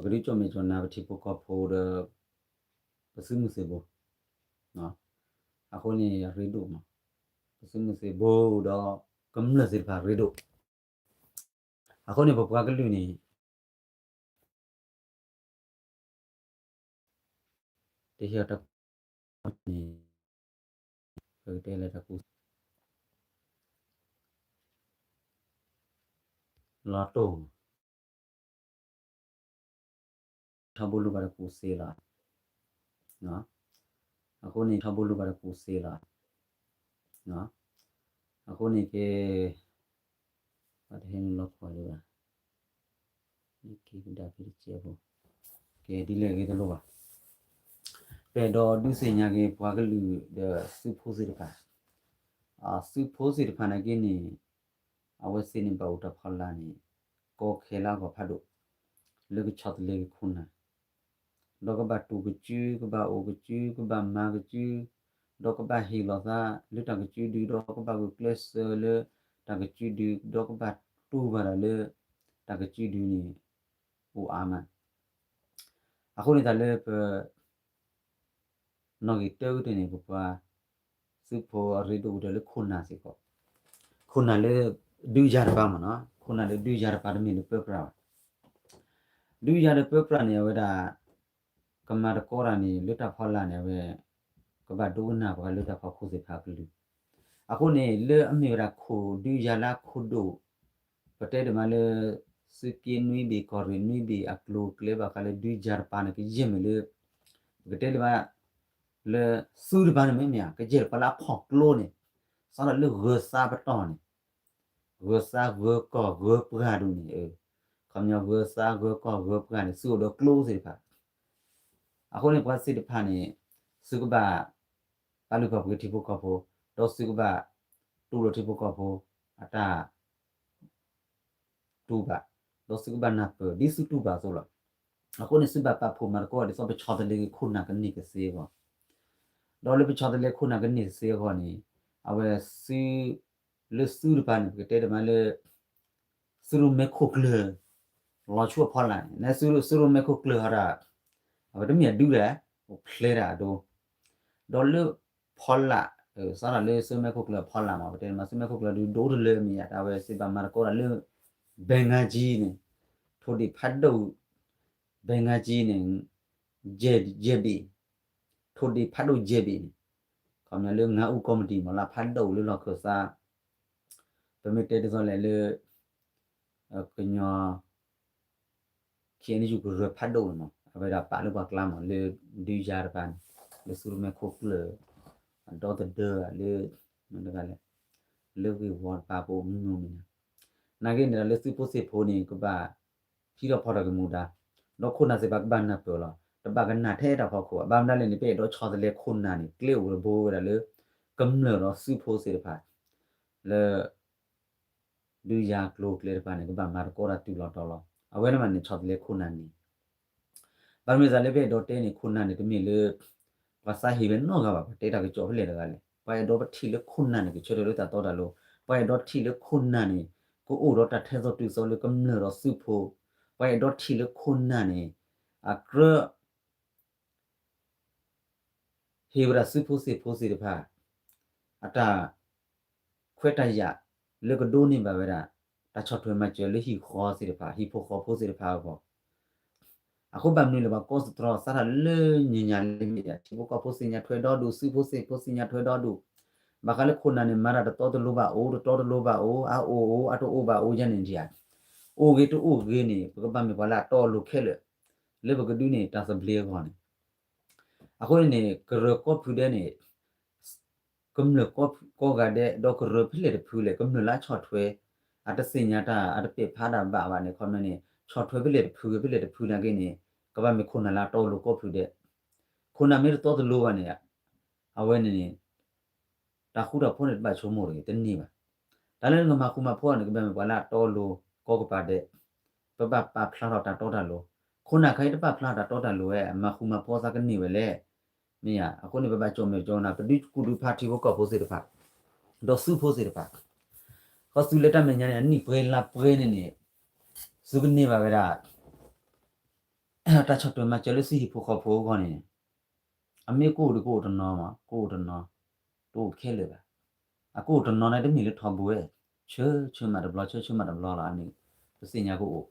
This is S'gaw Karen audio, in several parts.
ပကဒုးကၠီၣ်မဲာ်ကၠီၣ်နါပထံဖိကီၢ်ဖိဒီး ပသုးမုၢ်သံၣ်ဘိ, အဃိန့ၣ်အရ့ဒိၣ်မး, ပသုးမုၢ်သံၣ်ဘိဒီးကမျၢၢ်သ့ၣ်တဖၣ်အရ့ဒိၣ်, အဃိန့ၣ်ပပှၤကလုာ်န့ၣ် တဟ့ၣ်အီၤတၢ်ကူၣ်သ့, ပကတဲလၢတၢ်ကူၣ်သ့ လီၤတိၢ် ထီဘိလူၤဘၣ်တၢ်ကူၣ်သ့လီၤ. အဃိန့ၣ်ထီဘိလူၤဘၣ်တၢ်ကူၣ်သ့လီၤ. အဃိန့ၣ်ကဲ ပတဟဲနုာ်လီၤကွၢ်လၢၤဘၣ်, က့ၤကဒါက့ၤတစဲးဖိ, ကဲဒ်လဲၣ်ဂ့ၤတလိၣ်ဘၣ်. ပအဲၣ်ဒိးဒုးသ့ၣ်ညါက့ၤပှၤကလုာ်ဒီးသုးဖိသ့ၣ်တဖၣ်, သုးဖိသ့ၣ်တဖၣ်နာ်က့န့ၣ် အဝဲသ့ၣ်န့ၣ်ဘၣ်အိၣ်တၢ်ဖီလာ်န့ၣ် ကီခဲလၢအဂီၢ်ဖးဒိၣ်, လၢကဆီတလဲက့ၤခိၣ်နၢ် ဒီးကဘၣ်တူၢ်ကစု, ကဘၣ်အိၣ်ကစု, ကဘၣ်မၤကစု, ဒီးကဘၣ်ဟ့ၣ်လီၤသးလၢတၢ်ကစုဒု, ဒီးကဘၣ်ဂုာ်ကျဲးစၢးလၢတၢ်ကစုဒု, ဒီးကဘၣ်တူၢ်ဘၣ်တၢ်လၢတၢ်ကစုဒုန့ၣ် အိၣ်အါမး. အဃိန့ၣ်တၢ်လၢပ နီၣ်ဂံၢ်တၢအုၣ်တန့ၣ် ပပှၤသုးဖိအရ့ဒိၣ်ကတၢၢ်လၢခိၣ်နၢ်စ့ၢ်ကီး, ခိၣ်နၢ်လၢဒုးယၤတပၤမ့ၢ်နီၤ, ခိၣ်နၢ်လၢဒုးယၤတပၤတမ့ၢ်လၢပၢပြးဘၣ်. ဒုးယၤဒီးပၢပြးန့ၣ် အဝဲဒၣ် ကမၤသကိးတၢ်န့ၣ် လၢတၢ်ဖီလာ်န့ၣ် အဝဲ ကဘၣ်ဒိကနၣ်ပှၤလၢတၢ်ဖီခိၣ်သ့ၣ်တဖၣ်အကလုၢ်. အဃိန့ၣ် လၢအမ့ၢ်ဝဲဒၣ်ခိၣ်ဒုးယၤလၢအခိၣ်ဒိၣ်, ပတဲဒ်မးလၢ သုးက့နွံဘ့ၣ် ကီၢ်ရ့ၣ်နွံဘ့ၣ် အကျိၤအကျဲဘၣ်ဃးလၢဒုးယၤတပၤန့ၣ် ကယဲၢ်မ့ၢ်လၢ ပကတဲဒ်မး လၢသုးတပၤန့ၣ်မ့ၢ်မ့ၢ်ဧါ, ကယဲၢ်တပၤလၢအဖီၣ်ကျိန့ၣ်, စးထီၣ်လၢဂၢၤသါပတီၢ်န့ၣ်, ဂၢၤသါဂၢၤကီၢ်ဂၢၤပှၢ်ဒူၣ်န့ၣ်, ခီပညီဂၢၤသါဂၢၤကီၢ်ဂၢၤပှၢ်န့ၣ် သုးအိၣ်ဒီးကျိသ့ၣ်တဖၣ်. အဃိန့ၣ်ပှၤသ့ၣ်တဖၣ်န့ၣ် သုကဘၣ် ပာ်လုၢ်ပာ်ပှ့ၤထံဖိကီၢ်ဖိ, ဒီးသုကဘၣ် တူၢ်လိာ်ထံဖိကီၢ်ဖိ အတၢ် တူၢ်ဘၣ်, ဒီးသုကဘၣ်နၢ်ပၢၢ် ဒ်သုတူၢ်ဘၣ်အသိးလီၤ. အဃိန့ၣ် သုဘၣ်ပာ်ဖှိၣ်မၤသကိး ဒ်သိးပဆီတလဲက့ၤခိၣ်နၢ်ကန့ၢ်ကသ့အဂီၢ်, ဒီးလၢပဆီတလဲခိၣ်နၢ်ကန့ၢ်ကသ့အဂီၢ်န့ၣ်, အဝဲသု လၢသုတပၤန့ၣ် ပကတဲဒ်မးလၢ သုးရိၣ်မဲခိၣ်ကျၢၢ် လီၤဆူအဖီလာ်န့ၣ်, သုးရိၣ်မဲခိၣ်ကျၢၢ်ဟီဒၣ် အဝဲတမ့ၢ်အဒုဒၣ်, အိၣ်ဖျဲဒၣ်အဒိ, ဒီးလၢဖီလာ်, စးထီၣ်လၢသုးမဲခိၣ်ကျၢၢ်အဖီလာ်မး ပတဲဒ်မး သုးမဲခိၣ်ကျၢၢ်ဒုးဒိတလၢမ့ၢ်ဧါ, တၢ်ဝဲစ့ၢ်ဘၣ်မၤသကိးတၢ်လၢ ဘဲၣ်ငါကၠံန့ၣ်, ထိၣ်ဒ့ၣ်ဖးဒိၣ်, ဘဲၣ်ငါကၠံန့ၣ် ယဲၢ်ဘ့ၣ်, ထိၣ်ဒ့ၣ်ဖးဒိၣ်ယဲၢ်ဘ့ၣ်န့ၣ်, ခီပညီလၢ ငါးဦးကော်မတီ မ့ၢ်လၢဖးဒိၣ်လၢလီၢ်ခၢၣ်သး, ပမ့ၢ်တဲဒ်သိးလဲၣ်လၢ ကညီ ခ့ၣ်အဲၣ်ယူၣ် ကရၢဖးဒိၣ်န့ၣ်မး အဝဲဒၣ်ပာ်လၢပှၤကျါမး လၢဒုးယၤတပၤန့ၣ်, လၢသုးရိၣ်မဲခိၣ်ကျၢၢ် အဒီသဒၢလၢ မ့ၢ်တဂၤလဲၣ်, လၢဂ့ၢ်ဝီတပၤပအိၣ်မံမီၢ်မံၤန့ၣ်, နာ်က့န့ၣ်ဒီးလၢသုးဖိသ့ၣ်ဖိန့ၣ် ကဘၣ် ဟံးထီၣ်ဖီၣ်ထီၣ်က့ၤမူဒါ, ဒီးခိၣ်နၢ်သ့ၣ်တဖၣ်ကဘၣ်နၢ်ပၢၢ်လီၤ. တဘၣ်ကနၣ်ထဲတၢ်ဖီခိၣ်, ဘၣ်မနုၤလဲၣ်န့ၣ် ပအဲၣ်ဒိးဆီတလဲခိၣ်နၢ်န့ၣ် ကျဲအိၣ်တဘိဝဲဒၣ်လၢ ကမျၢၢ်ဒီးသုးဖိသ့ၣ်တဖၣ် လၢ ဒုးယၤကျိၤကျဲတဖၣ်န့ၣ် ကဘၣ်မၤသကိးတၢ်တုၤလီၤတီၤလီၤ. အဝဲန့ၣ်မးန့ၣ် ဆီတလဲခိၣ်နၢ်န့ၣ် ဘၣ်မနုၤသးလၢပအဲၣ်ဒိးတဲန့ၣ် ခိၣ်နၢ်န့ၣ် တမ့ၢ်လၢ ပှၤသးဟ့ဝဲနီတဂၤဘၣ်, ပှၤတဲတၢ်ကစီၣ်ဖဲလဲၣ်တဂၤလဲၣ်. ပှၤအဲၣ်ဒိးပထံၣ်လၢခိၣ်နၢ်န့ၣ် ကဆၢထၢၣ်လၢတၢ်တီတၢ်လိၤ, ပှၤအဲၣ်ဒိးထံၣ်လၢခိၣ်နၢ်န့ၣ် ကအိၣ်ဒီးတၢ်ထဲသိးတုၤသိးလၢကမျၢၢ်ဒီးသုးဖိ, ပှၤအဲၣ်ဒိးထံၣ်လၢခိၣ်နၢ်န့ၣ် အကြၢး ဟ့ၣ်ဝဲဒၣ်သုးဖိသ့ၣ်ဖိသ့ၣ်တဖၣ် အတၢ်ခွဲးတၢ်ယာ်လၢကဒိးန့ၢ်ဘၣ်ဝဲဒၣ် တၢ်ဆီၣ်ထွဲမၤစၢၤလၢဟံၣ်ဃီသ့ၣ်တဖၣ် ဟံၣ်ဖိဃီဖိသ့ၣ်တဖၣ်အဂီၢ်. အဃိဘၣ်မနုၤလဲၣ် ပှၤကီၢ်စတြီ စးထီၣ်လၢညါညါလၢမ့ၢ်ဒၣ် ထံဖိကီၢ်ဖိသ့ၣ်ညါထွဲဒီဒူၣ် သုးဖိသ့ၣ်ဖိသ့ၣ်ညါထွဲဒီဒူၣ်, ဘၣ်ဃးလၢခိၣ်နၢ်န့ၣ် မၤတၢ်တတီတလိၤဘၣ်အိၣ် တတီတလိၤဘၣ်အိၣ် အအိၣ်အိၣ် အတအိၣ်ဘၣ်အိၣ်ယါန့ၣ်ဒံးဧါ, အိၣ်ဂ့ၤတအိၣ်ဂ့ၤန့ၣ် ပကဘၣ်မ့ၢ်ပှၤလၢအတီအလိၤခဲလၢာ် လၢပကဒုးန့ၢ်တၢ်သဘျ့အဂီၢ်န့ၣ် အဃိန့ၣ်န့ၣ် ကရၢကီၢ်ဖုဒဲးန့ၣ် ကမျၢၢ်ကိးဂၤဒဲး ဒီးကရၢဖဲလဲၣ်တဖုလဲၣ် ကမျၢၢ်လၢအဆီၣ်ထွဲ အတသ့ၣ်ညါတၢ် အတပဲာ်ဖးတၢ်ဘၣ်ဘၣ်န့ၣ် ခီပညီန့ၣ် ဆီၣ်ထွဲဖဲလဲၣ်တဖုဂ့ၤ ဖဲလဲၣ်တဖုနာ်က့န့ၣ် ကဘၣ်မ့ၢ်ခိၣ်နၢ်လၢအတီအလိၤကိးဖုဒဲး, ခိၣ်နၢ်မ့ၢ်တတီတလိၤဘၣ်န့ၣ် အဝဲန့ၣ်န့ၣ် တၢ်ဃူတၢ်ဖိးန့ၣ် တဘၣ်ဆိကမိၣ်တဂ့ၤ တန့ၢ်ဘၣ်. တၢ်လၢနကမၤဃူမၤဖိးန့ၣ် ကဘၣ်မ့ၢ်ပှၤလၢအတီအလိၤကိးကပၤဒဲး, ပဘၣ်ပာ်ဖျါထီၣ်တၢ်တီတၢ်လိၤ, ခိၣ်နၢ်ခဲအံၤတပာ်ဖျါထီၣ်တၢ်တီတၢ်လိၤဝဲ မၤဃူမၤဖိးသးကန့ၢ်ဝဲလဲၣ်. မ့ၢ်ဧါ, အဃိန့ၣ် ပဘၣ်ကၠီၣ်မဲာ်ကၠီၣ်နၢ် ပဒုးကူၣ်ဒုးဖးထံဖိကီၢ်ဖိသ့ၣ်တဖၣ်, ဒီးသုးဖိသ့ၣ်တဖၣ်, ဃီသုးလၢတၢ်မဲာ်ညါန့ၣ် အနံၣ်ပှဲၤလါပှဲၤန့ၣ်န့ၣ် သုကန့ၢ်ဘၣ်ဝဲဒၣ် တၢ်ဆီၣ်ထွဲမၤစၢၤလၢသုဟံၣ်ဖိဃီဖိအဂီၢ်န့ၣ် အမ့ၢ်ကအိၣ်ဒီးကအိၣ်တနီၤမး ကအိၣ်တနီၤ, တအိၣ်ခဲလၢာ်ဘၣ်. အကအိၣ်တနီၤန့ၣ်တမ့ၢ်လၢထီဘိဝဲ, ဆၢ ဆၢမးတဘျီ ဆၢ ဆၢမးတဘျီလီၤန့ၣ် ပသ့ၣ်ညါကအိၣ်.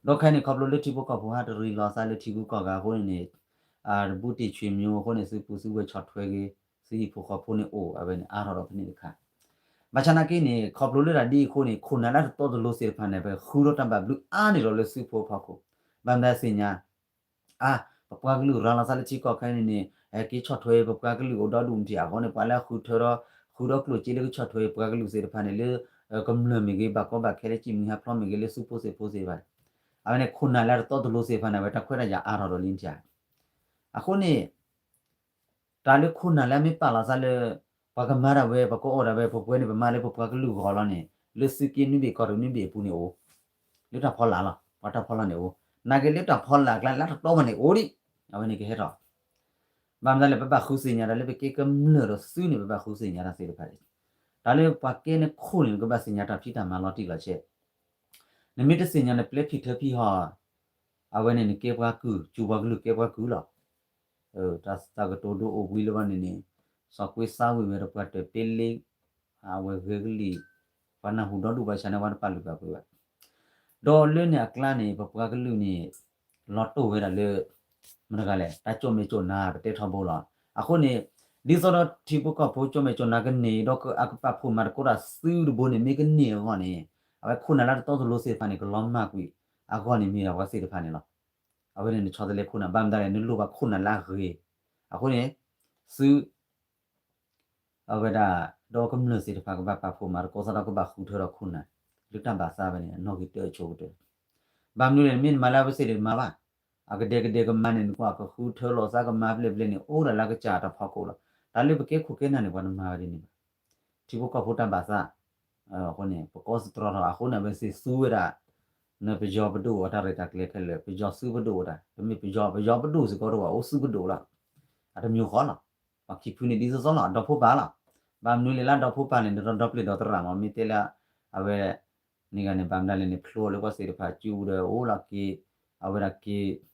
ဒီးခဲအံၤန့ၣ် ခီဖျိလၢထံဖိကီၢ်ဖိဟးတရံးလီၤသးလၢထံဂုၤကီၢ်ဂၤအဃိန့ၣ်န့ၣ် တဘူးတံၢ်ဆွေမျိုးအဃိန့ၣ် သုပုၢ်သုဝဲၢ်ဆီၣ်ထွဲက့ၤ သုဟံၣ်ဖိဃီဖိန့ၣ်အိၣ် အဝဲန့ၣ်အါထီၣ်ဒီးဖဲန့ၣ်တခါ. ဘၣ်ဆၣ်နာ်က့န့ၣ် ခီဖျိလၢတၢ်ဒ်အံၤအဃိန့ၣ် ခိၣ်နၢ်လၢတတီတလိၤသ့ၣ်တဖၣ်န့ၣ် ပဃုထီၣ်တၢ်ဘၣ်ဘျုးအါန့ၢ်ဒီးလၢသုးဖိအဖီခိၣ်, ဘၣ်မနုၤသ့ၣ်ညါ အါ, ပပှၤကလုာ်ရၤလီၤသးလၢထံကီၢ်ခဲအံၤန့ၣ်န့ၣ် ဟဲက့ၤဆီၣ်ထွဲ ပပှၤကလုာ်အိၣ်ဒီဒူၣ်မတံၤအဃိန့ၣ် ပှၤလၢဃုထၢဒီး ဃုဒီကျိၣ်စ့လၢကဆီၣ်ထွဲပပှၤကလုာ်သ့ၣ်တဖၣ်န့ၣ်လၢ ကမျၢၢ်မ့ၢ်ဂ့ၤ ဘၣ်ကီဘၣ်ခဲလၢကံၣ်မုၢ်ဟါဖျိမ့ၢ်ဂ့ၤ လၢသုးဖိသ့ၣ်ဖိသ့ၣ်တဖၣ်န့ၣ် အဝဲန့ၣ်ခိၣ်နၢ်လၢတတီတလိၤသ့ၣ်တဖၣ်န့ၣ် အဝဲတၢ်ခွဲးတၢ်ယာ်အါထီၣ်ဒီးလံမတံၤ. အဃိန့ၣ် တၢ်လၢခိၣ်နၢ်လၢအမ့ၢ်ပာ်လီၤသးလၢ ပှၤကမၤဒၣ်ဝဲ ပကအီၣ်ဒၣ်ဝဲ ပပှဲၤန့ၣ် ပမၤလၢပပှၤကလုာ်ဂီၢ်လီၤန့ၣ် လၢသုးက့နွံဘ့ၣ်ကီၢ်ရ့ၣ်နွံဘ့ၣ်အပူၤန့ၣ်အိၣ်, လၢတၢ်ဖီလာ်လီၤ ပှၤတၢ်ဖီလာ်န့ၣ်အိၣ်, နာ်က့လၢတၢ်ဖီလာ်အကျါလၢတတီဘၣ်န့ၣ်အိၣ်ဒံး, အဝဲန့ၣ်ကဟဲထီၣ် ဘၣ်မနုၤလဲၣ် ပဘၣ်ဃုသ့ၣ်ညါတၢ်လၢပကဲကမျၢၢ်ဒီးသုးန့ၣ် ပဘၣ်ဃုသ့ၣ်ညါတၢ်သ့ၣ်တဖၣ်န့ၣ်, တၢ်လၢပှၤကဲန့ၣ်ခိၣ်န့ၣ် နကဘၣ်သ့ၣ်ညါတၢ်ဖံးတၢ်မၤလီၤတံၢ်လီၤဆဲး, နမ့ၢ်တသ့ၣ်ညါနပျဲဖံးထၢဖံးဟီၣ်, အဝဲန့ၣ်နကဲပှၤကုၢ် စူၤပှၤကလုာ်ကဲပှၤကုၢ်လီၤ. တၢ်သးကတိၤဒိအိၣ်ဝံၤလၢဘၣ်န့ၣ်န့ၣ်, စီၤကွ့သးဝံၣ်ဝဲဒီးပှၤတၢၢ်ပ့လ့, အဝဲဂဲၤကလံၣ်, ပှၤနၢ်ဟူဒီဒူၣ်ဘၣ်ဆၣ်န့ၣ် ပှၤတပာ်လုၢ်ပာ်ပှ့ၤဘၣ်. ဒီးလၢန့ၣ်အကျါန့ၣ် ပပှၤကလုာ်န့ၣ် လီၤတိၢ်ဝဲဒၣ်လၢ မတၤတဂၤလဲၣ် တၢ်ကၠိၣ်မဲာ်ကၠိၣ်နါ ပတဲထီဘိလီၤ. အဃိန့ၣ် ဒ်သိးဒီးထံဖိကီၢ်ဖိကၠိၣ်မဲာ်ကၠိၣ်နါကန့ၢ် ဒီးအကပာ်ဖှိၣ်မၤသကိးတၢ်သုးတဘိန့ၣ် မ့ၢ်ကန့ၢ်အဂီၢ်န့ၣ် အဝဲခိၣ်နၢ်လၢတတီတလိၤသ့ၣ်တဖၣ်န့ၣ် ကလီၤမၢ်ကွံာ်အဂီၢ်န့ၣ်မ့ၢ်ဒၣ်ပှၤသ့ၣ်တဖၣ်န့ၣ်လီၤ. အဝဲန့ၣ်နဆီတလဲခိၣ်နၢ် ဘၣ်မတၤလဲၣ် နလိၣ်ဘၣ်ခိၣ်နၢ်လၢအဂ့ၤ, အဃိန့ၣ် သု အဝဲဒၣ် ဒီးကမျၢၢ်သ့ၣ်တဖၣ်ကဘၣ်ပာ်ဖှိၣ်မၤသကိးသးဒီးကဘၣ်ဃုထၢဒီးခိၣ်နၢ် လၢတၢ်ဘၣ်သးဝဲန့ၣ် အနီၣ်ဂံၢ်တၢအဆိကတၢၢ်, ဘၣ်မနုၤလဲၣ် မ့ၢ်နမၤလၢအဝဲသ့ၣ်န့ၣ်မၤဘၣ်, အကဒဲကဒဲကမၤန့ၣ် နကွၢ်ကဃုထၢလိာ်သးကမၤဘျဲၣ်ဘျဲၣ်န့ၣ် အိၣ်ဒၣ်လၢကစၢ်တၢ်ဖီခိၣ်လီၤ. တၢ်လၢပကဲခိၣ်ကဲနၢ်န့ၣ် ပှၤတမၤဝဲဒ်န့ၣ်ဘၣ်. ထံဖိကီၢ်ဖိတၢ်ဘၣ်သး အဃိန့ၣ် ပကီၢ်သတြီထီၣ်အဃိန့ၣ် အဝဲသ့ၣ်သူဝဲဒၣ် နပယီၤပဒိၣ်အတၢ်ရဲၣ်တၢ်ကျဲၤခဲလၢာ် ပယီၤသုးပဒိၣ်အတၢ် တမ့ၢ်ပယီၤ ပယီၤပဒိၣ်စ့ၢ်ကီးတအိၣ် အိၣ်သုးပဒိၣ်လီၤ. အတမံၤဃီလီၤ. ပှၤခံဖုန့ၣ်ဒ်သိးသိးလီၤ အဒီဖိပၢ်လီၤ. ဘၣ်မနုၤလဲၣ်လၢအဒီဖိပၢ်န့ၣ် ဒီးဒီပျ့ၤဒီးသရၣ်မး မ့ၢ်တဲလၢ အဝဲ န့ၣ်ဂၤန့ၣ် ဘၣ်မနုၤလဲၣ်န့ၣ် ဖျိလၢပှၤသ့ၣ်တဖၣ်စုဒီးအိၣ်လီၤက့ၤ အဝဲဒၣ်က့ၤ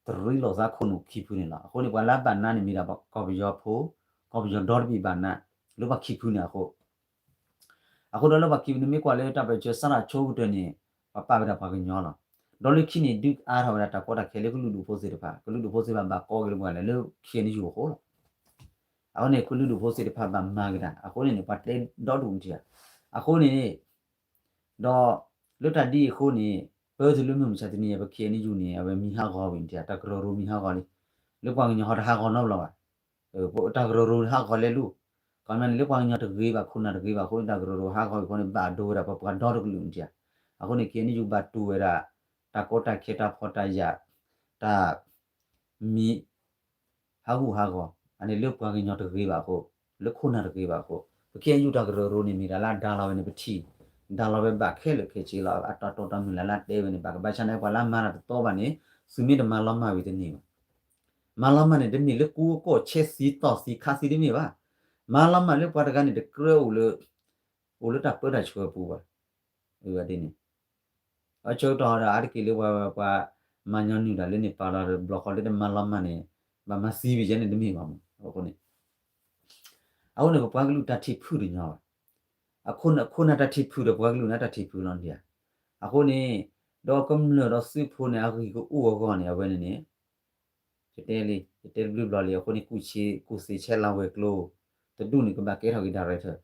တရံးလိာ်သးခိၣ်နူာ်ခံဖုန့ၣ်လီၤ. အဃိန့ၣ် ပှၤလၢအဘၣ်နါန့ၣ်မ့ၢ်ဒၣ်ကီၢ်ပယီၤဖိ ကီၢ်ပယီၤဒီတဘ့ၣ်ဘၣ်နါ လၢပှၤခံဖုန့ၣ်အဃိ အဃိဒီးလၢပှၤခံဖုန့ၣ်မ့ၢ်ကွၢ်လၢတၢ်ပၢဆှၢစးထီၣ်ဆိကတၢၢ်န့ၣ် ပှၤပာ်ဝဲဒၣ်ပှၤကညီလီၤ. ဒီးလၢခံန့ၣ် ဒုးအါထီၣ်ဝဲဒၣ်တၢ်ကီတၢ်ခဲလၢကလုာ်ဒူၣ်ဖိသ့ၣ်တဖၣ် ကလုာ်ဒူၣ်ဖိသ့ၣ်တဖၣ်ဘၣ်ကီက့ၤလၢပှၤလဲၣ်လၢ ခ့ၣ်အဲၣ်ယူၣ်အဃိလီၤ. အဃိန့ၣ် ကလုာ်ဒူၣ်ဖိသ့ၣ်တဖၣ်ဘၣ်မၤက့ၤတၢ် အဃိန့ၣ်န့ၣ် ပှၤတဲဒီဒူၣ်မတံၤဧါ. အဃိန့ၣ် ဒီးလၢတၢ်ဒ်အံၤအဃိန့ၣ် ပၢသုလၢမုၢ်မဆါတနံၤအံၤ ပခ့ၣ်အဲၣ်ယူၣ်န့ၣ် အဝဲမံၤဟးဂီၤဝံၤန့ၣ် တၢ်ကရၢကရိမံၤဟးဂီၤလံ. လၢပှၤကညီဟီတဟးဂီၤနီတဘျီဘၣ်. တၢ်ကရၢကရိဟးဂီၤလဲၤလူၤ. ခီမ့ၢ်န့ၣ် လၢပှၤကညီတဂ့ၤဘၣ် ခိၣ်နၢ်တဂ့ၤဘၣ်အဃိန့ၣ် တၢ်ကရၢကရိဟးဂီၤဝံၤအဃိန့ၣ် ဘၣ်ဒိဝဲဒၣ်ပပှၤဒီတကလုာ်န့ၣ်ဧါ. အဃိန့ၣ် ခ့ၣ်အဲၣ်ယူၣ်ဘၣ်တူၢ်ဝဲဒၣ် တၢ်ကီတၢ်ခဲတၢ်ဖှီၣ်တၢ်ယာ် တၢ် မံၤ ဟးဂူာ်ဟးဂီၤ အန့ၣ်လၢပှၤကညီတဂ့ၤဘၣ်အဃိ, လၢခိၣ်နၢ်တဂ့ၤဘၣ်အဃိ, ပခ့ၣ်အဲၣ်ယူၣ်တၢ်ကရၢကရိန့ၣ်မ့ၢ်ဒၣ်လၢအဒါလီၤဝဲန့ၣ်ပထံၣ်, ဒါလီၤဝဲဘၣ်ခဲလၢာ်ခဲဆ့လီၤ. အတၢ်တိာ်တၢ်မုၢ်လၢ်လၢအတဲဝဲန့ၣ် ဘၣ်ကဘၣ်ဆၣ်န့ၣ် ပှၤလၢအမၤတၢ်တတီဘၣ်န့ၣ် သုမ့ၢ်တမၤလီၤမၢ်ဝံၤတန့ၢ်ဘၣ်. မၤလီၤမၢ်န့ၣ် တမ့ၢ်လၢကူအကီၢ်ဆဲးသံတီၢ်သံခးသံတမ့ၢ်ဘၣ်. မၤလီၤမၢ်လၢပှၤတဂၤန့ၣ် တကြၢးအိၣ်လၢ အိၣ်လၢတၢ်ပၢတၢ်ဆှၢအပူၤဘၣ်. ဒ်န့ၣ် အဆၢကတီၢ်ဒီးအါတက့ၢ်လၢပှၤ ပှၤမၤညီနုၢ်တၢ်လၢန့ၣ်ပာ်လီၤတဘျီဃီလၢတမၤလီၤမၢ်န့ၣ် ဘၣ်မၤသံဝံၤယဲန့ၣ်တမ့ၢ်ဘၣ်မး. အဃိန့ၣ် အဃိန့ၣ် ပပှၤကလုာ်တၢ်ထံၣ်ဖုၣ်တညီဘၣ်. အခိၣ်နၢ်တၢ်ထံၣ်ဖုၣ်ဒီးပှၤကလုာ်န့ၣ်တၢ်ထံၣ်ဖုၣ်လီၤန့ၣ်ဧါ. အဃိန့ၣ် ဒီးကမျၢၢ်ဒီးသုးဖိန့ၣ် အဂံၢ်ကအိၣ်အဂီၢ်န့ၣ် အဝဲန့ၣ်န့ၣ် ယတဲလံ ယတဲတဘျုးဘျီလံ အဃိန့ၣ် ကူၣ်ဆံးကူၣ်သ့ဆဲးလၤဝဲၤကျိၤ တဒူၣ်န့ၣ် ကဘၣ်ကဲထီၣ်က့ၤ director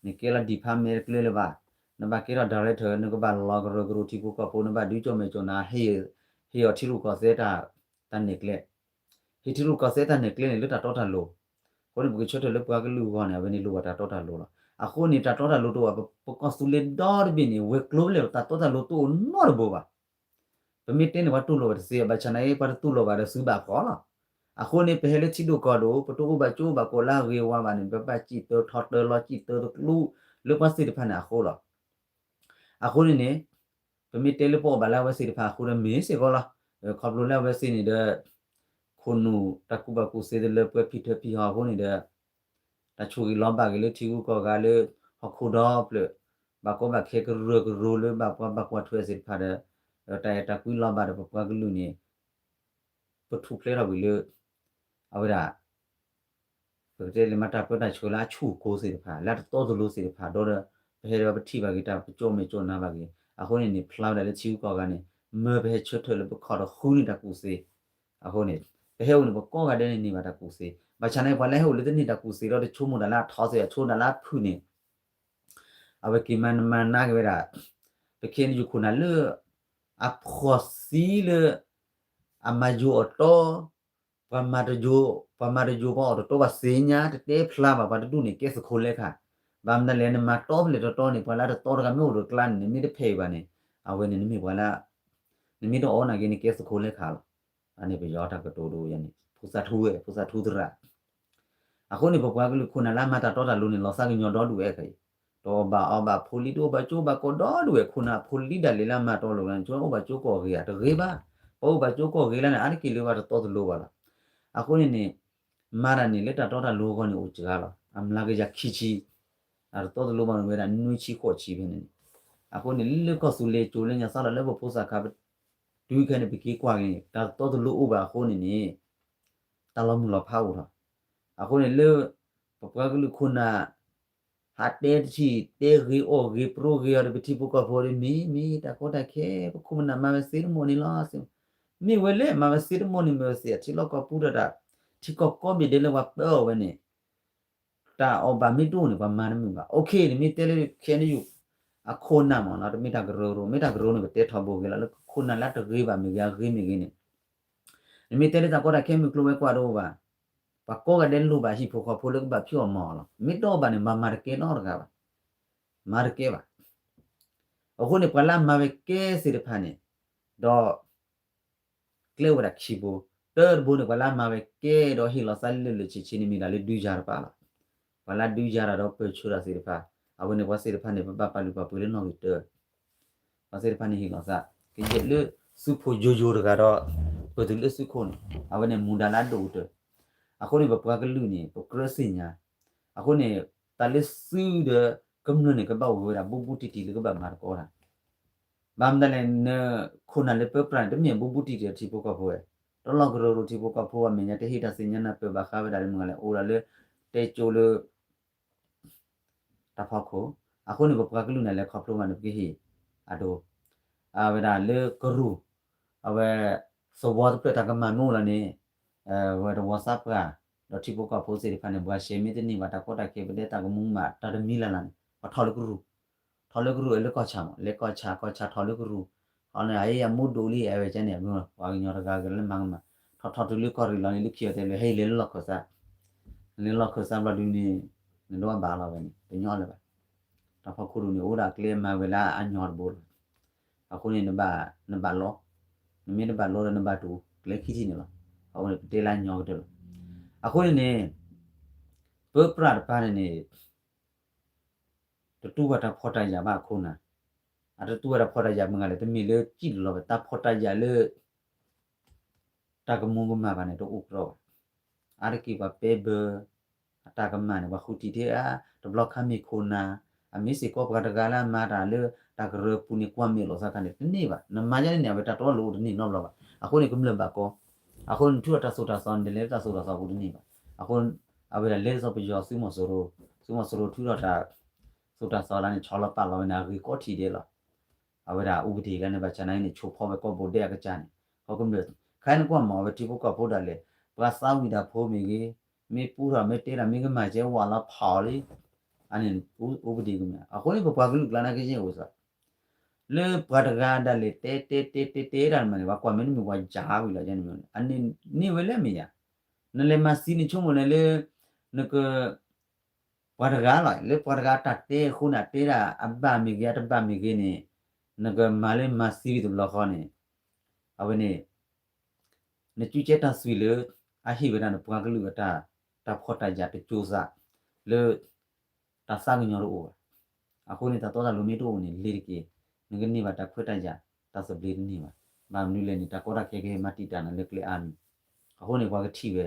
န့ၣ်ကဲလီၤ department တကျၢလၢၤဘၣ်. နဘၣ်ကဲထီၣ် director နကဘၣ်လီၤကရၢကရိထံဖိကီၢ်ဖိ နဘၣ်ဒုးကၠိၣ်မဲာ်ကၠိၣ်နါ ဟ့ၣ်အီၤထံရူၢ်ကီၢ်သဲးတၢ် တၢ်နဲၣ်ကျဲ ဟ့ၣ်ထံရူၢ်ကီၢ်သဲးတၢ်နဲၣ်ကျဲန့ၣ် လၢတၢ်တီတၢ်လိၤ. အဃိန့ၣ် ပကဆၢထၢၣ်လၢပှၤကလုာ်အဂီၢ်န့ၣ် အဝဲန့ၣ်လိၣ်ဘၣ်တၢ်တီတၢ်လိၤလီၤ. အဃိန့ၣ် တၢ်တီတၢ်လိၤတအိၣ်ဘၣ် ပကီၢ်သူလ့ၤဒီတဘ့ၣ်န့ၣ် ဝဲၤကျိၤဖဲလဲၣ် တၢ်တီတၢ်လိၤတအိၣ်နီတဘိဘၣ်. ပမ့ၢ်တဲန့ၣ် ပှၤတူၢ်လိာ်ဝဲတသ့ ဘၣ်ဆၣ်နာ်က့ ပှၤတတူၢ်လိာ်ဘၣ်ဒီးသုးဘၣ်ဃီလီၤ. အဃိန့ၣ် ပဟဲလၢထံဒိၣ်ကီၢ်ဒိၣ် ပတအိၣ်ဘၣ်ကၠိဘၣ်ကိးလၢအဂ့ၤဝါဘၣ်န့ၣ် ပဘၣ်စံၣ်တၢထီတၢလီၤ စံၣ်တၢတကျူ လၢပှၤသ့ၣ်တဖၣ်န့ၣ်အဃိလီၤ. အဃိန့ၣ်န့ၣ် ပမ့ၢ်တဲလၢပအီၣ်ဘၣ်လၢအဝဲသ့ၣ်တဖၣ်အဃိဒီးမ့ၢ်စ့ၢ်ကီးလီၤ. ခီဖျိလၢအဝဲသ့ၣ်န့ၣ်ဒီး ခိၣ်နူာ်တၢ်ကူၣ်ဘၣ်ကူၣ်သ့လၢပှဲၤဖံးထၢဖံးဟီအဃိန့ၣ်ဒီး တၢ်ဆိၣ်ဂ့ၤလီၤဘၣ်က့ၤလၢထံဂုၤကီၢ်ဂၤလၢ ဟီၣ်ခိၣ်ဒီဖျၢၣ် ဘၣ်ကီဘၣ်ခဲကရၢကရိလၢဘၣ်ပှၤဘၣ်ကွၢ်ထွဲသ့ၣ်တဖၣ်ဒီး တၢ်အဲၣ်တၢ်ကွံလီၤဘၣ်ဒီးပပှၤကလုာ်န့ၣ် ထူၣ်ဖျဲးထီၣ်ဝံၤလၢ အဝဲဒၣ် ပကတဲလၢမၤတၢ်ပၢတၢ်ဆှၢလၢအဆူၣ်ကိသ့ၣ်တဖၣ် လၢအတတီတလိၤသ့ၣ်တဖၣ် ဒီး ပဟဲဒီးပထံၣ်ဘၣ်က့ၤတၢ်ပကၠီၣ်မဲာ်ကၠီၣ်နါဘၣ်က့ၤ အဃိန့ၣ်န့ၣ် ဖျါဝဲဒၣ်လၢထံဂုၤကီၢ်ဂၤန့ၣ် မၢပဟဲဆၢထၢၣ်လၢပခီၣ်ဒီးဃုန့ၢ်တၢ်ကူၣ်သ့ အဃိန့ၣ် ပဟဲအိၣ်န့ၣ် ပကိးဂၤဒဲးန့ၣ်န့ၢ်ဘၣ်တၢ်ကူၣ်သ့ ဘၣ်ဆၣ်န့ၣ် ပှၤလၢဟဲအိၣ်လၢတန့ၢ်တၢ်ကူၣ်သ့ဒီး တဆိကမိၣ်တၢ်လၢအထီသ့ အဆိကမိၣ်တၢ်လၢအဖုၣ်န့ၣ် အဝဲက့ၤမၤနမၤနါက့ၤဝဲဒၣ် ပခဲန့ၣ်ယိၤခိၣ်နၢ်လၢ အဖှီၣ်သံလၢ အမၤယိၤအီၤတီ ပှၤမၤတယိၤ ပှၤမၤတယိၤပှၤအီၣ်တတီ ပှၤသ့ၣ်ညါတတဲဖျါဘၣ် ပှၤတဒူၣ်န့ၣ် ကဲသကိးလဲၣ်ခါ ဘၣ်မနုၤလဲၣ် နမၤတီဖဲလဲၣ်တတီန့ၣ် ပှၤလၢအတတီတဂၤမ့ၢ်အိၣ်ဒီးကျါန့ၣ် နမ့ၢ်တဖဲးအံၤဘၣ်န့ၣ် အဝဲန့ၣ်နမ့ၢ်ပှၤလၢ နမ့ၢ်တအီၣ်နာ်က့ နကဲသကိးလဲၣ်ခါလီၤ. အန့ၣ်ပယီၤတၢ်ကတိၤဒိယၤန့ၣ် ဖိသၣ်ထူဝဲ ဖိသၣ်ထူသရၣ် အဃိန့ၣ် ပပှၤကလုာ်ခိၣ်နၢ်လၢအမၤတၢ်တီတၢ်လိၤန့ၣ် လီၤသးကညီၤဒီဒူၣ်ဝဲခဲအံၤ, တအီၣ်ဘၣ်အီဘၣ်ဖိလံၤ တအိၣ်ဘၣ်ကၠိဘၣ်ကီးဒီဒူၣ်ဝဲ ခိၣ်နၢ်ဖိလံၤဒၣ်လဲာ်လၢအမၤတီလိၤန့ၣ် ဆိအိၣ်ဘၣ်ကၠိကီၢ်ဂ့ၤဧါ တဂ့ၤဘၣ်, ပှၤအိၣ်ဘၣ်ကၠိကီၢ်ဂ့ၤလၢန့ၣ် အါတက့ၢ်လၢပှၤတတီတလိၤဘၣ်လီၤ. အဃိန့ၣ်န့ၣ် မၤတၢ်န့ၣ်လၢတၢ်တီတၢ်လိၤအဂီၢ်န့ၣ်အိၣ်စှၤလီၤ အမျးကယၤခံဆံ, အတတီတလိၤဘၣ်န့ၣ်ဝဲဒၣ်နွံဆံဃိးဆံဖဲန့ၣ်န့ၣ်, အဃိန့ၣ်လၢကီၢ်သူလ့ၤကၠိလၢညါသီလီၤလၢပဖိသၣ်ခါ တုၤခဲန့ၣ် ပက့ၤကွၢ်က့ၤန့ၣ် တၢ်တတီတလိၤအိၣ်ဘၣ်အဃိန့ၣ်န့ၣ် တၢ်လီၤမုၢ်လီၤဖးအိၣ်ထီၣ်, အဃိန့ၣ်လၢ ပပှၤကလုာ်ခိၣ်နၢ် ဟးတဲတထံၣ် တဲဂ့ၤအီၣ်ဂ့ၤပြိဂ့ၤအီၤဒီး ပထံဖိကီၢ်ဖိဒီး မ့ၢ်မ့ၢ်တၢ်ကီတၢ်ခဲ ပခိၣ်ပနၢ်မၤဝဲသ့တမီၢ်န့ၣ်လီၤ. မ့ၢ်ဝဲလဲၣ် မၤဝဲသ့တမီၢ်န့ၣ် မ့ၢ်ဝဲသ့ၣ်အထံလီၢ်ကီၢ်ပူၤဒီးတၢ် ထံကီၢ်ကိးဘ့ၣ်ဒဲးလၢပှၤပၢအီၤဝဲန့ၣ် တၢ်အီၣ်ဘၣ်မ့ၢ်တအိၣ်န့ၣ် ပှၤမၤတမုာ်ဘၣ်. အိၣ်ခ့ နမ့ၢ်တဲလၢ ခဲန့ၣ်ယူၢ် အခိၣ်နၢ်မ့ၢ်နီၤ တမ့ၢ်တၢ်ကရၢကရိ မ့ၢ်တၢ်ကရၢန့ၣ် ပတဲထီဘိဂ့ၤလီၤ လၢခိၣ်နၢ်လၢတဂ့ၤဘၣ်မ့ၢ်ဂ့ၤ အဂ့ၤမ့ၢ်ဂ့ၤန့ၣ် နမ့ၢ်တဲလၢတၢ်ကီတၢ်ခဲမုၢ်ကျိၤဝဲၤကွာ်တအိၣ်ဘၣ်, ပှၤကိးဂၤဒဲးလိၣ်ဘၣ်ဟံၣ်ဖိဃီဖိလၢကဘၣ်ဖံးအီၣ်မၤအီၤလီၤ. မ့ၢ်တအိၣ်ဘၣ်န့ၣ် မၤမၤတကဲနီတဂၤဘၣ်, မၤတကဲဘၣ်. အဃိန့ၣ် ပှၤလၢအမၤဝဲကဲသ့ၣ်တဖၣ်န့ၣ် ဒီး ကျဲအိၣ်ဝဲဒၣ်ခံဘိ, တၢတဘိန့ၣ် ပှၤလၢအမၤဝဲကဲဒီးဟ့ၣ်လီၤသးလၢလၢာ်ဆ့ဆ့န့ၣ်မ့ၢ်ဒၣ်လၢဒုးယၤတပၤလီၤ. ပှၤလၢဒုးယၤတၢ်ဒီးပၢၢ်ဆၢတၢ်သ့ၣ်တဖၣ်, အဝဲန့ၣ်ပှၤသ့ၣ်တဖၣ်န့ၣ် ပဘၣ်ပာ်လုၢ်ပာ်ပှ့ၤလၢနီၣ်ဂံၢ်တၢ, ပှၤသ့ၣ်တဖၣ်န့ၣ်ဟ့ၣ်လီၤသး, ကယဲၢ်လၢသုးဖိယိယိတဂၤဒီး ပတုၤလၢသုးခိၣ်န့ၣ် အဝဲန့ၣ်မူဒါလၢအဒိၣ်ကတၢၢ်, အဃိန့ၣ် ပပှၤကလုာ်န့ၣ် ပကြၢးသ့ၣ်ညါ, အဃိန့ၣ် တၢ်လၢသုးဒီးကမျၢၢ်န့ၣ် ကဘၣ်အိၣ်ဝဲဒၣ်ဘူးဘူးတံၢ်တံၢ်လၢကဘၣ်မၤသကိးတၢ် ဘၣ်မနုၤလဲၣ် နခိၣ်နၢ်လၢပၢပြးန့ၣ် တမ့ၢ်ဘူးဘူးတံၢ်တံၢ်ထံဖိကီၢ်ဖိဝဲ, တလီၢ်ကရၢကရိထံဖိကီၢ်ဖိအမဲာ်ညါ တဟ့ၣ်တၢ်သ့ၣ်ညါနၢ်ပၢၢ်ဘၣ်ဃးဝဲဒၣ်လၢမုၢ်ဂၤလဲၣ် အိၣ်ဒၣ်လၢ တဲကၠိလၢ တၢ်ဖီခိၣ်, အဃိန့ၣ် ပပှၤကလုာ်န့ၣ်လဲၤခီဖျိမးန့ၣ် ပကဟ့ၣ် အဒိ အဝဲဒၣ်လၢကရူၢ်, အဝဲ သဝီတဖျၢၣ်တၢ်ကမၣ်မ့ၢ်အိၣ်လီၤန့ၣ် ဝဲတဝီသးပှၢ် ဒီးထံဖိကီၢ်ဖိသ့ၣ်တဖၣ်န့ၣ် ပှၤရှဲမ့ၢ်တန့ၢ်ဘၣ် တၢ်ကီတၢ်ခဲ ပတဲတၢ်ကမူမး တၢ်တမံၤလၢ်လၢ်န့ၣ် ပှၤထီၣ်လၢကရူၢ်, ထီၣ်လၢကရူၢ် လဲၤကီၢ်ဆၣ်မး လဲၤကီၢ်ဆၣ် ကီၢ်ဆၣ်ထီၣ်လၢကရူၢ်, ထီၣ်န့ၣ် အအံၤအမူဒိၣ်လံ အဝဲကဲန့ၣ် ပှၤကညီတဂၤကလၢမၤကမၣ် ထီၣ်ထီၣ်တုၤလၢကီၢ်ရ့ၣ်လီၤန့ၣ် လၢခံအီၤတဲလၢ ဟဲအံၤလဲၤလၢလီၢ်ခၢၣ်သး, လဲၤလၢလီၢ်ခၢၣ်သးဘျီဒုန့ၣ် နဒိးဘၣ်လီၤဝဲန့ၣ် တညီလၢၤဘၣ်, တၢ်ဖီခိၣ်ဒိၣ်န့ၣ် အိၣ်ဒၣ်ကျဲမၤဝဲလၢအညီတဘိလီၤ. အဃိန့ၣ် နဘၣ်လီ, နမ့ၢ်တဘၣ်လီဒီးနဘၣ်တူၢ်ကျဲခံထံၣ်န့ၣ်လီၤ. အဃိန့ၣ် ပတဲလၢအညီကတၢၢ်လီၤ. အဃိန့ၣ်န့ၣ် ပၢပြးတပၤန့ၣ်န့ၣ် တတူၢ်ဘၣ်တၢ်ဖှီၣ်တၢ်ယာ်ဘၣ်အခိၣ်နၢ်, အတတူၢ်ဘၣ်တၢ်ဖှီၣ်တၢ်ယာ်မ့ၢ်ဂ့ၤလဲၣ် တမ့ၢ်လၢစံၣ်လီၤဘၣ် တၢ်ဖှီၣ်တၢ်ယာ်လၢ တၢ်ကမူကမၣ်ဘၣ်န့ၣ် တအိၣ်ကရီဘၣ်. အါတက့ၢ်ပှၤပဲဘၢ အတၢ်ကမၣ်န့ၣ် ပှၤဃုထံၣ်ထဲအါ တဘျီခါမ့ၢ်ခိၣ်နၢ်, အမ့ၢ်စ့ၢ်ကီးပှၤတဂၤလၢအမၤတၢ်လၢတၢ်ကရၢပူၤန့ၣ် ကွၢ်မဲာ်လိာ်သးခါန့ၣ် တန့ၢ်ဘၣ်. နမၤယါန့ၣ်န့ၣ် အဝဲတၢ်တီတလိၤအိၣ်တန့ၢ်နီတဘျီဘၣ်. အဃိန့ၣ် ကမျၢၢ်ဘၣ်ကီ, အဃိန့ၣ် နထူၣ်အတၢ်သိၣ်တၢ်သီန့ၣ် လဲၤလၢတၢ်သိၣ်တၢ်သီပူၤတန့ၢ်ဘၣ်. အဃိ အဝဲဒၣ်လဲၤဒ်သိးပယီၤသုးမီၤစိရိၤ, သုးမီၤစိရိၤထုးထီၣ်တၢ်သိၣ်တၢ်သီလၢန့ၣ် ဆီလီၤပာ်လီၤဝဲန့ၣ် အဂ့ၤကိးထံၣ်ဒဲးလီၤ. အဝဲဒၣ်အူပဒံၣ်လၢန့ၣ် ဘၣ်ဆၣ်နာ်က့န့ၣ် ဆိဖီဝဲကိးဘိဒဲးအကစၢ်န့ၣ် ခီကမျၢၢ် ခဲအံၤနကွၢ်မး အဝဲထံဖိကီၢ်ဖိဒၣ်လဲာ် ပှၤသးဝံၣ်တၢ်ဖိမ့ၢ်ဂ့ၤ, မ့ၢ်ပူထီၣ်မ့ၢ်တဲတၢ်မ့ၢ်ကမၣ်ကဲဝးလီၤဖးအီၤလံ. အန့ၣ် အူပဒံၣ်ကမျၢၢ် အဃိန့ၣ် ပပှၤကလုာ်ကျါနာ်က့ယဲၢ်အိၣ်စ့ၢ် လၢပှၤတဂၤဒၣ်လဲာ် တဲတဲတဲတဲတဲတၢ်မးန့ၣ် ပှၤကွၢ်မ့ၢ်တမ့ၢ်ပှၤယၤဝံၤလီၤန့ၣ် အန့ၣ်န့ၢ်ဝဲလၢမ့ၢ်ယၤ, နလဲၤမၤသံန့ၣ်ဆိကမိၣ်န့ၣ်လၢ နက ပှၤတဂၤလီၤ လၢပှၤတဂၤအတၢ်တဲအဃိန့ၣ် အတဲဒၣ်အဘၣ်မ့ၢ်ဂ့ၤ အတဘၣ်မ့ၢ်ဂ့ၤန့ၣ် နကမၤလၢမၤသံဝံၤတဘျီဃီန့ၣ် အဝဲန့ၣ် နကၠူကဲတၢ်သွံၣ်လၢ အဟ့ၣ်ဝဲဒၣ်နပှၤကလုာ်အတၢ် တၢ်ဖှီၣ်တၢ်ယာ်တကၠိသး လၢ တၢ်သးကညီၤတအိၣ်ဘၣ်. အဃိန့ၣ် တၢ်တီတၢ်လိၤမ့ၢ်တအိၣ်န့ၣ် လ့ၤတက့ၢ်, နကန့ၢ်ဘၣ်တၢ်ခွဲးတၢ်ယာ် တၢ်သဘျ့တန့ၢ်ဘၣ်. ဘၣ်မနုၤလဲၣ်န့ၣ် တၢ်ကီတၢ်ခဲကဟဲမၤတံာ်တာ်နၤလၢကျဲအါမံၤ. အဃိန့ၣ် ပှၤကထံၣ်ဝဲ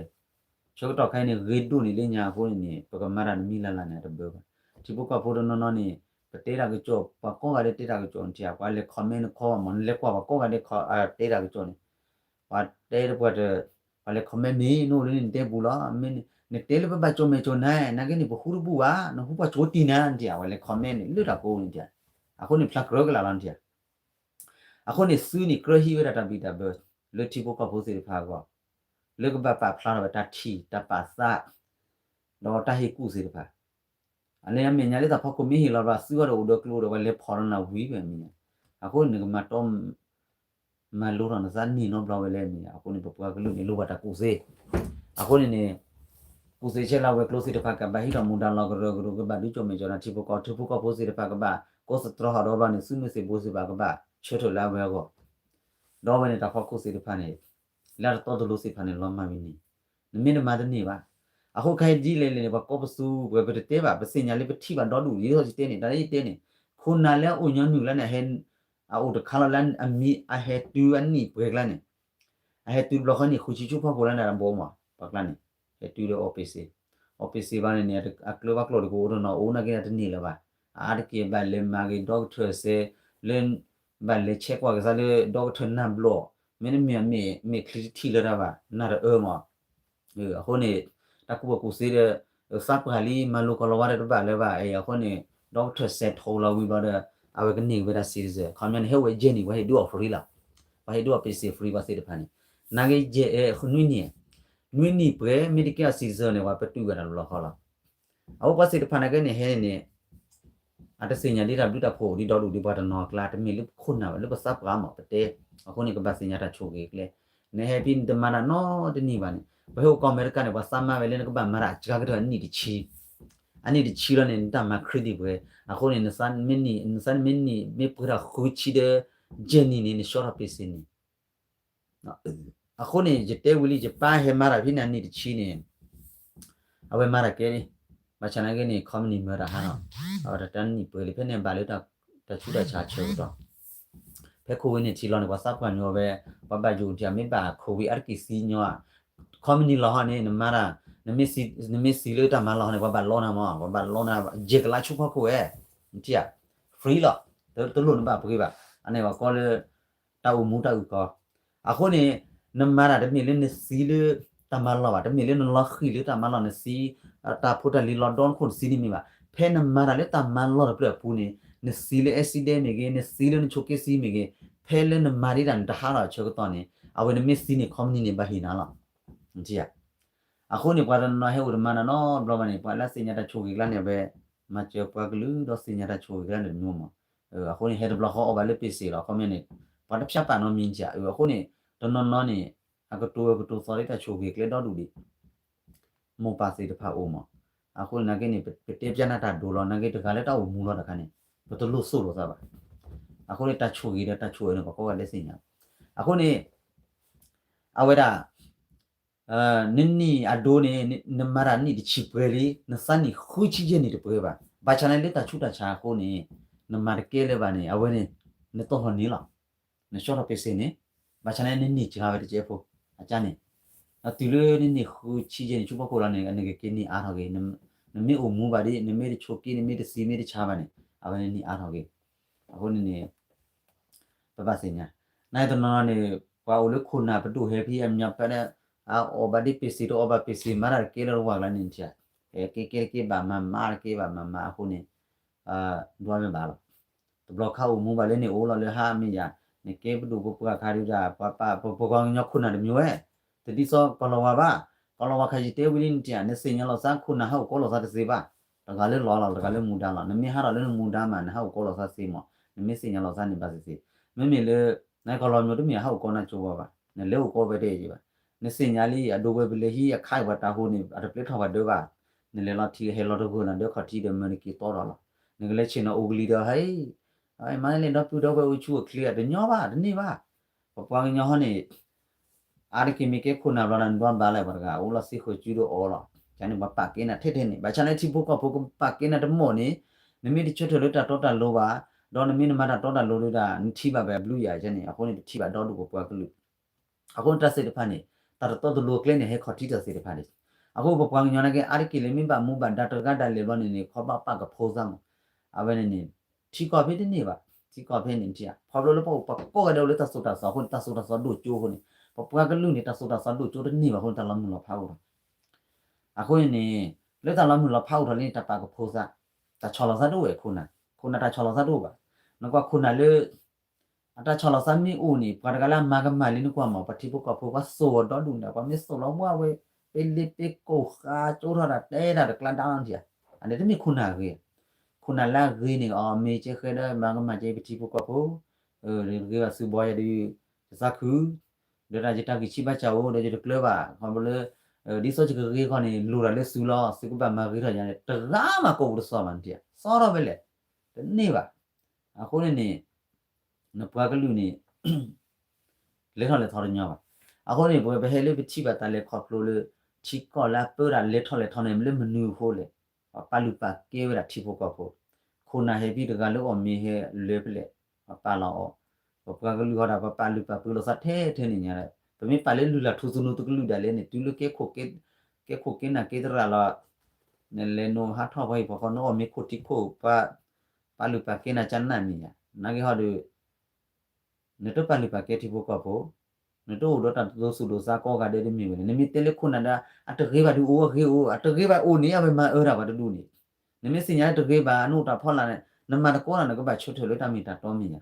ဆၢကတီၢ်ခဲအံၤန့ၣ် ဂ့ၤဒိၣ်န့ၢ်လၢညါအဃိန့ၣ်န့ၣ် ပကမၤတၢ်တမံၤလၢ်လၢ်န့ၣ် တဘၣ်ဘၣ်. ထံဖိကီၢ်ဖိတနီၤနီၤန့ၣ် ပတဲတၢ်ကစီၣ် ပှၤကိးဂၤဒဲးတဲတၢ်ကစီၣ်န့ၣ် ထံၣ်ဧါ ပှၤလဲၤ comment နခီဘၣ်မး နလဲၤကွၢ်ပှၤကိးဂၤဒဲးတဲတၢ်ကစီၣ်န့ၣ် ပှၤတဲတပှၤတ ပှၤလဲၤ comment န့ၣ် နအိၣ်လၢန့ၣ်နတဲပူၤလီၤ, မ့ၢ်နတဲလၢပဘၣ်ကၠီမဲာ်ကၠီနါ နာ်က့န့ၣ် ပဃူတဘူၣ်ဘၣ်, နဟူပှၤကၠီတံၢ်နၤ နထံၣ်ဧါ, ပှၤလဲၤ comment န့ၣ် လၢတၢ်ကိးန့ၣ်ထံၣ်ဧါ, အဃိန့ၣ် ဖျါကြၢးကလာ်လီၤ နထံၣ်ဧါ. အဃိန့ၣ် သုန့ၣ်ကြၢးဟံးဝဲဒၣ်တၢ်ဘံၣ်တၢ်ဘၢ လၢထံဖိကီၢ်ဖိသ့ၣ်တဖၣ်အဂီၢ်, လၢကဘၣ်ပာ်ဖျါထီၣ်ဝဲတၢ်ထံၣ်တၢ်ပာ်သး ဒီးတၢ်ဟ့ၣ်ကူၣ်သ့ၣ်တဖၣ်, အလၢအမဲာ်ညါလၢတၢ်ဖီခိၣ်မ့ၢ်ဟ့ၣ်လီၤဘၣ် သုဂီၢ်ဒီးအိၣ်ဒီးကျိဒီး ပှၤလဲၤဖီၣ်လီၤနၤဝံၤဖဲအမဲာ်ညါ, အဃိန့ၣ်နကမၤတီ မၤလိထီၣ်နသးန့ၢ်နီတဘျီဝဲလၢအမဲာ်ညါ, အဃိန့ၣ် ပပှၤကလုာ်န့ၣ် လိၣ်ဘၣ်တၢ်ကူၣ်သ့, အဃိန့ၣ်န့ၣ် ကူၣ်သ့ဆဲးလၢဝဲၤကျိသ့ၣ်တဖၣ် ကဘၣ်ဟံးထီၣ်မူဒါလီၤကရၢကရိ ကဘၣ်ဒုးကၠီမဲာ်ကၠီနါ ထံဖိကီၢ် ထံဖိကီၢ်ဖိသ့ၣ်တဖၣ် ကဘၣ်ကိးသတြီဟီၣ်ဒီးဘျီန့ၣ် သုးမုၢ်သံၣ်ဘိသ့ၣ်တဖၣ်ကဘၣ်ဆၢထၢၣ်လၢအဝဲအဂီၢ်, ဒီးအဝဲန့ၣ်တၢ်ဖီခိၣ်သ့ၣ်တဖၣ်န့ၣ် လၢတတီတလိၤသ့ၣ်တဖၣ်န့ၣ် လီၤမၢ်ဝံၤန့ၣ် နမ့ၢ်တမၤတန့ၢ်ဘၣ်. အဃိခဲအံၤဒ်လဲၣ်လဲၣ်န့ၣ် ပှၤကိးပသူ ပှဲၤပတတဲဘၣ် ပသ့ၣ်ညါလၢပထံၣ်ဘၣ်ဒီဒူၣ် ဒ်သိးယတဲန့ၣ် တၢ်လၢယတဲန့ၣ် ခိၣ်နၢ်လၢအအိၣ်ညီနုၢ်ကျါန့ၣ် အအိၣ်တခါလီၤလၢအမံၤ အဟဲတုၤအနံၣ်ပှဲၤကျါန့ၣ်, အဟဲတုၤတဘျီဃီန့ၣ် ဃုဆံဆူဖီခိၣ်လၢန့ၣ်တဘိမး ပှၤကျါန့ၣ် ဟဲတုၤဒီး office, office ဘၣ်န့ၣ်န့ၣ် အကျၢၤဘၣ်ကျိာ်တကအိၣ်တနီၤ အိၣ်နာ်က့န့ၣ်တန့ၢ်လၢၤဘၣ်. အါတက့ၢ်ဘၣ်လဲၤမၤက့ၤ ဒီကထၢၣ်စဲး လၢ ဘၣ်လဲၤဆဲးကွၢ်က့ၤသးလၢ ဒီကထၢၣ်နၢ်ဘျီၣ် မ့တမ့ၢ် မဲာ်ချံတထံၣ်လၢတၢ်ဘၣ် နၢ်တအၢမး အဃိန့ၣ် တၢ်ကူၣ်ဘၣ်ကူၣ်သ့ဒီး သးပှၢ်လံ မၤလိကီၤလီၤဝါဒီးတဘၣ်လၢၤဘၣ်အံၤ အဃိန့ၣ် ဒီကထၢၣ်စဲးထီၣ်လီၤဝံၤဘျီဒီး အဝဲကန့ၢ်က့ၤဝဲဒၣ် citizen ခီပညီန့ၣ် ဟဲအိၣ်ဝဲ journey ပှၤဟ့ၣ်ဒုးအီၤ free လီၤ. ပှၤဟ့ၣ်ဒုးအီၤ ပ့စ့း free ပှၤသ့ၣ်တဖၣ်န့ၣ် နာ်က့ နွံနံၣ် နွံနံၣ်ပှဲၤ မ့ၢ်တကဲအီၤ citizen န့ၣ် ပှၤပတုာ်ဝဲဒၣ်တဘျီဃီလီၤ. အဝဲပှၤသ့ၣ်တဖၣ်နာ်က့န့ၣ် ဟဲန့ၣ်န့ၣ် အတသ့ၣ်ညါဒ်တၢ်ဘျုးတၢ်ဖှိၣ်ဒ်ဒီဒူၣ်ဒ်ပှၤတနီၤအကျါ တမ့ၢ်လၢပခိၣ်နၢ်ဘၣ် လၢပသးပှၢ်မး ပတဲ, အဃိန့ၣ် ကဘၣ်သ့ၣ်ညါတၢ်ဆိၣ်ဂ့ၤကျဲ, နဟဲဖဲနတမၤတၢ်နီတနံၣ်ဘၣ်န့ၣ် ပှၤဟဲအိၣ်ကီၢ်အမဲရကၤန့ၣ် ပှၤသးမါဝဲလၢနကဘၣ်မၤတၢ်အစှၤကတၢၢ်အနံၣ်တဆံ, အနံၣ်တဆံလီၤန့ၣ် နတၢ်မၤ credit ပှဲၤ, အဃိန့ၣ် နသးမ့ၢ်နံၣ် နသးမ့ၢ်နံၣ် မ့ၢ်ပှဲၤထီၣ်ဃုဆံဒီး journey န့ၣ် နဆှီထီၣ်ပ့စ့းန့ၣ် အဃိန့ၣ် ယတဲဝံၤလံ ယပၢ်ဟဲမၤတၢ်ဖဲန့ၣ် အနံၣ်တဆံန့ၣ် အဝဲမၤတၢ်ကဲလံ, ဘၣ်ဆၣ်နာ်က့န့ၣ် company မၤတၢ်ဟးထီၣ်, အဝဲတၢ်တနံၣ်ပှဲၤလံ ဖဲန့ၣ်ဘၣ်လၢတၢ်ဆူးတၢ်ဆါဆၢကတီၢ်, ဖဲ covid nineteen လီၤန့ၣ် ပှၤသးပှၢ်ညီဝဲ, ပှၤဘၣ်ယိၣ်ထံၣ် မ့ၢ်ဘၣ် covid အါတက့ၢ်သံညီဧါ, company လီၤဟီန့ၣ် နမၤတၢ်, နမ့ၢ်စံးလၢတၢ်မၤလီၢ်ဟီန့ၣ် ပှၤဘၣ်လီနၤမး, ပှၤဘၣ်လီနၤ ယဲၢ်ကလးဆူဖီခိၣ်ဝဲ, နထံၣ်ဧါ, free လီၤ, တလိၣ်နဘၣ်ပှ့ၤဘၣ်, အန့ၣ်ပှၤကိးလၢ တၢ်အိၣ်မူတၢ်အုၣ်ကီၤ, အဃိန့ၣ် နမၤတၢ်တမ့ၢ်လၢနသံလၢတၢ်မၤလီၢ်ဘၣ်, တမ့ၢ်လၢနလီၤဃံၤလၢတၢ်မၤလီၢ် နသံ, တၢ်ဖိတၢ်လံၤလီၤဒီနခိၣ်နသံန့ၣ်မ့ၢ်ဘၣ်, ဖဲနမၤတၢ်လၢတၢ်မၤလီၢ်တဖျၢၣ်အပူၤန့ၣ် နသံလၢ accident မ့ၢ်ဂ့ၤ နသံလၢနဆိးက့သံမ့ၢ်ဂ့ၤ, ဖဲလၢနမၤဒ်တၢ်န့ၣ် တဟးထီၣ်အဆၢကတီၢ်န့ၣ် အဝဲနမ့ၢ်သံန့ၣ် company န့ၣ် ဘၣ်ဟ့ၣ်နၤလီၤ, နထံၣ်ဧါ, အဃိန့ၣ် ပှၤတနီၤဟဲအိၣ်တမၤနၤနီတဘျီဘၣ်န့ၣ် ပှၤလၢသ့ၣ်ညါတၢ်ဆိၣ်ဂ့ၤကျါန့ၣ် အဝဲ မၤစၢၤပှၤကလုာ်ဒီးသ့ၣ်ညါတၢ်ဆိၣ်ဂ့ၤကျါန့ၣ်တမံၤမး, အဃိန့ၣ် ဟဲတဘျီဃီအီၣ်ဘၣ်လၢပ့စ့းလီၤ ခီပညီန့ၣ် ပှၤတဖၠးပာ်နီတမံၤန့ၣ်ဧါ, အဃိန့ၣ် တနီၤနီၤန့ၣ် အကတိၤဝဲကတိၤသီလၢတၢ်ဆိၣ်ဂ့ၤကျဲဒီဒူၣ်ဒံး မိၢ်ပၢ်သ့ၣ်တဖၣ်အိၣ်မး, အဃိန့ၣ် နာ်က့န့ၣ် ပတဲပျးနၤတၢ်ဒိးလီၤ နာ်က့တဂၤလၢတၢ်အိၣ်မူလီၤတခါန့ၣ် ပတလိၣ်သိၣ်လိာ်သးဘၣ်, အဃိန့ၣ် တၢ်ဆိၣ်ဂ့ၤဒီးတၢ်ဆိၣ်အၢန့ၣ် ပှၤကိးဂၤဒဲးသ့ၣ်ညါ, အဃိန့ၣ် အဝဲဒၣ် နနံၣ်အဒိန့ၣ် နမၤတၢ်နံၣ်တဆံပှဲၤလံ နသးနံၣ်ဃုဆံယဲၢ်နံၣ်တပှဲၤဘၣ်, ဘၣ်ဆၣ်န့ၣ်လၢတၢ်ဆူးတၢ်ဆါအဃိန့ၣ် နမၤတကဲလၢၤဘၣ်န့ၣ် အဝဲန့ၣ် နတီၢ်ထီၣ်န့ၢ်လီၤ, နဆှီထီၣ်ပ့စ့းန့ၣ်, ဘၣ်ဆၣ်န့ၣ် နနံၣ်စှၤဝဲတကဲဖိ, အကါန့ၣ်, အတုၤလၢနနံၣ်ဃုဆံယဲၢ်နံၣ်ဆူဖီခိၣ်လီၤန့ၣ် နကက့ၤနံၣ်အါထီၣ်က့ၤ, နမ့ၢ်အိၣ်မူဘၣ်ဒ် နမ့ၢ်တဆိးက့ နမ့ၢ်တသံမ့ၢ်တဆါဘၣ်န့ၣ် အဝဲနနံၣ်အါထီၣ်က့ၤ, အဃိန့ၣ်န့ၣ် ပဘၣ်သ့ၣ်ညါ, နတနီၤနီၤန့ၣ် ပှၤအိၣ်လၢခိၣ်နၢ်ပဒိၣ်ဟဲဖဲအမညီဖဲဒၣ် အအီၣ်ဘၣ်ဒ်ပ့စ့းတအီၣ်ဘၣ်ပ့စ့း မၤတၢ်တကဲလၢတဝၢ်ကျါန့ၣ်ထံၣ်, ဟဲကဲကဲတကဲဘၣ်မၤမၤတကဲဘၣ်မၤမၤအဃိန့ၣ် ဒွးမ့ၢ်ဘၣ်လီၤ, တဘျီခါအိၣ်မူဘၣ်လၢန့ၣ်အိၣ်လီၤလၢဟါမ့ၢ်ယၤ, နကဲပဒိၣ်ပပှၢ်ခါဒုးဒၣ် ပှၤပှၤပှၤကညီခိၣ်နၢ်တမံၤဝဲ, တဒ်သိးကီၢ်လီၤဝါဘၣ်, ကီၢ်လီၤဝါခါယတဲဝံၤလံနထံၣ် နသ့ၣ်ညါလီၤသးခိၣ်နၢ်ဟးအိၣ်ကီးလိာ်သးတသ့ဘၣ်, တဂၤလၢလီၤလီၤ တဂၤလၢမူဒါလီၤ နမ့ၢ်ဟးထီၣ်လၢနမူဒါမး နဟးအိၣ်ကီးလိာ်သးသ့မး, နမ့ၢ်သ့ၣ်ညါလီၤသးန့ၣ်ဘၣ်သ့ၣ်သ့ၣ်, မ့မ့ၢ်လၢ နကီၢ်လီၤမ့ၢ်တမ့ၢ်ဟးအိၣ်ကီးနၢ်ကၠိဘၣ်ဘၣ်, နလဲၤအိၣ်ကီးဝဲတယံာ်ဘၣ်, နသ့ၣ်ညါလံ အဒိဝဲပလဲၤဟံးအခါအံၤပှၤတၢ်ဟိန့ၣ် အတပျဲထီၣ်ပှၤဒၢဘၣ်, နလဲၤလီၤထံဟဲလီၤတဂၢၢ်နၤဒၢခီၣ်ထံးဒီးမၢနက့ၤတီဒီးလီၤ, နကလဲၤဆ့ၣ်နီၤအိၣ်ကလံၤဒီးဟဲ မၤလဲၣ်ဒီပုၢ်ဒီဝဲၢ်အိၣ်ဆူၣ်အိၣ်ချ့အတညီဘၣ် တန့ၢ်ဘၣ်, ပပှၤကညီဟီန့ၣ် အါတက့ၢ်မ့ၢ်ကဲခိၣ်နၢ်ဘျီနၤ နဒွးဘၣ်လၢပှၤတဂၤ အိၣ်လီၤသ့ဃၢၤစုဒီးအီၤလီၤ, ကန့ၣ်ပှၤပာ်ကဲနၤထဲထဲန့ၣ် ဘၣ်ဆၣ်လၢထံဖိကီၢ်ဖိကပာ်ကဲနၤတမီၢ်န့ၣ်, နမ့ၢ်တဆၢထၢၣ်လၢတၢ်တီတၢ်လိၤဘၣ်, ဒီးနမ့ၢ်နမၤတၢ်တီတၢ်လိၤဒုးဒၣ် နထံၣ်ဘၣ်ဘၣ်ဘျုးယၤန့ၣ် အဃိန့ၣ် ပထံၣ်ဘၣ်ဒီဒူၣ်ပပှၤကလုာ် အဃိန့ၣ်တၢ်သ့ၣ်တဖၣ်န့ၣ် တၢ်တတီတလိၤကျဲန့ၣ် ဟဲခီၣ်ထံးတၢ်သ့ၣ်တဖၣ်န့ၣ်, အဃိပပှၤကညီနာ်က့ အါတက့ၢ်လၢမ့ၢ်ဘၣ်မူဘၣ်ဒါတဂၤဒၣ်လဲာ်ဘျီန့ၣ်န့ၣ် ခီဘၣ်ပာ်ကဖိသးမး, အဝဲန့ၣ်န့ၣ် ထံကီၢ်ဖဲတန့ၢ်ဘၣ်, ထံကီၢ်ဖဲန့ၣ်ထံၣ်ဧါ, ခီဖျိလၢပှၤအိၣ်ပှၤကိးဂၤဒဲးအိၣ်လၢတၢ်သိၣ်တၢ်သီအဃိန့ၣ် တၢ်သိၣ်တၢ်သီဒိၣ်ကၠိအဃိန့ၣ်, ပပှၤကလုာ်န့ၣ် တၢ်သိၣ်တၢ်သီဒိၣ်ကၠိတန့ၢ်ဘၣ်အဃိန့ၣ် တၢ်လီၤမုၢ်လီၤဖးအိၣ်ထီၣ်. အဃိန့ၣ်န့ၣ် လၢတၢ်လီၤမုၢ်လီၤဖးအိၣ်ထီၣ်လံန့ၣ် တၢ်ပာ်ကဖိသး, တၢ်ဆီၣ်လီၤသးတအိၣ်ဝဲခိၣ်နၢ်, ခိၣ်နၢ်တၢ်ဆီၣ်လီၤသးတအိၣ်ဘၣ်. နကွၢ်ခိၣ်နၢ်လၢ အတၢ်ဆီၣ်လီၤသးမ့ၢ်အိၣ်န့ၣ် ပှၤတဂၤလၢအမၤကမၣ်လံနကွၢ်မး ပှၤထံဖိကီၢ်ဖိ ပှၤသိၣ်အီၤဒီဒူၣ်န့ၣ် ပှၤမ့ၢ်သိၣ်လီၤဝဲဝဲ ပ့လ့ပ့ကိၢ်ဃါကၠိထီၣ်တၢ်တဲတၢ်တကျါဒါလီၤထံၣ်ဧါ. အန့ၣ်တမ့ၢ်ခိၣ်နၢ်အဂ့ၤ, ခိၣ်နၢ်လၢအဂ့ၤန့ၣ် အီၤမ့ၢ်ကဲဃဲဒီးမၤကမၣ်ကဲပထံဖိကီၢ်ဖိ, တဂ့ၤဘၣ်သုဘီယၤဒုး တသးခု, ဒီးတၢ်ယတၢ်ဂံၢ်ဆံးဘါစၢ်အိၣ် ဒီးယတကျၢၤဘၣ် ခီဖျိလၢ ဒ်သိးယကဂ့ၤဃီန့ၣ် လိၣ်တၢ်လၢသုလီၤ သုကဘၣ်မၤဂ့ၤထီၣ်ယၤန့ၣ် တဂၤမးကိးပူၤတသီၣ်ဘၣ်နထံၣ်ဧါ သီထီၣ်ဖဲလဲၣ်, တန့ၢ်ဘၣ်. အဃိန့ၣ်န့ၣ် နပှၤကလုာ်န့ၣ် လဲၤထီၣ်လဲၤထီတညီဘၣ်. အဃိန့ၣ် ပဝဲပဟဲလၢပထံၣ်ဘၣ်တၢ်လဲၤခီဖျိလၢ ထံကီၢ်လၢအပၢတၢ်လဲၤထီၣ်လဲၤထီန့ၣ် မ့ၢ်လၢမနုၤအဃိလဲၣ်, ပှၤပာ်လုၢ်ပာ်ကဲဝဲဒၣ်ထံဖိကီၢ်ဖိ, ခိၣ်နၢ်ဟဲဖဲတဂၤလၢအီၣ်မ့ၤဟဲလၢဖဲလဲၣ်, ပှၤပာ်လီၤအီၤ, ပပှၤကလုာ်ဟီဒၣ် ပပာ်လုၢ်ပာ်ပၢလီၤသးထဲထဲန့ၣ်ညါ, ပမ့ၢ်ပာ်လၢလုၢ်လၢ်ထူသနူတကလုာ်ဒၣ်လဲာ်န့ၣ် တုၤလၢ ကဲခိၣ်ကဲနၢ်ကဲသရၣ်လီၤ နလဲၤနိဟးထီၣ်ပှၤဟံၣ်ပှၤဃီ နအီၣ်မ့ၤခိၣ်ထံခိၣ် ပှၤ ပာ်လုၢ်ပာ်ကဲနၤကနၣ်မ့ၢ်ညါ, နာ်က့ဟီဒီး နတပာ်လုၢ်ပာ်ကဲထံဖိကီၢ်ဖိ, နတအိၣ်ဒီးတၢ်ဒိသူၣ်ဒိသးကိးဂၤဒဲးတမ့ၢ်ဝဲန့ၣ် နမ့ၢ်တဲလၢခိၣ်နၢ်ဒီး အတဂ့ၤဘၣ်ဒုးအိၣ်အဂ့ၤအိၣ် အတဂ့ၤဘၣ်အိၣ်န့ၣ် အဝဲမၤအၢတၢ်ပှၤတဒူၣ်န့ၣ်, နမ့ၢ်သ့ၣ်ညါလၢတဂ့ၤဘၣ် နအိၣ်တၢ်ဖီလာ်န့ၣ် နမၤတကိးတၢ် နကဘၣ်ဆၢထၢၣ်လၢတၢ်မ့ၢ်တၢ်တီမ့ၢ်ညါ,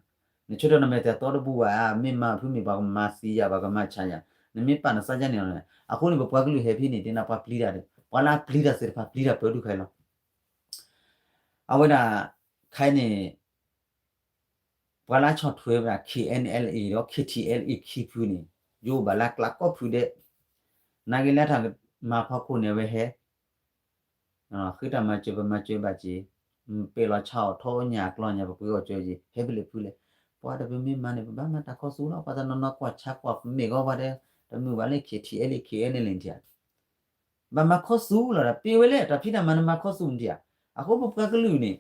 နဆၢထၢၣ်နမဲာ်တၢ်တီတဘူၣ်ဘၣ်ဧါ မ့ၢ်မၤဖုမ့ၢ်ပှၤကမၤသံယၤ ပှၤကမၤဆါယၤ, နမ့ၢ်ပာ်နသးဒ်န့ၣ်လီၤန့ၣ် အဃိန့ၣ် ပပှၤကလုာ်ဟဲဖဲန့ၣ် တဲနၤပှၤပျံၤတၢ်ဒီး ပှၤလၢအပျံၤတၢ်သ့ၣ်တဖၣ်ပျံၤတၢ်ပၢဒုၣ်ခဲလီၤ အဝဲဒၣ် ခဲအံၤန့ၣ် ပှၤလၢဆီၣ်ထွဲဝဲဒၣ် K N L A ဒီး K T L A ခံဖုန့ၣ် ယအိၣ်ဘၣ်လၢအကျါကိးဖုဒဲး, နာ်က့လၢတၢ်မၤဖီခိၣ်န့ၣ် အဝဲဟဲ ဃ့တၢ်မၤစၢၤ ပမၤစၢၤဘၣ်က့ၤ, ပဲာ်လီၤဆါအီၤထီညၣ်အကျီညါ ပပှ့ၤအီၣ်စၢၤက့ၤ ဟဲဖဲလဲၣ်ဖုလဲၣ်, ပှၤဒီးပမ့ၢ်မၤန့ၣ် ပဘၣ်မၤတၢ်ခီဆူလီၤ ပှၤတနီၤနီၤကွၢ်ဆါကွၢ်မ့ၢ်ဂီၢ်ပှၤဒီး တမုာ်ဘၣ်လၢ K T L A K N L A န့ၣ်ထံၣ်ဧါ ဘၣ်မၤခီဆူလီၤဒီး ပ့ၤဝဲလဲၣ် တၢ်ဖံးတၢ်မၤနမၤခီဆူမ့ၢ်ထံၣ်ဧါ, အဃိပပှၤကလုာ်န့ၣ်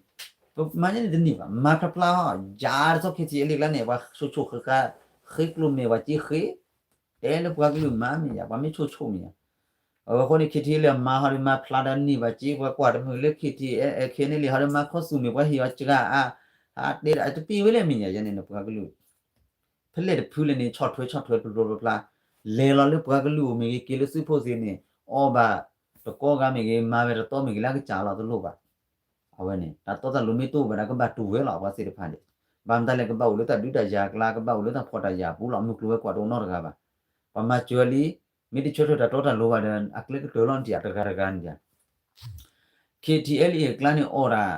ပမၤန့ၣ်တန့ၢ်ဘၣ် မၤဖျါဖျါဟီ ယၤတဆီ K T L A ကျါန့ၣ် ပှၤဆိၣ်ဆိၣ်ဃၣ်ဃၣ် ဃ့ကျိၣ်မဲာ်ပှၤစ့ဃ့, တဲလၢပှၤကလုာ်မၤမ့ၢ်ယၤ ပှၤမ့ၢ်ဆိၣ်ဆိၣ်မ့ၢ်ယၤ, အဝဲအဃိန့ၣ် K T L A မၤဟီဒီးမၤဖျါဒီးန့ၢ်ဘၣ်စ့ ပှၤကွၢ်တမုာ်လၢ K T L A K N L A ဟီဒီးမၤခီဆူမ့ၢ် ပှၤဟ့ၣ်အီၤစှၤအါ, အတဲဒၣ်တပ့ၤဝဲလဲၣ်မ့ၢ်ယၤ ယၤန့ၣ် နပှၤကလုာ် ဖဲလဲၣ်တဖုလဲၣ်န့ၣ် ဆီၣ်ထွဲဆီၣ်ထွဲပျီပျီပျီပျီ, လဲၤလီၤလၢပှၤကလုာ်အိၣ်မ့ၢ်ဂ့ၤ က့ၤလၢသုးဖိသ့ၣ်န့ၣ် အီၣ်ဘၣ်တကီဂၤမ့ၢ်ဂ့ၤ မၤဝဲတတီမ့ၢ်ဂ့ၤ လၢအကစၢ်လီၤတလိၣ်ဘၣ်. အဝဲန့ၣ် တၢ်တီတၢ်လိၤမ့ၢ်တအိၣ်ဘၣ်ဒီး ကဘၣ်တူၢ်ဝဲလီၤ ပှၤသ့ၣ်တဖၣ်န့ၣ်, ဘၣ်မတၤလဲၣ် ကဘၣ်အိၣ်လၢတၢ်ဒုးတၢ်ယၤအကျါ ကဘၣ်အိၣ်လၢတၢ်ဖှီၣ်တၢ်ယာ်အပူၤလီၤ မုၢ်ကျိၤဝဲၤကွာ်တအိၣ်နီတဂၤဘၣ်. ပှၤမၤစၢၤလံ, မ့ၢ်တဆၢထၢၣ်တၢ်တီတၢ်လိၤဘၣ်ဒီး အကျဲကတၢၢ်လီၤနထံၣ်ဧါ တဂၤတဂၤန့ၣ် K T L A အကျါန့ၣ်အီၣ်ဒၣ်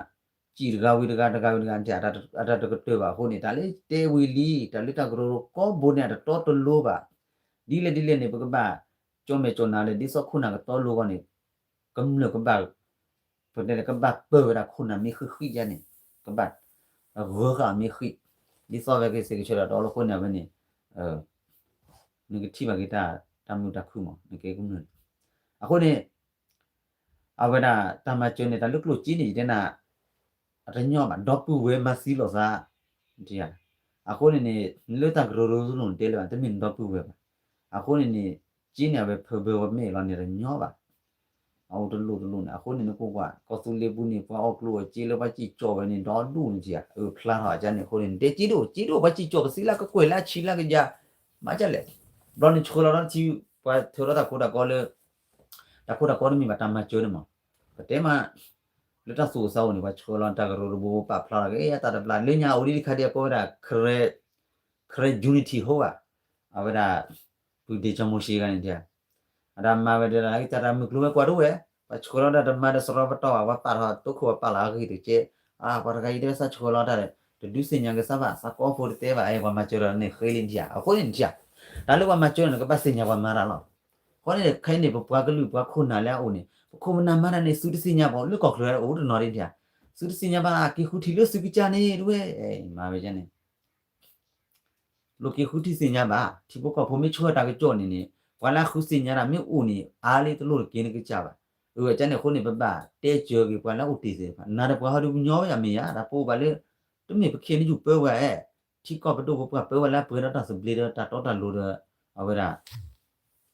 စံၣ်တဂၤဝံၤတဂၤ တဂၤဝံၤတဂၤန့ၣ် အတၢ်တကတၢၢ်ဘၣ်အဃိန့ၣ် တၢ်လၢတဲဝံၤလံ တၢ်လၢတၢ်ကရၢကရိကိးဘိန့ၣ် အတတီတလိၤဘၣ်. ဒ်လဲၣ်ဒ်လဲၣ်န့ၣ် ပကဘၣ်ကၠီၣ်မဲာ်ကၠီၣ်နါလၢ ဒ်သိးခိၣ်နၢ်ကတီလိဂီၢ်န့ၣ် ကမျၢၢ်ကဘၣ် ပတဲလၢကဘၣ်ပၢၢ်ဝဲဒၣ်ခိၣ်နၢ်မ့ၢ်ဃံးဃံးယါန့ၣ် ကဘၣ်ဂၢၤဃာ်မ့ၢ်ဃံး, ဒ်သိးဝဲက့ၤစ့ကဆၢဒီးတအီလၢခိၣ်န့ၣ် အဝဲန့ၣ် နကထံၣ်ဘၣ်က့ၤတၢ်မုာ်တၢ်ခုၣ်မး နကဲကမျၢၢ်န့ၣ်. အဃိန့ၣ် အဝဲဒၣ်တၢ်မၤစၢၤန့ၣ် တၢ်လၢကျိၣ်စ့န့ၣ် ယတဲနၤ အတညီဘၣ် ဒီပုၢ်ဝဲၢ်မၤသံလိာ်သး အဃိန့ၣ်န့ၣ် လၢတၢ်ကရၢကရိတလိၤန့ၣ်တဲလၢၤဘၣ် တမ့ၢ်နဒီပုၢ်ဝဲၢ်ဘၣ်. အဃိန့ၣ်န့ၣ် စ့န့ၣ် အဝဲဖၢဘၢဝဲမ့ၢ်လီၤန့ၣ်တညီဘၣ်. အအိၣ်တလိၤတလိၤန့ၣ် အဃိန့ၣ်နကွၢ်ကွၢ် ကီၢ်သူလ့ၤပူၤန့ၣ် ပှၤအီၣ်ကျိၣ်အီၣ်စ့လၢပှၤစံၣ်ကၠီၣ်ဝဲန့ၣ် ဒီဒူၣ်န့ၣ်ထံၣ်ဧါ အဖျါထီၣ်အကါန့ၣ် အဃိန့ၣ် နတဲစ့တအိၣ် စ့တအိၣ် ပှၤစံၣ်ကၠီၣ်ကသံလၢကကွဲၢ်လၢအဆံးလၢကယၤ မၤကလဲၣ် ဘျီန့ၣ်ဆှၢလီၤဒီးထံ ပှၤထၢလီၤတၢ်ခိတၢ်ကီလၢ တၢ်ခိတၢ်ကီတမ့ၢ်ဘၣ် တၢ်မၤစၢၤန့ၣ်မး ပတဲမး လၢတၢ်သူၣ်အိၣ်သးအိၣ်န့ၣ် ပှၤဆှၢလီၤတၢ်ကရၢကရိတဘိပာ်ဖျါထီၣ်က့ၤ အတၢ်တဘျါ လၢညါအိၣ်ဒံးတခါဒံး အကိးဝဲဒၣ် Karen Unity ဟိဘၣ် အဝဲဒၣ် ပုၢ်ဒ့ကၠီမိၤၡ့ဂၤန့ၣ် အတၢ်မၤဝဲဒၣ် တၢ်မုၢ်ကျိၤဝဲၤကွာ်တအိၣ်ဝဲ ပှၤဆှၢလီၤတၢ်တမၤဒီးစရီပတီၢ်ဘၣ် ပှၤပာ်ထီၣ်တိခိၣ်ပှၤပာ်လီၤအဂ့ၢ်တက့ၢ် အါ ပှၤတဂၤအံၤတဲဝဲသးဆှၢလီၤတၢ်ဒီး တဒုးသ့ၣ်ညါက့ၤသးဘၣ် သးကိးဖိတတဲဘၣ် အဲ ပှၤမၤစၢၤဒီးန့ၣ်ဃ့လံထံၣ်ဧါ အဃိန့ၣ်ထံၣ်ဧါ တၢ်လၢပှၤမၤစၢၤန့ၣ် နကဘၣ်သ့ၣ်ညါပှၤမၤတၢ်လီၤ. အဃိန့ၣ် ခဲအံၤန့ၣ် ပပှၤကလုာ်ပှၤခိၣ်နၢ်လၢအအိၣ်န့ၣ် ပခိၣ်ပနၢ်မၤတၢ်န့ၣ် သုတသ့ၣ်ညါပှၤလၢကီၢ်ချၢအိၣ်တနီၤဒံးထံၣ်ဧါ သုတသ့ၣ်ညါဘၣ် က့ၤဃုထံၣ်လၢသုကစၢ်န့ၣ်တဝဲ မၤဝဲန့ၣ် လိၣ်က့ၤဃုထံၣ်သ့ၣ်ညါဘၣ် ထံဖိကီၢ်ဖိမ့ၢ်ဆှၢတၢ်ကစီၣ်န့ၣ်န့ၣ် ပှၤလၢအဃုသ့ၣ်ညါတၢ်မ့ၢ်အိၣ်န့ၣ် အါလံတလိၣ်တက့ၢ်နကစၢ်ဘၣ်. အဝဲန့ၣ်အဃိန့ၣ် ပဘၣ်တဲစၢၤက့ၤပှၤလၢအအိၣ်တ့ၢ်သ့ၣ်တဖၣ် နၤဒီးပှၤဟီဒုးပညီဝဲဒၣ်မ့ၢ်ဧါ တၢ်ပအိၣ်ဘၣ်လၢ တမ့ၢ်ပခ့နယူၢ်ပၢဝဲအဲ ထံကီၢ်ပဒိၣ်ပပှၢ်ပၢဝဲလၢအပှဲၤဒီးတၢ်သဘျ့ဒီးတၢ်တီတၢ်လိၤဒီး အဝဲဒၣ်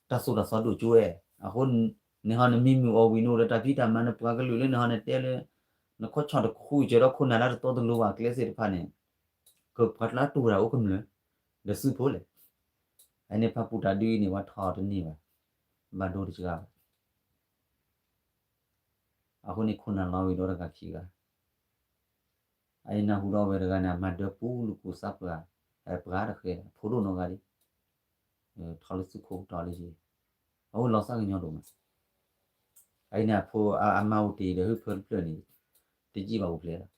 တၢ်သိၣ်တၢ်သီဒိၣ်ကၠိအဲ အဃိ နဟီနမံမုာ်အီၣ်ဝံၤနအိၣ်ဒီးတၢ်ဖံးတၢ်မၤနပှၤကလုာ်လၢနဟီနတဲလၢ နခီၣ်ဆီၣ်တခူစၢၤဒီးခိၣ်နၢ်လၢတတီတလိၤဘၣ်ကျဲသ့ၣ်တဖၣ်န့ၣ် ကပှၤကျါတူၢ်တၢ်အိၣ်ကမျၢၢ် ဒီးသုးဖိလဲၣ် အန့ၣ်ဖၣ်ပူၣ်တၢ်ဒုးအံၤန့ၣ် ပှၤထီၣ်တန့ၢ်ဘၣ်, ဘၣ်ဒိတစှၤဘၣ်. အဃိန့ၣ်ခိၣ်နၢ်လီၤဝံၤဒီးတဂၤခံဂၤ, အအံၤနၢ်ဟူဒီးအဝဲတဂၤန့ၣ် အမၤဒၢပူၤလူၤကူၣ်စးပှၤ, ပှၤတဃဲၤ ဖိဒိၣ်နီၢ်ဂၤဒံး, ထီၣ်လၢသုးခိၣ်ကတီၤလၢယံၤ, အအိၣ်လီၤစၢ်ကညီဒိၣ်မး, အအံၤန့ၣ်အဖိအမါအိၣ်တ့ၢ်ဒီးဟုဖၢတဖျၢၣ်န့ၣ်, တယံာ်ဘၣ်အိၣ်ဖျဲၣ်လီၤ,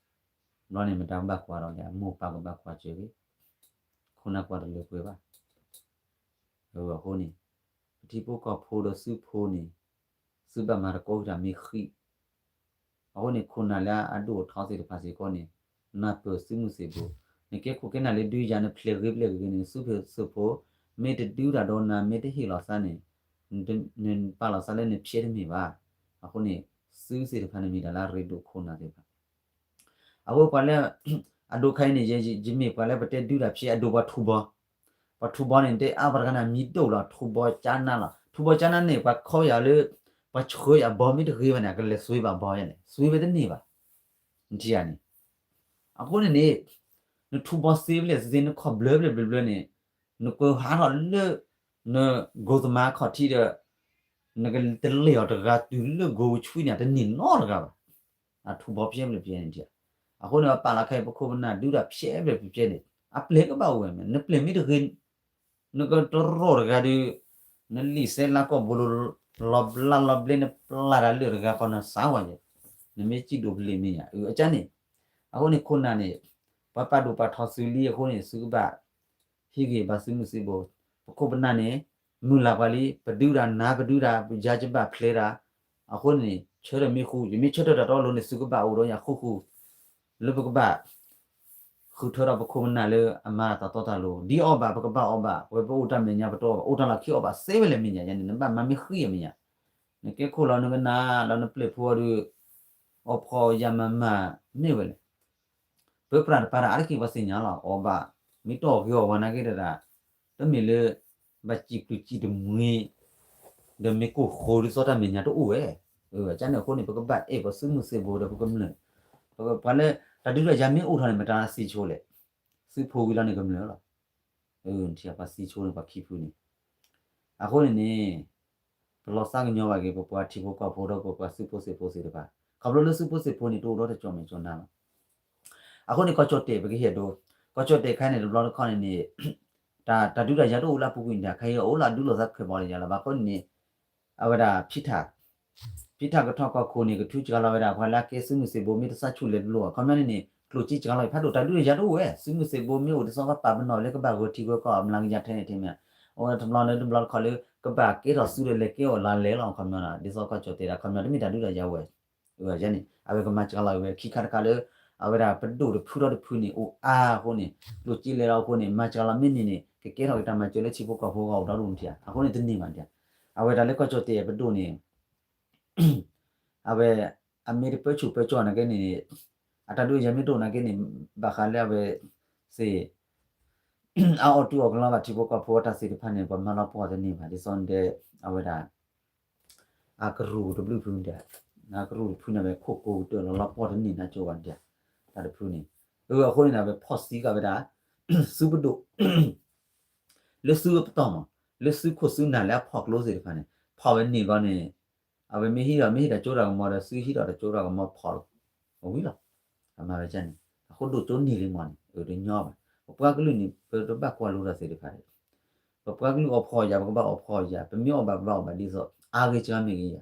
ဘျီန့ၣ်မတၤကဘၣ်ကွၢ်ဒီးလဲၣ် အမိၢ်ပၢ်ကဘၣ်ကွၢ်စၢၤဂ့ၤ, ခိၣ်နၢ်ကွၢ်တလၢပှဲၤဘၣ်. အဃိန့ၣ်, ပထံဖိကီၢ်ဖိဒီးစုဖိန့ၣ်, စုဘၣ်မၤတကိးကတၢၢ်မ့ၢ်ဃံး, အဃိန့ၣ် ခိၣ်နၢ်လၢအဒိၣ်အထီသ့ၣ်တဖၣ်စ့ၢ်ကီးန့ၣ်, နၢ်ပၢၢ်စုမုၢ်သံၣ်ဘိ, နကဲခိၣ်ကဲနၢ်လၢဒုးယၤ နဖျဲးဂ့ၤဖျဲးဂ့ၤန့ၣ် နစုဖိစုဖိ, မ့ၢ်တဒုတၢ်ဒီးနၤ မ့ၢ်တဟ့ၣ်လီၤသးန့ၣ်, နပာ်လီၤသးလၢနဖျဲးတမ့ၢ်ဘၣ်. အဃိန့ၣ်, စုသ့ၣ်တဖၣ်န့ၣ်မ့ၢ်တၢ်လၢအရ့ဒိၣ်ခိၣ်နၢ်သ့ၣ်တဖၣ် အဃိပှၤလၢ အဒိခါအံၤန့ၣ် ယမ့ၢ်ပှၤလၢပတဲဒုးတၢ်ဖျဲးအဒိ ပှၤထူဘီ, ပှၤထူဘီန့ၣ် တဲအါပှၤတခါန့ၣ် မံၤဒိၣ်လီၤ ထူဘီကၠါနါလီၤ. ထူဘီကၠါနါန့ၣ် ပှၤခီယၤလၢ ပှၤဆှၢယၤဘီမ့ၢ်တဂ့ၤဘၣ်န့ၣ် အကလဲၤစွ့ဘၣ်ဘီယဲန့ၣ် စွ့ဝဲတန့ၢ်ဘၣ်. နထံၣ်ဧါန့ၣ်, အဃိန့ၣ်န့ၣ် နထူဘီသ့ဖဲလဲၣ်သ့ နခီၣ်ဘျၢဖဲလဲၣ်ဘျၢဘျၢန့ၣ် နကဟးထီၣ်လၢ နကိသမါခီၣ်ထံးဒီး နကတလ့ၢ်အီၤတဂၤတုၤလၢကိဝဲဆှံန့ၣ် တန့ၢ်နီတဂၤဘၣ်. အထူဘီဖျဲးဖဲလဲၣ်ဖျဲးန့ၣ်, အဃိန့ၣ် ပပာ်လီၤခဲအံၤ ပခိၣ်ပနၢ်ဒုးတၢ်ဖျဲးဖဲလဲၣ်ဖျဲးန့ၣ် အပျဲၢ်ကဘၣ်အိၣ်ဝဲမ့ၢ် နပျဲၢ်မ့ၢ်တဂ့ၤ နကတရီၣ်တဂၤဒီး နလံာ်စဲလါကီၢ်ဘိလိၤ လီၤဘျါလီၤဘျ့ နပျၢ်တၢ်လၢာ်တဂၤဃီ နစးဝဲယဲ, နမ့ၢ်စံၣ်ဒိၣ်ပလံၤမ့ၢ်ညါ အကန့ၣ်, အဃိန့ၣ်ခိၣ်နၢ်န့ၣ် ပှၤပာ်ဒိၣ်ပာ်ထီသုလံအဃိန့ၣ် သုကဘၣ် ဟံးဂ့ၤဘၣ်သုမုၢ်သံၣ်ဘိ, ပခိၣ်ပနၢ်န့ၣ် မုၢ်လၢ်ပှၤလံ ပဒုးတၢ်နၤပဒုးတၢ် ပယၤကဘၣ်ဖျဲးတၢ်, အဃိန့ၣ် ဆၢထၢၣ်မ့ၢ်ဃူ ယမ့ၢ်ဆၢထၢၣ်တၢ်တီလိၤန့ၣ် သုကဘၣ်အိၣ်ဒီးယၤဃူဃူ လၢပကဘၣ် ဃုထၢထီၣ်ပခိၣ်ပနၢ်လၢအမၤတၢ်တီတၢ်လိၤ ဒ်အီၣ်ဘၣ်ပကဘၣ်အီၣ်ဘၣ် ပဝဲပအိၣ်တၢ်မဲာ်ညါပတအီၣ်ဘၣ် အိၣ်တၢ်လီၢ်ခံအီၣ်ဘၣ်သ့ဝဲလဲၣ်မ့ၢ်ညါ ယၤန့ၣ် နဘၣ်မၤမ့ၢ်ဃံအမဲာ်ညါ, နကဲခိၣ်လီၤနကနၣ်လီၤနပျဲၢ်ဖိအီၤဒီး အီၣ်ဖှီၣ်ယၤမၤမၤမ့ၢ်ဝဲလဲၣ် ပၢပြးတပၤတၢ်အါတက့ၢ်ပှၤသ့ၣ်ညါလီၤ အီၣ်ဘၣ် မ့ၢ်တအီၣ်ဂ့ၤအီၣ်ဝါနာ်က့တၢ် တမ့ၢ်လၢ ဘၣ်စံၣ်ပျုၢ်စံၣ်တမှံၤ ဒီးမ့ၢ်ကိၢ်ဃိဒ်သိးတၢ်မဲာ်ညါတအိၣ်ဝဲ, ကန့ၣ်အဃိန့ၣ် ပကဘၣ်အဲၣ်ပှၤစုမုၢ်သံၣ်ဘိဒီးပကမျၢၢ်, ပှၤလၢ တၢ်ဒုးတၢ်ယၤမ့ၢ်အိၣ်ထီၣ်န့ၣ် မတၤသံဆိလဲၣ်, သုးဖိဝံၤလီၤန့ၣ်ကမျၢၢ်လီၤ, ထံၣ်ပှၤသံဆိန့ၣ်ပှၤခံဖုန့ၣ်, အဃိန့ၣ်န့ၣ် ပလီၤသးကညီၤဘၣ်က့ၤ ပပှၤထံဖိကီၢ်ဖိဒီးပပှၤသုးဖိသံၣ်ဖိသ့ၣ်တဖၣ်, ခီဖျိလၢသုးဖိသံၣ်ဖိန့ၣ် တအိၣ်ဒီးတကၠီၣ်မဲာ်ကၠီၣ်နါလီၤ. အဃိန့ၣ် ကီၢ်ကၠီၣ်တဲၣ် ပကဟ့ၣ်ဒိ, ကီၢ်ကၠီၣ်တဲၣ်ခါန့ၣ် တဘျီတခီၣ်န့ၣ်န့ၣ် တၢ်ဒုးတၢ်ယၤတအိၣ်လၢအပူၤကွံာ်န့ၣ် ခါအံၤအအိၣ်လၢအဒုးလိာ်သးခွဲးဘီတယၤလီၤ. ဘၣ်အဃိန့ၣ်န့ၣ် အဝဲဒၣ်ဖံထၣ်, ဖံထၣ်ကထီၣ်ကီၢ်ခိၣ်န့ၣ် ကထုစှၤလီၤဝဲဒၣ် ပှၤလၢအကဲသုးမုၢ်သံၣ်ဘိမ့ၢ်တသးဆူၣ်လဲၤတလိၣ် အခီပညီန့ၣ်န့ၣ် ကျိၣ်စ့စှၤလီၤဖးဒိၣ် တၢ်ဒုးတၢ်ယၤတအိၣ်ဝဲ သုးမုၢ်သံၣ်ဘိမ့ၢ်အိၣ်ဒ်သိးကပာ်ပနီၣ်လၢကဘၣ်ဂဲၤထံဂဲၤကီၢ် အမျးကယၤထဲန့ၣ်ထဲမ့ၢ် အဝဲတဘျီလၢတဘျီတခီၣ်လၢ ကဘၣ်ကဲထီၣ်သုးဒီးလဲၤကဲအီၤလါလဲလီၤ အခီပညီ ဒ်သိးကီၢ်ကၠီၣ်တဲၣ်ဒၣ် အခီပညီတမ့ၢ်တၢ်ဒုးတၢ်ယၤဝဲ အဝဲန့ၣ် အဝဲကမၤစှၤလီၤဝဲ ခံခါတခါလၢ အဝဲဒၣ်ပဒိၣ်တဖုထီၣ်တဖုန့ၣ် အိၣ်အါအဃိန့ၣ် ကျိၣ်စ့လဲၤလီၤအဃိန့ၣ် မၤစှၤလီၤမ့ၢ်န့ၣ်န့ၣ် ကကဲထီၣ်က့ၤတၢ်မၤစၢၤလၢထံဖိကီၢ်ဖိအဂီၢ်အိၣ်ဒီဒူၣ်နထံၣ်ဧါ အဃိန့ၣ်တန့ၢ်ဘၣ်နထံၣ်ဧါ. အဝဲဒၣ်လၢကီၢ်ကၠီၣ်တဲၣ်ပဒိၣ်န့ၣ် အဝဲ အမ့ၢ်တပၢဆူၣ်ပၢကၠီၣ်နာ်က့န့ၣ် အတၢ်ဒုးယၤမ့ၢ်တအိၣ်နာ်က့န့ၣ် ဘၣ်ဃးလၢအဝဲ သ့ၣ် အအီၣ်တူၢ်အီၣ်ကလီဘၣ်ထံဖိကီၢ်ဖိအတၢ်သ့ၣ်တဖၣ်န့ၣ် ပှၤမၤလီၤပှီၢ်တန့ၢ်ဘၣ် ဒ်သိးဒဲ အဝဲဒၣ် အကရူၢ်တဘျုးဖုဒၣ် အကရူၢ်တဖုန့ၣ်ဝဲခိၣ်ကိၤကတၢၢ်လီၤလီၤပှီၢ်တန့ၢ်နၢ်ကၠိဘၣ်ဒၣ် တၢ်တဖုန့ၣ် အဃိန့ၣ် အဝဲဖီၣ်သံကဝဲဒၣ် သုးပဒိၣ် လၢသုးအပတီၢ်မး လၢသုးခိၣ်သုးနၢ်လၢအဖီၣ်ကျိသ့ၣ်တဖၣ်န့ၣ် ဖီၣ်ဝဲန့ၢ်ဘျီန့ၣ် အဝဲမ့ၢ်ဟံးထီၣ်မ့ၢ်ဟံးတၢ်ကၠိတၢ်ကမီၤဒီး သုးဟံးထီၣ်တၢ်ကၠိတၢ်ကမီၤဖီၣ်ဝံၤလီၤ. အမၤဝဲန့ၣ် အဃိဒိၣ်ကၠိန့ၢ်လံမီၢ်န့ၣ် အတညီဘၣ်. ပပှၤကလုာ်န့ၣ် ပတဘၣ်ကွၢ်လိတၢ်သ့ၣ်တဖၣ် ပပှၤကလုာ်အီၣ်ဖှီၣ်ယၤ ပကဘၣ်အီၣ်ဖှီၣ်ယၤ ပမ့ၢ်အီၣ်ဘၣ်ပဘၣ်အီၣ်ဘၣ်ဒ်သိး အါဂ့ၤစှၤမ့ၢ်ဂ့ၤယၤ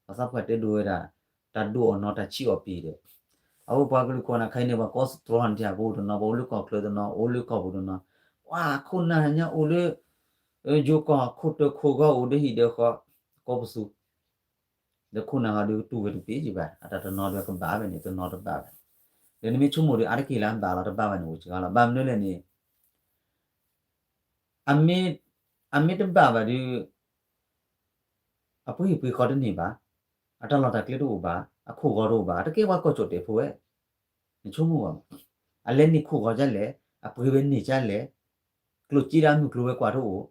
ပှၤသးပှၢ်တဲဒိဝဲဒၣ် တၢ်ဒိၣ်အီၣ်နီၤတၢ်ဆံးအီၣ်ပံၤဒီး အဝဲပှၤကလုာ်ခိၣ်နၢ်ခဲအံၤန့ၣ် ပှၤကိးသတြီန့ၣ် ပအိၣ်တနီၤ ပအိၣ်လၢကီၢ်ချၢတနီၤ အိၣ်လၢကီၢ်ပူၤတနီၤ ပှၤခိၣ်နၢ်ညါအိၣ်လၢ ယိၤကီၢ်ခိၣ်တၢၢ်ခိၣ်ဂီၤအိၣ်ဒီးဟံၣ်ဒီးဃီ ကိးပသူ ဒီးခိၣ်နၢ်ဟီဒီးတူၢ်ဝဲတပ့ၤယံၤဘၣ် အတၢ်တနီၤဒီးကဘၣ်ဝဲန့ၣ် တနီၤတဘၣ်ဘၣ်. ဒီးနမ့ၢ်ဆိကမိၣ်ဒီးအါတက့ၢ်လၢအဘၣ်လီၤတဘၣ်ဘၣ်န့ၣ် အိၣ်စှၤလီၤ ဘၣ်မနုၤလဲၣ်န့ၣ် အမ့ၢ်တဘၣ်ဘၣ်ဒီး အပှ့ၤဟံၣ်ပှ့ၤဃီတန့ၢ်ဘၣ်, အတၢ်လီၢ်တၢ်ကျဲတအိၣ်ဘၣ်, အခိၣ်ဂီၤတအိၣ်ဘၣ်, အတကဲပှၤကီၢ်ကၠီၣ်တဲၣ်ဖိဝဲ, နဆိကမိၣ်ဘၣ်မး, အလဲၤန့ၢ်ခိၣ်ဂီၤဒ်လဲၣ်, အပှ့ၤဝဲန့ၢ်ဒ်လဲၣ်, ကျိၣ်စ့ဒီးအမုၢ်ကျိၤဝဲၤကွာ်တအိၣ်,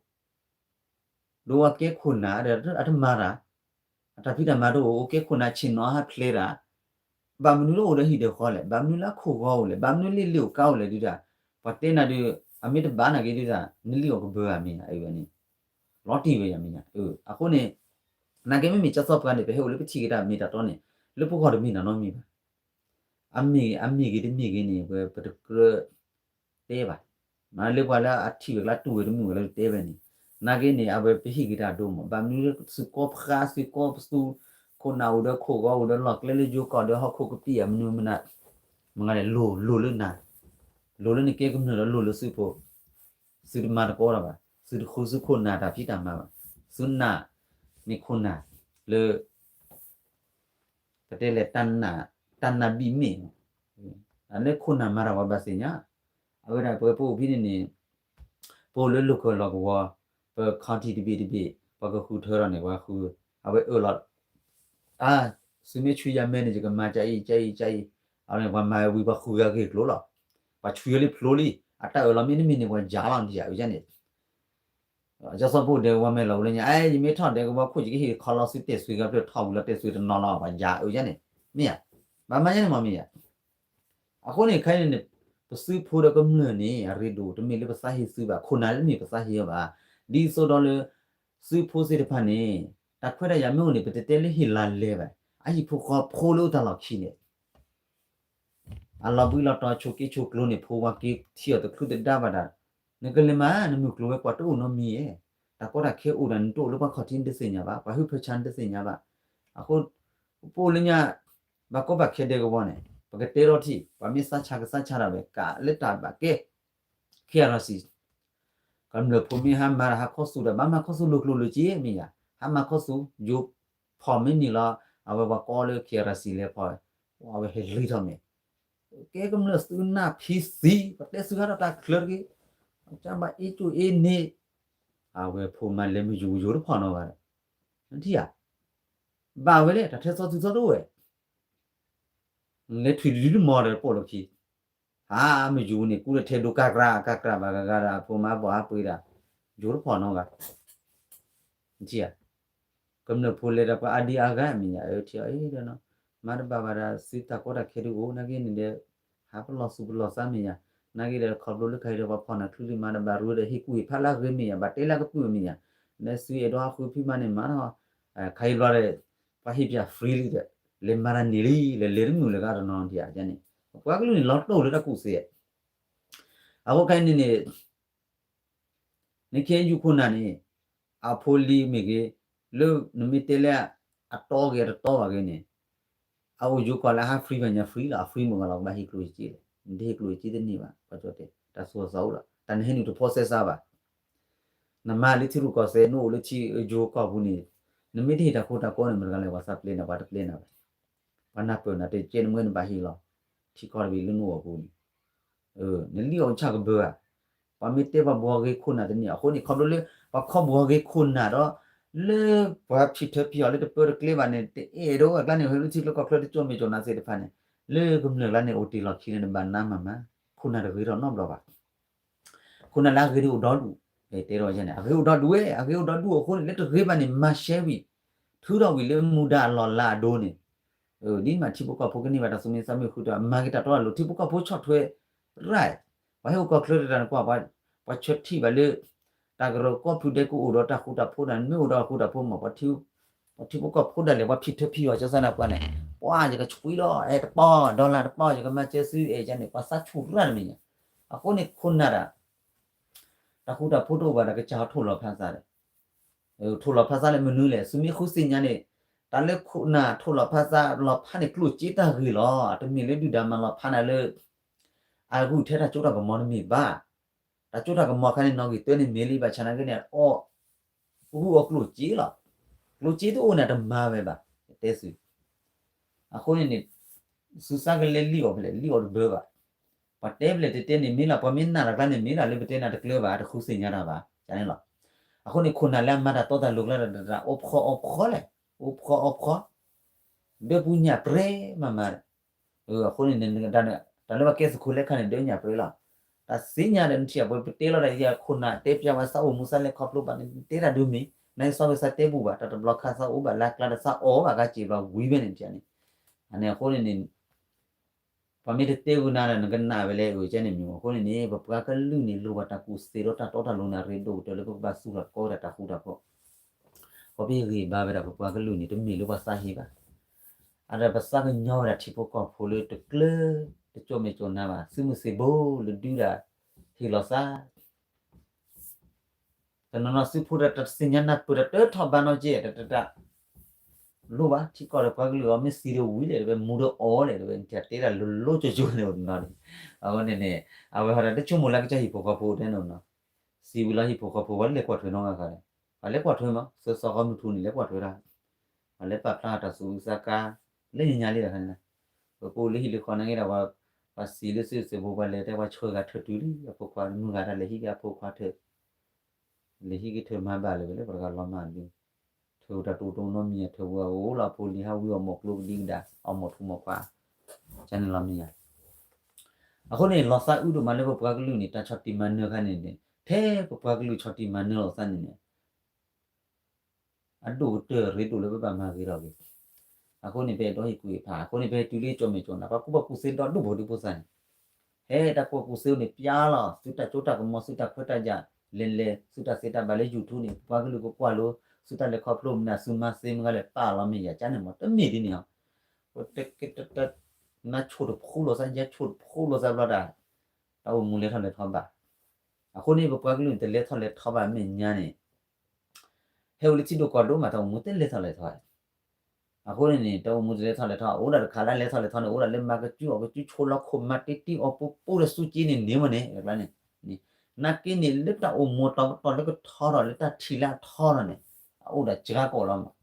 ဒီးအကဲခိၣ်နၢ်ဒီးအတမၤတၢ်, အတၢ်ဖံးတၢ်မၤတအိၣ်, အကဲခိၣ်နၢ်ဆ့ၣ်နီၤအဟးဖျဲးတၢ်, ဘၣ်မနုၤလၢအိၣ်ဒီးဟံၣ်ဒီးဃီလဲၣ်, ဘၣ်မနုၤလၢအခိၣ်ဂီၤအိၣ်လဲၣ်, ဘၣ်မနုၤလၢလ့ၣ်အိၣ်ကါအိၣ်လဲၣ်ဒုးတၢ်, ပှၤတဲနၤဒီး အမ့ၢ်တဘၣ်နာ်က့ဒုးတၢ် နလံၣ်အီၣ်ကဘၢဧါမ့ၢ်ဧါ အဝဲန့ၣ် အီတံၢ်ဝဲယၤမ့ၢ်ညါ, အဃိန့ၣ် နာ်က့မ့မ့ၢ်ကၠီသီပှၤန့ၣ် ပဟဲအိၣ်လၢပထံၣ်က့ၤတၢ်မ့ၢ်တၢ်တီန့ၣ် လၢပဂီၢ်တမ့ၢ်နီတမံၤဘၣ်. အမ့ၢ် အမ့ၢ်ဂ့ၤတမ့ၢ်ဂ့ၤန့ၣ် ပတကြၢးတဲဘၣ်. မ့ၢ်လၢပှၤလၢအထံၣ်ဝဲကျါတူၢ်ဝဲတမုာ်ဝဲလၢတဲဝဲန့ၣ်, နာ်က့န့ၣ် အဝဲပဟ့ၣ်က့ၤတၢ်ဒိမး ဘၣ်မနုၤလၢသုးကီၢ်ဖျါ သုးကီၢ်ပသူ ခိၣ်နၢ်အိၣ်ဒီးခိၣ်ဂီၤအိၣ်ဒီးလီၢ်ကျဲလၢယိၤကီၢ်ဒီးဟီၣ်ခိၣ်ကပံာ်အမနုၤမနုၤ, မ့ၢ်ဂ့ၤန့ၣ် လိၤလိၤလၢနၤ, လိၤလၢနကဲကမျၢၢ်ဒီးလိၤလၢသုးဖိ, သုတမၤတကီတၢ်ဘၣ်, သုတဃုသုခိၣ်နၢ်တၢ်ဖံးတၢ်မၤဘၣ်, သုနာ်န့ၢ်ခိၣ်နၢ်လၢ ပတဲလဲၣ် တၢ်နာ်ဘံၣ်မ့ၣ်, လၢခိၣ်နၢ်မၤတၢ်ဝဲဘၣ်သ့ၣ်ညါ, အဝဲဒၣ်ပဝဲပအိၣ်ဖဲန့ၣ်န့ၣ် ပအိၣ်လၢလိၣ်ကၢၢ်လီၢ်ကဝီၤ, ပ county တဘ့ၣ်တဘ့ၣ် ပှၤကဃုထၢထီၣ်န့ၣ် ပှၤဃု, အဝဲအၢၣ်လီၤ အါ, သုမ့ၢ်ဆူယၤမဲန့ၣ် ယကမၤကၠါအံၤ ကၠါအံၤ ကၠါအံၤ, အဝဲန့ၣ် ပှၤမၤဝဲဝံၤ ပှၤဃုဂၤဂ့ၢ်ကျိၤလီၤ, ပှၤဆူယၤလံဖျိလံ, အတၢ်အၢၣ်လီၤမ့ၢ်တမ့ၢ်န့ၣ် ပှၤယၤလီၤနထံၣ်ဧါ အၢယဲန့ၣ် ကၠီစီၤပူၤဒဲးကဝီၤမဲာ်လီၤဝဲလၢညါ အဲ ယမ့ၢ်ထီၣ်ဒဲးကဝီၤခိၣ် ယကဟ့ၣ်ခီလီၤသုတဲာ်ဆွံကါဖျၢၣ်ထီၣ်ဝံၤလီၤတဲာ်ဆွံတနီၤလီၤ ပှၤယၤအၢယဲန့ၣ်, မ့ၢ်ဧါ, ဘၣ်မၤယဲန့ၣ်မ့ၢ်မ့ၢ်ဧါ, အဃိန့ၣ်ခဲအံၤန့ၣ် ပသုးဖိဒီးကမျၢၢ်န့ၣ် အရ့ဒိၣ် တမ့ၢ်လၢပသးဟ့သုးဘၣ် ခိၣ်နၢ်လၢတမ့ၢ်ပသးဟ့အီၤဘၣ်, ဒ်သိးဒီးလၢ သုးဖိသ့ၣ်တဖၣ်န့ၣ် တၢ်ခွဲးတၢ်ယာ်မ့ၢ်အိၣ်န့ၣ် ပတတဲလၢဟ့ၣ်လါလဲဘၣ်, အဟံၣ်ဖိဃီဖိလၢအိၣ်တၢ်လီၢ်ခံန့ၣ် အလီၤဘှံးလီၤတီၤဆိးက့ဆိးကျိန့ၣ် ဖိဝါက့ထံအီၤတချုးတဒါဘၣ်ဒၣ်, နကလဲၤမၤ နမုၢ်ကျိၤဝဲၤကွာ်တအိၣ်နီတမံၤဧါ, တၢ်ကီတၢ်ခဲအိၣ်ဒၣ် နတအိၣ်လၢပှၤခီၣ်ထံးနတသ့ၣ်ညါဘၣ်, ပှၤဟုၣ်ဖၢဆါနတသ့ၣ်ညါဘၣ်, အဃိ ပအိၣ်လၢညါ ဘၣ်ကီဘၣ်ခဲဒဲးကဝီၤန့ၣ် ပကတဲထီၣ်ထံၣ် ပှၤမ့ၢ်သးဆါကသးဆါတၢ်ဝဲ ကးလၢတၢ်ဘၣ်ကဲ KRC ကမျၢၢ်ဖိမ့ၢ်ဟါမၤတၢ်ဟါခီဆူၣ်ဒီး ဘၣ်မၤခီဆူၣ်လိၤကျိၤလိၤစ့မ့ၢ်ယၤ, ဟါမၤခီဆူၣ် ယိၤဖီၣ်မ့ၢ်န့ၢ်လီၤ အဝဲပှၤကီလၢ KRC လဲၤဖီၣ်, အဝဲဟဲလံထီၣ်မ့ၢ်, ကဲကမျၢၢ်သုးနၢ်ဖံးသံ ပတဲသုးဟးထီၣ်တၢ်ချၢတဂ့ၤ, ကဘၣ်အ့ၣ်ကၠိအ့ၣ်န့ၣ်, အဝဲဖိမၤလဲၤမုၢ်ယူၤယိၤတဖီၣ်နီတဂၤဒီး, နထံၣ်ဧါ, ဘၣ်ဝဲလဲၣ် တၢ်ထဲသိးသုးသိးတအိၣ်ဝဲ လဲၤထွံၣ်ဒုဒုမီၤဒီးပိာ်လီၤခံ, ဟါမ့ၢ်ယူၤန့ၣ် ကူလၢထဲဒိကၢ်ကြၢ်ကၢ်ကြၢ်ဘၣ်ဂၤဂၤဒီး အဖိမါဘီၣ်ဟးပှ့ၤဒၣ်, ယိၤတဖီၣ်နီတဂၤ, နထံၣ်ဧါ, ကမျၢၢ်ဖိလဲၤဒီးပှၤအါဒံအါဂၤမ့ၢ်ယၤ အၢထံၣ်အီၤအံၤဒီးနီၤ, မၤတဘၣ်ဘၣ်ဒီး သုတၢ်ကီတၢ်ခဲဒုအိၣ် နာ်က့န့ၣ်ဒီး ဟးပလီၢ်သူၣ်ပလီၢ်သးမ့ၢ်ယၤ, နာ်က့ဒီးခီဖျိလၢခါအံၤဒီးပှၤဖီၣ်နၤချုးလံမၤတဘၣ်ရူဒီးဟ့ၣ်ကူၣ်ဟ့ၣ်ဖးလၢအဂ့ၤမ့ၢ်ယၤ ဘၣ်တဲလၢကပုၢ်မ့ၢ်ယၤ, နသုအဲၣ်ဒိးဟးဃုဖံးမၤန့ၣ်မၤထီၣ်, ခါအံၤဘျီဒီး ပှၤဟ့ၣ်ပၠး free လံဒီး လဲၤမၤတၢ်န့ၢ်လံ လဲၤလဲၤတမုာ်လၢၤဂၤတနီၤဒံးဧါန့ၣ်, ပှၤကလုာ်န့ၣ် လီၤတိၢ်လၢတၢ်ကူၣ်သ့, အဃိခဲအံၤန့ၣ်န့ၣ် နခ့ယူၢ်ခိၣ်နၢ်န့ၣ် အဖိလံၤမ့ၢ်ဂ့ၤ, လၢနမ့ၢ်တဲလၢ အတီဂ့ၤအတတီဘၣ်ဂ့ၤန့ၣ်, အအိၣ်ယိၤကီၢ်လၢအဟး free ဘၣ်ညါ free လီၤ, အ free မုၢ်ဂီၤလီၤ ကဘၣ်ဟ့ၣ်ကျိၣ်စ့လဲၣ်, နတဟ့ၣ်ကျိၣ်စ့တန့ၢ်ဘၣ်, ပှၤကၠီတဲ တၢ်သူၣ်အသးအိၣ်လီၤ, တၢ်နဟဲနုာ်တဖိစဲစးဘၣ် နမၤလၢထံရူၢ်ကီၢ်သဲး နအိၣ်လၢထံယိၤကီၢ်ပူၤန့ၣ်, နမ့ၢ်တဟ့ၣ်တၢ်ခိတၢ်ကီန့ၣ် မတၤတဂၤလဲၣ် ပှၤသးပျဲနၤ ပှၤတပျဲနၤဘၣ်, ပှၤနၢ်ပၢၢ်နၤ တကဲနမ့ၢ်နဘၣ်ဟ့ၣ်လီၤ, ထံကီၢ်တဘ့ၣ်လၢနအိၣ်အပူၤန့ၣ်, နလံၣ်အီၣ်ဆၣ်ကဘၢဧါ, ပှၤမ့ၢ်တဲပှၤဘှီဂ့ၤခိၣ်နၢ်တန့ၢ် အဃိန့ၣ် ခီဖျိလၢ ပှၤခီဘှီဂ့ၤခိၣ်နၢ်ဒီး လၢပှၤဖံးထၢဖံးအီၤလၢတပၢတကျဲဘၣ်န့ၣ် တအဲၣ်ဒိးအကျါန့ၣ် ဟဲလၢထံချၢကီၢ်ချၢတကၠိမ့ၢ်ကၠီနၤသ့ၣ်တဖၣ်န့ၣ်, လၢကမျၢၢ်လၢန့ၣ် အိၣ်တ့ၢ်လီၢ်ခံန့ၣ် နဘၣ်နါမၤမၤ, ခိၣ်နၢ်တဂ့ၤထီၣ်နီတဘျီဘၣ် ခိၣ်နၢ်လၢအဂ့ၤဒုးအိၣ်ဒီဒူၣ်, တဲထီၣ်ယဲန့ၣ် အဂ့ၤအိၣ်ဒီဒူၣ်ဝဲ အဂ့ၤအိၣ်ဒီဒူၣ်အဃိန့ၣ် လၢတဂ့ၤဘၣ်န့ၣ် မၤရှဲဝံၤ, ထုးထီၣ်ဝံၤလၢမူဒါအလီၢ်လၤအဒိန့ၣ်, ဒ်မ့ၢ်ထံဖိကီၢ်ဖိကန့ၢ်ဘၣ်တၢ်သူၣ်မံသးမုာ်ဃုာ်ဒီး မၤက့ၤတၢ်တီတၢ်လိၤ ထံဖိကီၢ်ဖိဆီၣ်ထွဲရၢၢ်, ပှၤဟဲအိၣ်ကီၢ်ချၢတတၢ်န့ၣ်ကွၢ် ပှၤဆၢထံၣ်ဘၣ်လၢ တၢ်ကရၢကီၢ်ဖုဒဲကအိၣ်ဒီးတၢ်ဃူတၢ်ဖိးဒၣ် မ့ၢ်အိၣ်ဒီးဃူတၢ်ဖိးမး ပှၤထံဖိကီၢ်ဖိဒၣ်လဲာ် ပှၤဖံးထၢဖံးအီၤကၢ်စၢ်န့ၣ်ပှၤန့ၣ်, ပှၤယကဆှံလီၤ အဲတပီၢ် dollar တပီၢ် ယကမၤစၢၤသုအဲယဲန့ၣ် ပှၤသးဆူၣ်ရၢၢ်တမ့ၢ်ညါ, အဃိန့ၣ်ခိၣ်နၢ်တၢ် တၢ်ဃူတၢ်ဖိးတအိၣ်ဘၣ်ဒီးကစၢ်ထိၣ်လီၤဖျါသးဒီး, ထိၣ်လီၤဖျါသးလၢမနုၤလဲၣ် သုမ့ၢ်ဃုသ့ၣ်ညါန့ၣ်, တၢ်လၢခိၣ်နၢ်ထိၣ်လီၤဖျါသးလီၤဖးန့ၣ် ကျိၣ်စ့တၢ်ဂ့ၤလီၤ တမ့ၢ်လၢဒုၣ်ဒါမၤလီၤဖးနၤလၢ အဂုၢ်ထဲတၢ်စိတၢ်ကမီၤတမ့ၢ်ဘၣ်, တၢ်စိတၢ်ကမီၤခါန့ၣ် နီၣ်ဂံၢ်တၢန့ၣ်မ့ၢ်လံဘၣ်ဆၣ်နာ်က့န့ၣ် အီၣ် ဂုၢ်အီၣ်ကျိၣ်စ့လီၤ, ကျိၣ်စ့တအိၣ်န့ၣ် တမၤဝဲဘၣ်, တဲသု အဃိန့ၣ်န့ၣ် သုသးကလဲၤလံၣ်အီၣ်ဖဲလဲၣ် လံၣ်အီၣ်တဘၢဘၣ်, ပှၤတဲဖဲလဲၣ်တတဲန့ၣ် မ့ၢ်လၢပှၤမ့ၢ်နာ်တၢ်ကျါန့ၣ် မ့ၢ်ဒၣ်လၢပတဲနၤတကျၢၤဘၣ် တဃုသ့ၣ်ညါတၢ်ဘၣ် န့ၣ်လီၤ, အဃိန့ၣ် ခိၣ်နၢ်လၢအမၤတၢ်တီတၢ်လိၤကျါဒီး တၢ်အိၣ်ဖှီၣ်အိၣ်ဖှီၣ်လဲၣ်, အိၣ်ဖှီၣ်အိၣ်ဖှီၣ် ဒၢပူၤညၣ်ပြဲမၤမၤဒီး အဃိန့ၣ် တၢ်လၢပှၤကဲသုးခိၣ်လၢခါန့ၣ် ဒၢညၣ်ပြဲလီၤ, တၢ်သ့ၣ်ညါဒီးနထံၣ်အပှဲၤပတဲလီၤဒီးယခိၣ်နၢ်တဲပျးဝဲသးအိၣ်မူသးလဲၤခီဖျိဘၣ်န့ၣ် တဲတၢ်ဒုးမ့ၢ် နသးဝဲသးတဲဘူၣ်ဘၣ် တၢ်တဘျီခါသးအိၣ်ဘၣ်လၢအကျါဒီးသးအီၣ်ဘၣ်ကါစ့ၢ်ဘျီဝံၤဝဲန့ၣ် နထံၣ်န့ၣ်, အန့ၣ်အဃိန့ၣ်န့ၣ် ပှၤမ့ၢ်တတဲဂုာ်နၤဒီးနကနၣ်ဝဲလဲၣ် အန့ၣ်မ့ၢ်အဃိန့ၣ်န့ၣ် ပပှၤကလုာ်န့ၣ် လိၣ်ဘၣ်တၢ်ကူၣ်သ့ဒီးတၢ်တီတၢ်လိၤန့ၣ် အရ့ဒိၣ်ကတၢၢ်လၢပကဘၣ်သူၣ်ထီၣ်ကီဝဲဒၣ်တၢ်ဃူတၢ်ဖိး ပဟ့ၣ်ဂံၢ်ဘါဝဲဒၣ်ပပှၤကလုာ်န့ၣ် တမ့ၢ်လၢပှၤသးဟ့ဘၣ်. အဒီးပသးကညီၤဝဲဒၣ်ထံဖိကီၢ်ဖိလၢတကျၢၤတကၠိၣ်မဲာ်ကၠိၣ်နါဘၣ်, သုးမုၢ်သံၣ်ဘိလၢဒုးဒၣ် ဟ့ၣ်လီၤသး တနီၤနီၤသုးဖိတၢ်တသ့ၣ်ညါနၢ်ပၢၢ်တၢ်တထီၣ်ဘါနီၣ်က့ တတတၢ် လိၣ်ဘၣ် ထံကီၢ်ဒီးပှၤကလုာ်အီၤ မ့ၢ်သံဒီးဝံၤလဲၣ် တဝဲမူဒီးအီၤလဲၣ် တဝဲတဲတၢ်လိၤလိၤကၠိကၠိန့ၣ်အိၣ်တနီၤန့ၣ်, အဃိန့ၣ်န့ၣ် အဝဲဟီဒီးတဆိကမိၣ်လၢကစၢ်ဟံၣ်ဖိဃီဖိတဲန့ၣ်နီၤ, သံဝံၤလီၤဟံၣ်ဖိဃီဖိ ပှၤလဲၤကွၢ်ထွဲနီတဂၤလဲၣ်, ပှၤလဲၤကွၢ်ထွဲမး သၢသီဃီမုၢ်ထူန့ၣ် လဲၤကွၢ်ထွဲတၢ်, ပှၤလဲၤပာ်ဖျါတၢ်သူၣ်အုးသးကါ လၢညါညါလံတခါန့ၣ်, ပပူၤလၢဟံၣ်လၢဃီနာ်က့ဒီး ပှၤသံလၢသုးစ့ၢ်ဖိ ပှၤလဲၤတဲပှၤဆှၢဂၤထၢၣ်တုၤလံ အဖိခွါမုၢ်ဂၤတၢ်လဲၤဟံးက့ၤအဖိခွါထၢၣ် လဲၤဟံးက့ၤထၢၣ်မၤဘၣ်လၢၤဝဲလၢပှၤတဂၤလီၤမၢ်ဒုး, ထၢၣ်တၢ်တိၢ်တိၢ်နီတမံၤ ထၢၣ်ဝဲအိၣ်လီၤဖိလံၤဟးဝံၤအီၣ်မီၢ်ကျိကဒံကဒါ အီၣ်မီၢ်ထူမီၢ်ခွါ ကန့ၣ်လီၤမ့ၢ်ယါ, အဃိန့ၣ် လီၤသးအုးဒိၣ်မးလၢပပှၤကလုာ်န့ၣ် တၢ်ဆီၣ်တံၢ်မၤနၢၤခါန့ၣ်န့ၣ် ထဲပပှၤကလုာ်ဆီၣ်တံၢ်မၤနၢၤလီၤသးန့ၣ်န့ၣ် အဒိၣ်ကတၢၢ်ရ့ဒိၣ်လၢပဘၣ်မၤဂ့ၤထီၣ်က့ၤ, အဃိန့ၣ် ပအဲၣ်ဒိးဟ့ၣ်ကူၣ်ဟ့ၣ်ဖး အဃိန့ၣ် ပဟဲတုၤလၢကၠိၣ်မဲာ်ကၠိၣ်နါ ပှၤကူၣ်ဘၣ်ကူၣ်သ့ဒီဒူၣ်ဖိဒံဖိသၣ်န့ၣ်, ဟဲတၢ်ကူၣ်ဘၣ်ကူၣ်သ့န့ၣ် ပျါလီၤ သုတၢ်စိတၢ်ကမီၤ သုတၢ်ခွဲးတၢ်ယာ် လဲၤလဲၤ သုတၢ်သ့တၢ်ဘၣ်လၢ YouTube န့ၣ် ပှၤကလုာ်ကကွၢ်လိ သုတၢ်လဲၤခီဖျိမနုၤ သုမၤသ့မုၢ်ဂၤလဲၣ် ပာ်လီၤမ့ၢ်ယါ ကန့ၣ်မး တမ့ၢ်ဒ်န့ၣ်ဟီ, ပတကတ နါဆိၣ်တဖှူလိာ်သး ယါဆိၣ်တဖှူလိာ်သးဘျီဒၣ် တၢ်အိၣ်မူလဲၤထီၣ်လဲၤထီဘၣ်, အဃိန့ၣ် ပပှၤကလုာ်န့ၣ် တလဲၤထီၣ်လဲၤထီဘၣ်မဲာ်ညါန့ၣ် ဟဲအိၣ်လၢထံဒိၣ်ကီၢ်ဒိၣ်မး တၢ်အိၣ်မူတလဲၤထီၣ်လဲၤထီ, အဃိန့ၣ်န့ၣ် တၢ်အိၣ်မူတလဲၤထီၣ်လဲၤထီ အိၣ်ဒၣ်တခါလၢလဲၤထီၣ်လဲၤထီန့ၣ် အိၣ်ဒၣ်လၢမၤကစုအီၣ်ကစု ဆိလီၤခိၣ် မၤတ့တ့အီၣ်ပူပူဒီးစူက့န့ၣ်န့ၣ်မ့ၢ်န့ၣ် ကျါန့ၣ်, နာ်က့န့ၣ် လၢတၢ်အိၣ်မူတီၤပတီၢ်လၢကထီထီၣ်လၢတၢ်ထံၣ်လၢအထီထီၣ်န့ၣ် အအိၣ်ဒၣ်စှၤကီးလီၤမး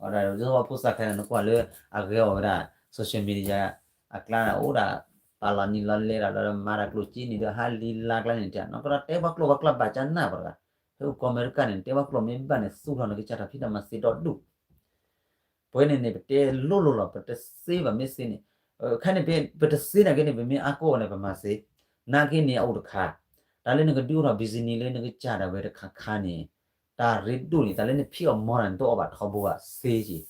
အဒိး ဖိသၣ်ခါန့ၣ် နကွၢ်လၢအဂဲၤအီၤဝဲဒၣ် social media အကျါန့ၣ် အိၣ်ဒၣ် ပာ်လီၤနံၤလီၤလဲဒီး မၤတၢ်ကျိၣ်စ့န့ၣ်ဒီး ဟးလံလါကျါန့ၣ် တနီၤကဒီးတဲပှၤကျိာ်ပှၤကျါဘၣ်ကနၣ်ပှၤတဂၤ, ဖဲအိၣ်ကီၢ်အမဲရကၤန့ၣ် တဲပှၤကျိာ်မ့ၢ်ဘၣ်န့ၣ် သူၣ်ထီၣ်နကစၢ်တၢ်ဖံးတၢ်မၤသ့ဒီဒူၣ် ပဝဲန့ၣ်န့ၣ် ပတဲလိၤလိၤလီၤ ပတသ့ဘၣ်မ့ၢ်သ့န့ၣ်, ခဲန့ၣ် ပတသ့နာ်က့န့ၣ် ပမ့ၢ်အါကီၢ်အီၤန့ၣ် ပမၤသ့, နာ်က့န့ၣ် အအိၣ်တခါ, တၢ်လၢနကဒုးအိၣ်ထီၣ် business လၢနကစၢ်ဒၣ်ဝဲတခါခါန့ၣ်, တၢ်ရ့ဒိၣ်န့ၣ် တၢ်လၢနဖံးအီၣ်မၤတၢ်န့ၣ် တအိၣ်ဘၣ်ထီဘိဘၣ်သ့က့ၤ,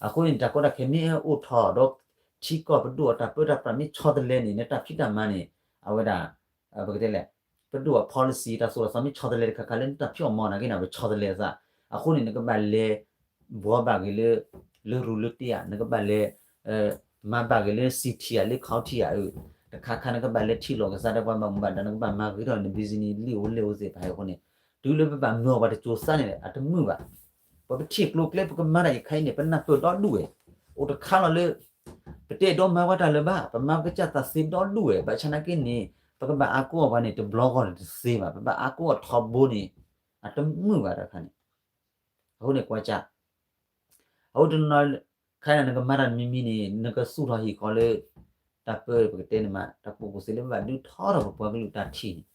အဃိန့ၣ် တၢ်ကီတၢ်ခဲမ့ၢ်အိၣ်ထီၣ်ဒီး ထံကီၢ်ပဒိၣ်အတၢ်ပၢတၢ်ပြးမ့ၢ်ဆီတလဲန့ၣ် နတၢ်ဖံးတၢ်မၤန့ၣ် အဝဲဒၣ် ပကတဲလဲၣ်, ပဒိၣ်အ policy တၢ်သိၣ်တၢ်သီမ့ၢ်ဆီတလဲတခါခါလၢနတၢ်ဖံးအီၣ်မၤနာ်က့န့ၣ် အဝဲဆီတလဲအသး, အဃိန့ၣ် နကဘၣ်လဲၤ ဘှီဘၣ်က့ၤလၢ လၢရူလၢတ့ဧါ, နကဘၣ်လဲၤ မၤဘၣ်က့ၤလၢ city ဧါ လၢ county ဧါ, တခါခါနကဘၣ်လဲၤထံၣ်လိာ်ကစၢ်ဒီးပှၤဘၣ်မူဘၣ်ဒါ နကဘၣ်မၤဂ့ၤထီၣ်န business လံၣ်အိၣ်လဲၣ်အိၣ်သ့ၣ်တဖၣ်အဃိန့ၣ်, တုၤလၢပဘၣ်မၢအီၤပှၤတစိၤသးန့ၣ် အတမုာ်ဘၣ်. ပပထံၣ်ကျိၤကျဲပကမၤတၢ်အံၤခါအံၤန့ၣ် ပနၢ်ပၢၢ်ဒီဒူၣ်ဝဲ, အိၣ်တခါလီၤလၢ ပတအဲၣ်ဒိးမၤဝဲတၢ်လၢၤဘၣ်, ပမၤပကစၢ်သးသ့ဒီဒူၣ်ဝဲ, ဘၣ်ဆၣ်နာ်က့န့ၣ် ပကဘၣ်အါကအိၣ်ပှၤန့ၣ် တဘျီဂီၢ်န့ၣ်တသ့ဘၣ်, ပဘၣ်အါကအိၣ်ထီဘိန့ၣ် အတမုာ်ဘၣ်တခါန့ၣ် အဃိန့ၣ်ကွၢ်စၢ်, အဃိတနီၤ ခဲအံၤနကမၤတၢ်တမံၤမံၤန့ၣ် နကသူၣ်ထီၣ်ဟ့ၣ်ခီလၢ တၢ်ပၢပကတဲန့ၣ်မး တၢ်ကူၣ်ကူၣ်သ့လၢပဘၣ်ဒုးထီထီၣ်ပပှၤကလုာ်တၢ်ထံၣ်န့ၣ်,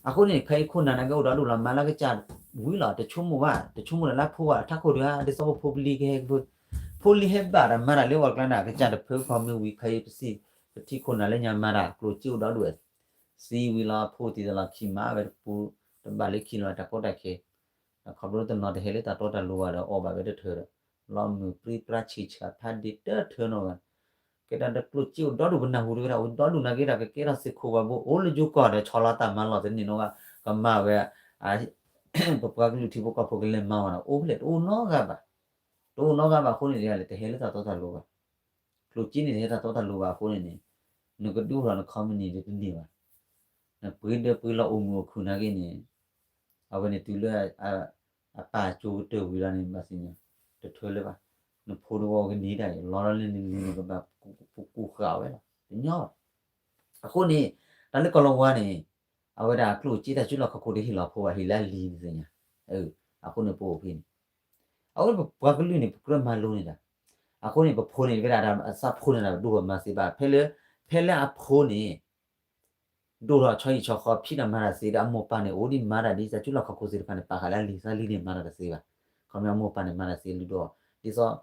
အဃိန့ၣ် ခဲအံၤခိၣ်နၢ်နာ်က့အိၣ်ဒီးဒူၣ်လီၤ မၤလၢကစၢ်ဝံၤလီၤ တဆိကမိၣ်ဘၣ် တဆိကမိၣ်လၢလၢဖိဘၣ် ထးခိၣ်ဒုးဧါ ဒ်သိးပဖိပလံၤကဟဲကဖၢ ဖိလံၤဟဲဘၣ်ဒီးမၤတၢ်လၢအီၤကျါန့ၣ် ကစၢ်တဖၢကီၢ်မ့ၢ်ဝံၤခဲအံၤ ပထံၣ်ခိၣ်နၢ်လၢညါမၤတၢ်ကျိၣ်စ့အိၣ်ဒီဒူၣ်ဝဲ သံဝံၤလီၤ ဖိတံၢ်တလီၢ်ခံမးဝဲတပူၤ တဘၣ်လၢခံလီၤ တၢ်ကီတၢ်ခဲ ခီဖျိတနီၤတဟဲလၢတၢ်တီတၢ်လိၤဘၣ်ဒီး အီၣ်ဘၣ်ဝဲတထၢဒီး လီၤမုၢ်ပြံပြါဆံးဆးဖးဒ့တထၢနီၤဘၣ်. ကဲတၢ်တကျိၣ်စ့အိၣ်ဒီဒူၣ်ပနၢ်ဟူတဝဲဒၣ် အိၣ်ဒီဒူၣ်နာ်က့ဒီး ကကဲထီၣ်သ့ၣ်ခိၣ်ဘၣ်ဘိ အိၣ်လၢယိၤကီၢ်ဒီး ဆီလီၤတၢ်မၤလီၢ်တန့ၢ်နီတဂၤ ကမၤဝဲ ပပှၤကလုာ်ထံဖိကီၢ်ဖိကလဲၤမၤဝဲနီၤ အိၣ်ဖဲလဲၣ် တအိၣ်နီတဂၤဘၣ်. တအိၣ်နီတဂၤဘၣ်အဃိန့ၣ် တဟဲလၢတၢ်တီတၢ်လိၤဘၣ်. ကျိၣ်စ့န့ၣ် တဟဲတၢ်တီတၢ်လိၤဘၣ်အဃိန့ၣ်န့ၣ် နကဒုးအိၣ်ထီၣ်န company ဒီးတန့ၢ်ဘၣ်. နပှ့ၤဒၢပှ့ၤလီၤအိၣ်မုာ်အိၣ်ခုၣ်နာ်က့န့ၣ် အဝဲန့ၣ်တုၤလၢ အပၢ်ကၠိကတၢၢ်ဝံၤလီၤန့ၣ် ဘၣ်သ့ၣ်ညါ တထၢလၢၤဘၣ်. နဖိတဝီကန့ၢ်တၢ်အံၤ လီၤလီၤလၢနလံၤန့ၣ် ကဘၣ်ကူၣ်ဃာ်ဝဲလီၤ တညီဘၣ်. အဃိန့ၣ် တၢ်လၢကီၢ်လီၤဝါန့ၣ် အဝဲဒၣ်အကျိၣ်စ့တၢ်စုလီၢ်ခီၣ်ခိၣ်တဟ့ၣ်လီၤဖိဘၣ် ဟ့ၣ်လၢအလံၤန့ၣ်သ့ၣ်ညါ. အဃိန့ၣ်ပအိၣ်ဖဲန့ၣ် အဝဲပပှၤကလုာ်န့ၣ် ပကြၢးမၤလိန့ၢ်တၢ်. အဃိန့ၣ် ပဖိန့ၣ် ဝဲဒၣ်အသးဖိန့ၣ်ဒၣ် ဒိၣ်ထီၣ်မၤသ့ဘၣ် ဖဲလၢ ဖဲလၢအဖိန့ၣ် ဒိၣ်ထီၣ်ဆီဟံၣ်ဆီဃီ ဖံးတၢ်မၤတၢ်သ့ဒီး အမိၢ်ပၢ်န့ၣ် အိၣ်ဒံးမၤတၢ်ဒ်တၢ်စုလီၢ်ခီၣ်ခိၣ်သ့ၣ်တဖၣ်န့ၣ် ပာ်ဃာ်လၢအလံၤ သးလံန့ၣ်မၤတၢ်တသ့ဘၣ်. ခီဖျိအမိၢ်ပၢ်န့ၣ် မၤတၢ်သ့လံဒီး ဒ်သိး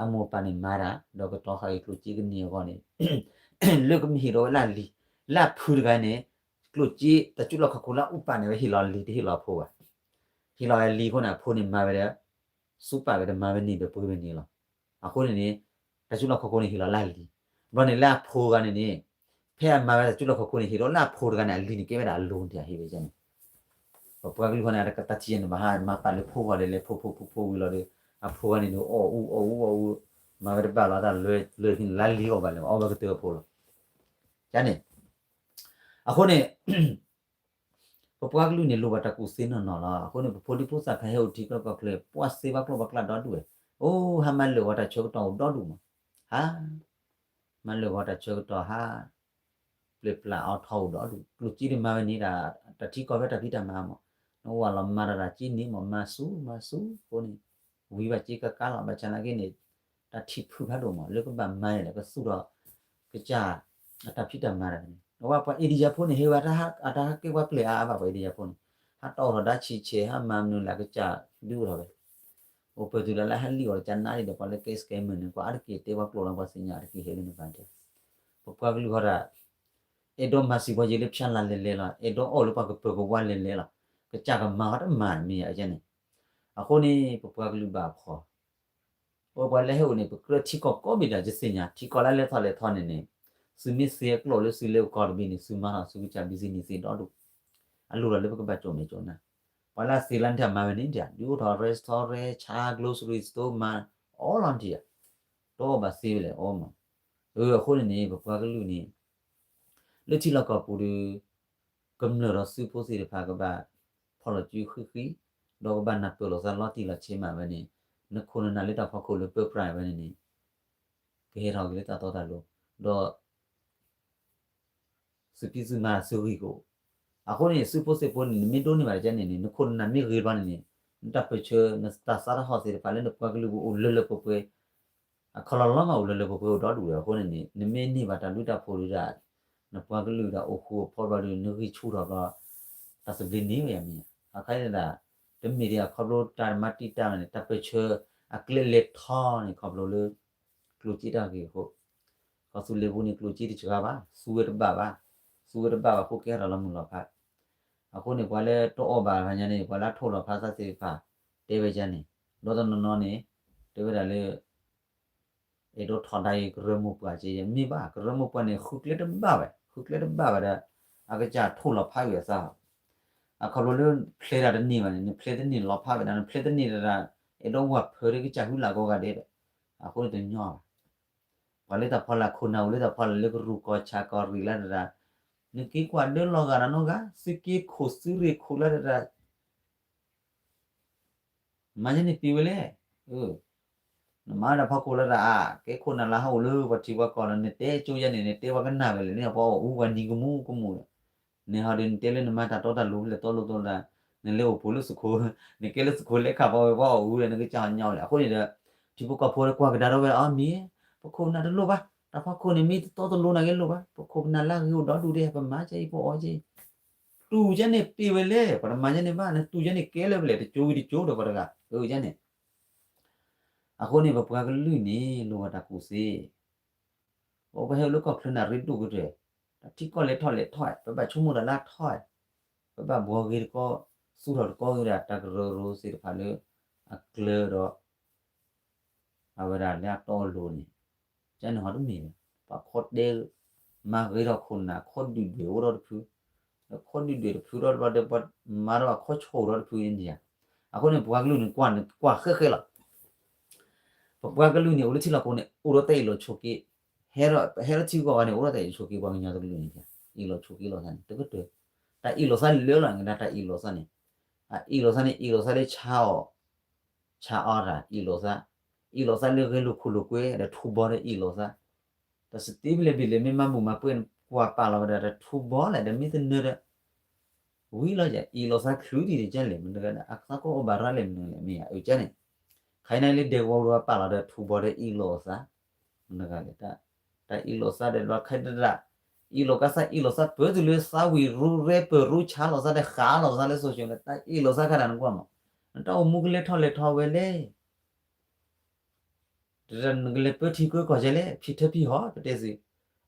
အမိၢ်ပၢ်န့ၣ်မၤတၢ် ဒီးကတီၤဃာ်က့ၤကျိၣ်စ့ကန့ၢ်အဂီၢ်န့ၣ် လၢကမ့ၢ်ဟ့ၣ်ဒီးဝဲလၢအလံၤ လၢအဖုတဂၤန့ၣ် ကျိၣ်စ့တၢ်စုလီၢ်ခီၣ်ခိၣ်လၢအအိၣ်ပာ်န့ၣ် ဝဲဟ့ၣ်လီၤလံၤ တဟ့ၣ်လီၤဖိဘၣ်. ဟ့ၣ်လီၤလံၤအဃိန့ၣ် အဖိန့ၣ်မၤဝဲဒီး စူးပာ်ဝဲဒီးမၤဝဲန့ၣ်ဒီးပှ့ၤဝဲန့ၣ်လီၤ. အဃိန့ၣ်န့ၣ် တၢ်စုလီၢ်ခီၣ်ခိၣ်န့ၣ် ဟ့ၣ်လီၤလၢအလံၤ ဘျီန့ၣ်လၢအဖိတဂၤန့ၣ်န့ၣ် ဖဲအမၤဝဲတၢ်စုလီၢ်ခီၣ်ခိၣ်န့ၣ် ဟ့ၣ်ဒီးလၢအဖိတဂၤန့ၣ် အလံၤန့ၣ်ကဲဝဲဒၣ်အလိၤန့ၣ် ဟ့ၣ်ဝဲန့ၣ် ပပှၤကလုာ်ဃီန့ၣ် အတကတၢၢ်ထံယဲၢ်န့ၣ်ဘၣ်ဟါ မၤပာ်လၢဖိဃီလဲၤလဲၤ ဖိဖိဖိဖိဝံၤလီၤဒီး အဖိဂၤန့ၣ်ဒီး အီၣ်အူအီၣ်အူအီၣ်အူ မၤဝဲတဘၣ်လီၤ တၢ်လၢလၢခံန့ၣ် လါလံအီၣ်ဘၣ်လဲၣ် အီၣ်ဘၣ်ကတၢၢ်အဖိလီၤ. ကန့ၣ် အဃိန့ၣ် ပပှၤကလုာ်န့ၣ် လိၣ်ဘၣ်တၢ်ကူၣ်သ့နီၢ်နီၢ်လီၤ. အဃိန့ၣ် ပဖိဒံဖိသၣ်ဖဲဟဲအိၣ်ထံကီၢ်ကီၢ်ချၢ ပှၤစ့ဘၣ်ကျိၣ်ဘၣ်ကျၢ်ဒီဒူၣ်ဝဲ, အိၣ် ဟါမၢလၢာ်ဂီၤတၢ်ဆၢကတီၢ်အိၣ်ဒီဒူၣ်မး, ဟါ မၢလၢာ်ဂီၤတၢ်ဆၢကတီၢ်ဟါ ပျဲၢ်ပျၢ်အီၤထီၣ်အိၣ်ဒီဒူၣ် ကျိၣ်စ့တမၤဝဲန့ၣ်ဒၣ် တၢ်ထံကီၢ်ဖဲတၢ်ဖံးတၢ်မၤမး, နဝၤလီၤမၤတၢ်တၢ်က့န့ၣ်မး မၤဆူမၤဆူအဃိန့ၣ် ဝံၤဘၣ်က့ကကါလီၤ ဘၣ်ဆၣ်နာ်က့န့ၣ် တၢ်ထံၣ်ဖုၣ်ဖးဒိၣ်မး လၢကဘၣ်မၤန့ၣ်ဒီး ကသူၣ်ထီၣ် ကစၢ် အတၢ်ဖံးတၢ်မၤတၢ်န့ၣ် နဝၤပှၤအ့ဒံယၤဖိန့ၣ် ဟဲဝဲတၢ်ဟးကဲပှၤပျဲၢ်အါအါဘၣ် ပှၤအ့ဒံယၤဖိန့ၣ် ဟးတီၣ်ထီၣ်ဒါဆံးဆဲး ဟးမၤမနုၤလဲၣ် ကစၢ်ဒုးအိၣ်ထီၣ်ဝဲ အိၣ်ပၢၢ်တုၤလၢလၢဟးလံၣ်အီၤတကနၣ်ဒံးဒီး ပှၤလၢကဲစကဲမုၢ်န့ၣ် ကွၢ်အါတက့ၢ်တဲပှၤကျိာ်လီၤ ပှၤသ့ၣ်ညါတက့ၢ်ဟဲလၢနပၤတဲ ပပှၤကလုာ်ဃီဒၣ် အဲၣ်ဒိးမၤစံးပှၤယံာ်လၢဖၠါလၤလဲၤလဲၤလီၤ အဲၣ်ဒိးအီၣ်လၢပှၤကပၢၤကဝါလဲၤလဲၤလီၤ ကစၢ်ကမၤအီၤတမၤမ့ၢ်ယၤန့ၣ် အဃိန့ၣ် ပပှၤကလုာ်ဘၣ်ဖှီၣ် အိၣ်ပှၤလၢဟဲအိၣ်န့ၣ် ပကြၢးထံကီၢ်ကိးဘ့ၣ်ဒၣ် ယသ့ၣ်ညါ ထံကီၢ်လၢလဲၤထီၣ်လဲၤထီန့ၣ်န့ၣ် သုမ့ၢ်သ့အကျိာ်လၢသုလဲၤအိၣ်ကီၢ်တဘ့ၣ်န့ၣ် သုမၤထီၣ်သုကစၢ် business သ့ဒီဒူၣ် အလိၣ်ဒီးလၢပကဘၣ်ကၠိၣ်မဲာ်ကၠိၣ်နါ ပှၤလၢအသ့လၢန့ၣ်တမၤဝဲန့ၣ် ဒုးအိၣ်ထီၣ် restaurant ဆါ grocery store မၤအီလီၤနထံၣ်ဧါ တအီၣ်ဘၣ်သ့ဝဲလဲၣ် အီမး အဃိန့ၣ်န့ၣ် ပပှၤကလုာ်န့ၣ် လၢထံလီၢ်ကီၢ်ပူၤဒီး ကမျၢၢ်ဒီးသုးဖိသ့ၣ်တဖၣ်ကဘၣ် ဖီၣ်လီၤစုဃံဃံ, ဒီးကဘၣ်နၢ်ပၢၢ်လိာ်သးလီၤတံၢ်လီၤဆဲးမးဝဲန့ၣ်, နခိၣ်နနၢ်လၢတၢ်ဖီခိၣ်လၢပၢပြးဝဲန့ၣ်န့ၣ်, ကဟဲထီၣ်က့ၤလၢတၢ်တီတၢ်လိၤ, ဒီး သုးပံသုးမၤသုးဂ့ၢ်ကအိၣ်, အဃိန့ၣ် သုးဖိသ့ၣ်ဖိန့ၣ် နမ့ၢ်ဒိးန့ၢ်ဘၣ်တကဲန့ၣ်န့ၣ် နခိၣ်နနၢ်မ့ၢ်ဂ့ၤဘၣ်န့ၣ်န့ၣ်, နတၢ်ပၢၢ်ဆၢ နတၢ်သးတၢ်ဟီၣ်သ့ၣ်တဖၣ်လၢနပှၤကလုာ်ပူၤအိၣ်လၢလၢပှဲၤပှဲၤ, အခီလီၤလီၤမးအိၣ်လၢလၢပှဲၤပှဲၤအိၣ်ဒီဒူၣ်ဒီး အဃိန့ၣ်န့ၣ် နမ့ၢ်န့ၢ်ဘၣ်တၢ်ဘျုးတၢ်ဖှိၣ်ဒၣ် နပှၤကလုာ်ဒၣ်အိၣ်ဃူအိၣ်ဖိးဘျီဒီး နဂံၢ်ဆူၣ်ထီၣ်ဘျီ တၢ်သဘျ့န့ၢ်ဝဲယၤမ့ၢ်ဧါ, အခါန့ၣ်ဒၣ် တမ့ၢ်ဒ်အခီဖျိတၢ်မၤတံာ်တာ်န့ၣ် တၢ်ပၢၢ်ဆၢအကျဲလဲၤထီန့ၣ် ခီဖျိလၢ ကျိၣ်စ့တၢ်ဂ့ၢ်အဃိ, ကီၢ်သူလ့ၤပူၤန့ၣ် ကျိၣ်စ့တစှၤဘၣ်, သူဝဲတဘၣ်ဘၣ်, သူဝဲတဘၣ်ဘၣ်အဃိကဲထီၣ်လီၤမုၢ်လီၤဖး, အဃိန့ၣ် ပှၤလၢတအီၣ်ဘၣ်တဂၤညါန့ၣ် ပှၤလၢအထိၣ်လီၤဖးသးသ့ၣ်တဖၣ် တဲဝဲဒ်န့ၣ်, ဒီးတနီၤနီၤန့ၣ် တဲဝဲဒၣ်လၢ အဲၣ်ဒိးထီဒါအံၤ ကရၢမိၢ်ပှၢ်က့ မ့ၢ်ဘၣ် ကရၢမိၢ်ပှၢ်န့ၣ် ဃုကျဲတဘၣ်ဘၣ်, ဃုကျဲတဘၣ်ဘၣ်ဒီး အကစၢ်ထိၣ်လီၤဖးဝံၤအသး, အခီဖျိလၢဖျဲးတၢ်တန့ၢ်ဘၣ်န့ၣ် နဖျဲးတန့ၢ်လီၤဖးဝဲဒၣ် နဖျဲးတန့ၢ်တဒၣ် အဲၣ်ဒိးဝၤဖၢဒီးကစၢ်ဟုလၢ်ကိးဂၤဒဲးဒီး, အဃိန့ၣ်တညီဘၣ်, ပှၤလၢတၢ်ဖီလာ်ခိၣ်နၢ်အိၣ်လၢတၢ်ဖီလာ်လၢကရူၢ် ကီၢ်ဆၣ်ကီၢ်ရ့ၣ်လၢတဒၣ်, နက့ၤကွၢ်ဒၢလီၤဂာ်ဒီးနီတဂၤ သုက့ခိၣ်သုရ့ၣ်ခိၣ်လၢတဒၣ် မၤယဲန့ၣ်ပ့ၤဝဲလဲၣ်, နမၤတၢ်ဖီခိၣ်လၢတၢ်အါ ကဲခိၣ်နၢ်လၢဟးအိၣ်လၢပှၤထံပှၤကီၢ်လီၤ နတဲကၠိယဲန့ၣ် နတဲပှၤကနၣ်ဝဲလဲၣ်န့ၣ် ပှၤအီၣ်အူပှၤနံၤကမူကမူဒီး, နဟီဒုးနတဲလၢနမၤတၢ်တီတၢ်လိၤလဲၣ်တီလိၤတီလၢ်, နလဲၤအိၣ်ဖှိၣ်လၢသုးခိၣ်, နကဲလၢသုးခိၣ်လဲၤခးပှၤဝဲပှၤအီၣ်အူဒီး နကစၢ်ဟီညီဝဲလဲၣ် အဃိန့ၣ်ဒီး, ထံဖိကီၢ်ဖိဒီးကွၢ်ကဒါထီၣ်ဝဲအီၤမ့ၢ်, ပခိၣ်ပနၢ်တလိၣ်ဘၣ်, တၢ်ဖီခိၣ်န့ၣ်မ့ၢ်တတီတလိၤနာ်က့လိၣ်ဘၣ်, ပခိၣ်ပနၢ်လၢအဂ့ၤအိၣ်ဒီဒူၣ်ဒဲး ပမၤကဲအံၤပအီၣ်ကဲအံၤ တူၢ်ကဲန့ၣ်ပ့ၤဝဲလဲၣ် ပှၤတမၤကဲန့ၣ်ဘၣ် နတူၢ်ကဲန့ၣ်ကဲလၢပလဲၣ် တကၠိဝံၤတကၠိဒီးပှၤတဂၤ, အၢကဲန့ၣ်, အဃိန့ၣ် ပပှၤကလုာ်န့ၣ် လိၣ်ဝဲတၢ်ကူၣ်သ့, ပဝဲဟဲအိၣ်လၢကီၢ်ချၢန့ၣ် ရ့ဒိၣ်ကတၢၢ်, တၢ်ထံကီၢ်လဲၤထီၣ်လဲၤထီၣ် ပဘၣ်ဆိကမိၣ်တၢ်လၢအထီၣ်, ပဘၣ်ဘှီဂ့ၤတကီၢ်, သူၣ်ထီၣ်တကီၢ်ဂ့ၤဒၣ် တၢ်ကရၢကရိသ့ၣ်တဖၣ်လၢ အကျၢၤဒီး အဝဲဒၣ်လၢအတီအလိၤန့ၣ်, ကန့ၣ်ဟီတမ့ၢ်ဘၣ်, ပှၤခီတဲ, မၤဂ့ၤထီၣ်ခိၣ်နၢ် ခီဒုၣ်ဒွဲၣ်အိၣ်ထီၣ်တဖု, ဒီးခီဒုၣ်ဒွဲၣ်တဖုထီၣ်တဘျီဒီး ပှၤမၤထီၣ်အခီဆိၣ်ထီၣ်တဖုန့ၣ်ဧါ, အဃိန့ၣ် ပှၤကလုာ်န့ၣ် ကွၢ်န့ၣ် ကွၢ်ဃဲဃဲလီၤ, ပပှၤကလုာ်န့ၣ် အိၣ်လၢထံလီၢ်ကီၢ်န့ၣ် အိၣ်ဒီးတၢ်အ့ၣ်လိာ်ဆိးက့, ဟဲထီၣ်ထံဂုၤကီၢ်ဂၤန့ၣ် အိၣ်ဒီးတၢ်အ့ၣ်လိာ်ဆိးက့ ပှၤကညီတကလုာ်န့ၣ်, အ့ၣ်လိာ်ဆိးက့လိာ်သးန့ၣ် တကတၢၢ်, တၢ်အ့ၣ်လိာ်သးလၢလီၤ ကဒၣ်တၢ်အ့ၣ်လိာ်သးန့ၣ်, အ့ၣ်လိာ်သးန့ၣ် အ့ၣ်လိာ်သးလၢဆါအီၣ် ဆါအီၣ်တၢ်အ့ၣ်လိာ်သး, အ့ၣ်လိာ်သးလၢဂဲၤလိာ်ခိၣ်လိာ်ကွဲဒီးထူဘီဒီးအ့ၣ်လိာ်သး, တၢ်စတ့ပလဲၣ်ဘ့ၣ်လဲၣ် မ့ၢ်မၤဘူၣ်မၤပှဲၤကွၢ်ပာ်လီၤဝဲဒၣ်ဒီးထူဘီလဲၣ် ဒီးမ့ၢ်တနၢၤဒီး ဝံၤလီၤယၤ အ့ၣ်လိာ်သးချုးဒံးန့ၣ်ကလဲၣ် မနုၤဂၤဒီး အသးကိးအိၣ်ဘၣ်ရၤလဲၣ်မနုၤလဲၣ် မ့ၢ်ယၤအကန့ၣ်, ခါအံၤန့ၣ်လၢဒဲကဝီၤဝဲပာ်လီၤဒီးထူဘီဒီးအ့ၣ်လိာ်သး, မနုၤဂၤလဲၣ် တၢ်အ့ၣ်လိာ်သးဒီးလီၤခါတဒၣ်, အ့ၣ်လိာ်ကသးအ့ၣ်လိာ်သးပၢၢ်တုၤလၢသးဝံၤရူရဲပၢၢ်ရူဆါလိာ်သးဒီးဃးလိာ်သးလၢ social န့ၣ် တၢ်အ့ၣ်လိာ်သးခါဒၣ်နကွၢ်မး, နတၢ်အိၣ်မူကလဲၤထီၣ်လဲၤထီဝဲလဲၣ် တဒၣ်နကလဲၤပၢထံပၢကီၢ်ကဲလဲၣ် ဖံထၢဖံဟီၣ် ပတဲသု,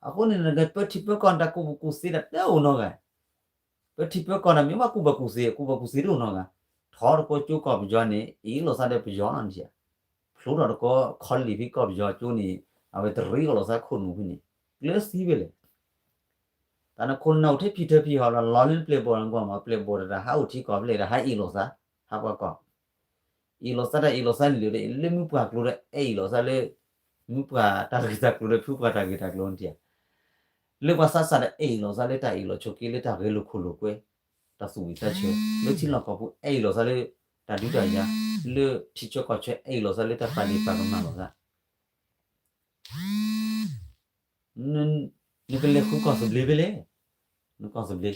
အဃိန့ၣ် နကပၢထံပၢကီၢ် နတၢ်ကူၣ်ဘၣ်ကူၣ်သ့ဒၣ်တအိၣ်နီတဂၤ, ပၢထံပၢကီၢ်န့ၣ် မ့ၢ်ဘၣ်ကူၣ်ဘၣ်ကူၣ်သ့ ကူၣ်ဘၣ်ကူၣ်သ့တအိၣ်နီတဂၤ, ထီတကီကၠိကီၢ်ပယီၤန့ၣ် အ့ၣ်လိာ်သးဒီးပယီၤလီၤနထံၣ်ဧါ, ဖျိထီၣ်တကီခီလ့ၣ်ဖဲကီၢ်ပယီၤကၠိန့ၣ် အဝဲတရ့အီၣ်လိာ်သးခိၣ်နူာ်ဖဲန့ၣ် ကျၢၤသံဖဲလဲၣ် တၢ် တၢ်နခိၣ်နနၢ်အိၣ်ထဲဖံထၢဖံဟီလီၤ လီၤလၢနပျဲၢ်ဘီၣ်နကွၢ်မး ပျဲၢ်ဘီၣ်တၢ်ဟးအိၣ်ထံကီၢ်ဖဲလဲၣ် တၢ်ဟးအ့ၣ်လိာ်သး ဟးပှၤကီၢ် အ့ၣ်လိာ်သးတၢ်အ့ၣ်လိာ်သးလၢ လၢမုၢ်ပှၢ်ကျိၤဒီးအဲၣ်အ့ၣ်လိာ်သးလၢ မုၢ်ပှၢ်တၢ်ဂ့ၢ်တၢ်ကျိၤဒီးဖုပှၢ်တၢ်ဂ့ၢ်တၢ်ကျိၤန့ၣ်ဧါ လၢပှၤသးစၢ်ဒီးအဲၣ်အ့ၣ်လိာ်သးလၢတၢ်အ့ၣ်လိာ်ဆိးက့လၢတၢ်ဂဲၤလိာ်ခိၣ်လိာ်ကွဲ တၢ်သူၣ်ဝံၣ်သးဆၢ လၢထံလီၢ်ကီၢ်ပူၤအဲၣ်အ့ၣ်လိာ်သးလၢ တၢ်ဒုးတၢ်ယၤ လၢထံဆၢကီၢ်ဆၢအဲၣ်အ့ၣ်လိာ်သးလၢတၢ်ပာ်ဒ့ၣ်ပာ်ကမၣ်လိာ်သး နကလဲၤဃုကီၢ်သဘျ့ဖဲလဲၣ် နကီၢ်သဘျ့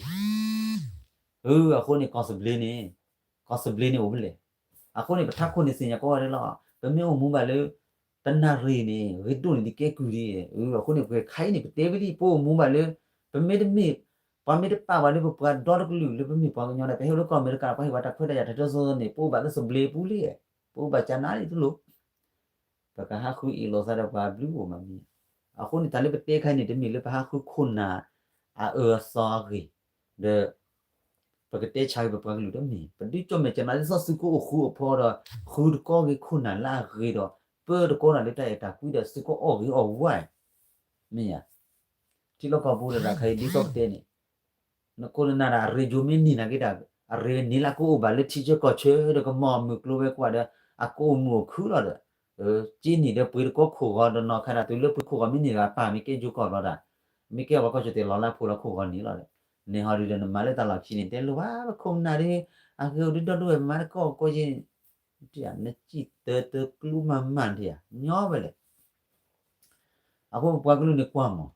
အဃိန့ၣ်ကီၢ်သဘျ့န့ၣ် ကီၢ်သဘျ့န့ၣ်အိၣ်ဖဲလဲၣ် အဃိန့ၣ် ပထးခိၣ်န့ၣ်သ့ၣ်ညါကိးဂၤဒဲးလီၤ ပမ့ၢ်အိၣ်မူဘၣ်လၢ တနၣ်ရံၣ်န့ၣ် ဂ့ၤဒိၣ်န့ၣ်ဒ်ကဲကုၢ်ဒ် အဃိန့ၣ် ပခါအံၤန့ၣ် ပတဲဝဲဒ် ပအိၣ်မူဘၣ်လၢ ပမ့ၢ်တမ့ၢ် ပှၤမ့ၢ်တပာ်ဘၣ်လၢပပှၤဒီတကလုာ်လၢပမ့ၢ်ပှၤကညီဒီး ပဟဲအိၣ်လၢကီၢ်အမဲရကၤ ပှၤဟ့ၣ်ပှၤတၢ်ခွဲးတၢ်ယာ်တၢ်တၢ်စီစီန့ၣ် ပအိၣ်ဘၣ်လၢသဘျ့ပူၤလံ ပအိၣ်ဘၣ်ကၠးနါလံတလိၣ် ပကဟးဃုအ့ၣ်လိာ်သးဒီးပှၤဘျုးအိၣ်မးမ့ၢ် အဃိန့ၣ် တၢ်လၢပတဲခါအံၤန့ၣ် တမ့ၢ်လၢပဟးဃုခိၣ်နၢ် အအၢအသီအဂ့ၢ် ဒီး ပကတဲဆါဂ့ၤပပှၤကလုာ်တမ့ၢ် ပဒုးကၠီၣ်မဲာ်ကၠးနါ ဒ်သိးသုကအိၣ်ဃူအိၣ်ဖိးဒီး ဃုတကီၢ်ဂ့ၤခိၣ်နၢ်လၢအဂ့ၤဒီး ပၢတကီၢ်နၢ်လၢတၢ်အဲၣ်တၢ်ကွံဒီး သုကအီၣ်ဂ့ၤအီၣ်ဝါ မ့ၢ်ဧါ ထံလီၢ်ကီၢ်ပူၤဒီးတၢ်ခါအံၤဒ်သိးပတဲန့ၣ် နခိၣ်နနၢ်ဒီးအရ့ယိၤမ့ၢ်န့ၢ်နာ်က့တၢ် အရ့န့ၢ်လၢအကအိၣ်ဘၣ်လၢထံဆၢကီၢ်ဆၢဒီးကမီၤမုၢ်ကျိၤဝဲၤကွာ်ဒီး အကအိၣ်မုာ်အိၣ်ခုလီၤဒီး က့န့ၢ်ဒီးပှ့ၤတကီၢ်ခိၣ်ဂီၤဒီးနီၢ်ခါတၢ်တုၤလၢပှ့ၤခိၣ်ဂီၤမ့ၢ်န့ၢ်ဒီးအပၢ်မ့ၢ်ကဲယိၤကီၢ်ဘျီတၢ် မ့ၢ်ကဲပှၤကီၢ်ဆၢတဲာ်လီၤလၢအဖိလၢခိၣ်ဂီၤန့ၣ်လီၤဒီး န့ၣ်ဟီဒုဒီးနမၤလၢတၢ်လီၢ်ခံန့ၣ် တဲလိၣ်ဘၣ်ပခိၣ်ပနၢ်ဒီး အဂ့ၤအိၣ်ဒုဒီဒူၣ်ဝဲမၤတကီၢ်ကီၢ်ယ့ၢ် နစံၣ်တၢတကျူမၤမၢ်ဒံးဧါ ညီဝဲလဲၣ် အဃိပပှၤကလုာ်န့ၣ်ကွၢ်မး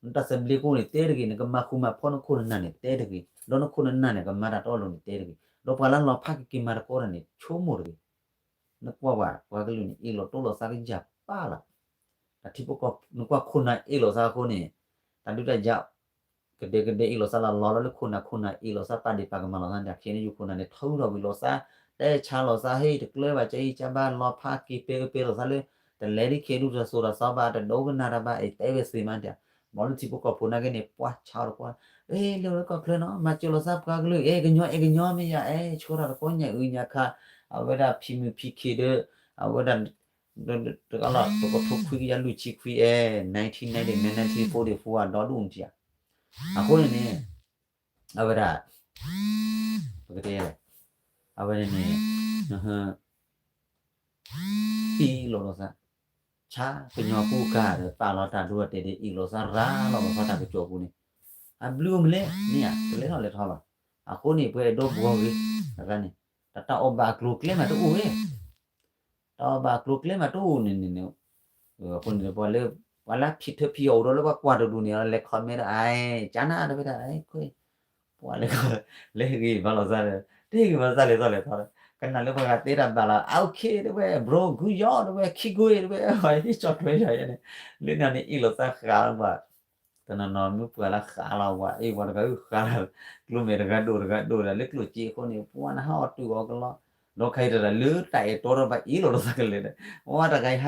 နတၢ်သဘျ့ကအိၣ်န့ၣ်တဲတဂ့ၤ နကမၤဃူမၤဖိးနခိၣ်နနၢ်န့ၣ်တဲတဂ့ၤ ဒီးနခိၣ်နနၢ်န့ၣ် ကမၤတၢ်တအီၣ်လိၤန့ၣ်တဲတဂ့ၤ ဒီးပှၤလၢလီၤဖးက့ၤက့ၤမၤတၢ်တအိၣ်တၢ်န့ၣ် ဆိကမိၣ်တဂ့ၤ နကွၢ်ဝဲ ပှၤကလုာ်န့ၣ် အ့ၣ်လိာ်တိလိာ်သးကယၢ်ပၢ်လီၤ တၢ်ထံဖိကီၢ်ဖိ နကွၢ်ခိၣ်နၢ်အ့ၣ်လိာ်သးအဃိန့ၣ် တၢ်ဒုးတၢ်ယၤ ကဒဲကဒဲအ့ၣ်လိာ်သးလီၤလီၤလၢခိၣ်နၢ် ခိၣ်နၢ်အ့ၣ်လိာ်သးပာ်ဒ့ၣ်ပာ်ကမၣ်လိာ်သး တၢ်ခဲန့ၣ်ယူၢ်ခိၣ်နၢ်န့ၣ် ထုးထီၣ်ကွံာ်လိာ်သး တဲဆါလိာ်သး ဟ့ၣ်တကျၢၤဘၣ် ကအံၤကဘၣ်လီၤဖးက့ၤပဲကပဲလိာ်သးလၢ တလဲၤဒ်ခဲဒူၣ်တၢ်သိၣ်တၢ်သီဘၣ် တဒိကနၣ်တၢ်ဘၣ် အတဲဝဲသ့မးတၢ် ဘၣ်လၢထံဖိကီၢ်ဖိနာ်က့န့ၣ် ပှၤဆါအီၤတကွၢ် အ့ လဲၤဝဲလၢကီၢ်ချၢနီၤ မၤစၢၤလိာ်သးပှၤကလုာ် အဲ ကညီအဲ ကညီမ့ၢ်ယၤ အဲ ဆိထီၣ်တကိးညၣ်အုညၣ်ခါ အဝဲဒၣ်ဖံမုၢ်ဖံခံဒီး အဝဲဒၣ် တဂၤလီၤ တကထိခွံကယၤလွံၢ်ဆံခွံ အဲ nineteen ninety-nine nineteen forty-four အဒီဒူၣ်နထံၣ်ဧါ အဃိန့ၣ်န့ၣ် အဝဲဒၣ် ပကတဲလဲၣ် အဝဲန့ၣ်န့ၣ် အ့ၣ်လိာ်လိာ်သး ဆါကညီကူကၤဒီး ပာ်လီၤတၢ်ဒိအတဲာ်ဒီး အ့ၣ်လိာ်သးရၤလီၤလိာ်သးတၢ်ကစီၣ်ပူၤန့ၣ် အဘျုးအိၣ်မးလဲၣ် မ့ၢ်ဧါ တလဲၤထီၣ်လဲၤထီဘၣ် အဃိန့ၣ် ပှၤအဲၣ်ဒိးဘှီဂ့ၤ တဂၤန့ၣ် တၢ်တၢ်အီၣ်ဘၣ်အကျိၤအကျဲမးတအိၣ်ဝဲ တၢ်အီၣ်ဘၣ်အကျိၤအကျဲမးတအိၣ်န့ၣ်န့ၣ် အဃိန့ၣ် ပှၤလၢ ပှၤလၢဖံထၢဖံအီၤအိၣ်ဒီးလၢပှၤကွၢ်တဒူၣ်န့ၣ် လဲၤ comment ဒီး အါ ကၠါနၤတဝဲဒၣ် ခွဲ ပှၤလဲၤ လဲၤဟ့ၣ်ဂံၢ်ဘါလိာ်သးဒီး တဟ့ၣ်ဂံၢ်ဘါလိာ်သးလဲၤထီၣ်ဒီး ကနၣ်လၢပှၤဂၤတဲတၢ်ဘၣ်လီၤ အ okay တဝဲ bro good job တဝဲ keep going တဝဲ ဟံးကၠီၣ်ထွဲယၤယဲန့ၣ် လၢနၤန့ၣ်အ့ၣ်လိာ်သးဃးလီၤပှၤ တနီၤနီၤမ့ၢ်ပှၤလၢဃးလီၤပှၤ အ့ၣ်ပှၤတဂၤအုၣ်ဃးလီၤ ကျိၤမဲာ်တဂၤဒိၣ်တဂၤဒိၣ်ဒီး လၢကျိၣ်စ့အဃိန့ၣ် ပှၤနဟးအီၣ်တုာ်အီၤကလီ ဒီးခဲအံၤတဂၤလၢတၢ်အဲၣ်တီဒီးပှၤအ့ၣ်လိာ်လိာ်သးကလဲာ်ဒီး ပှၤတဂၤ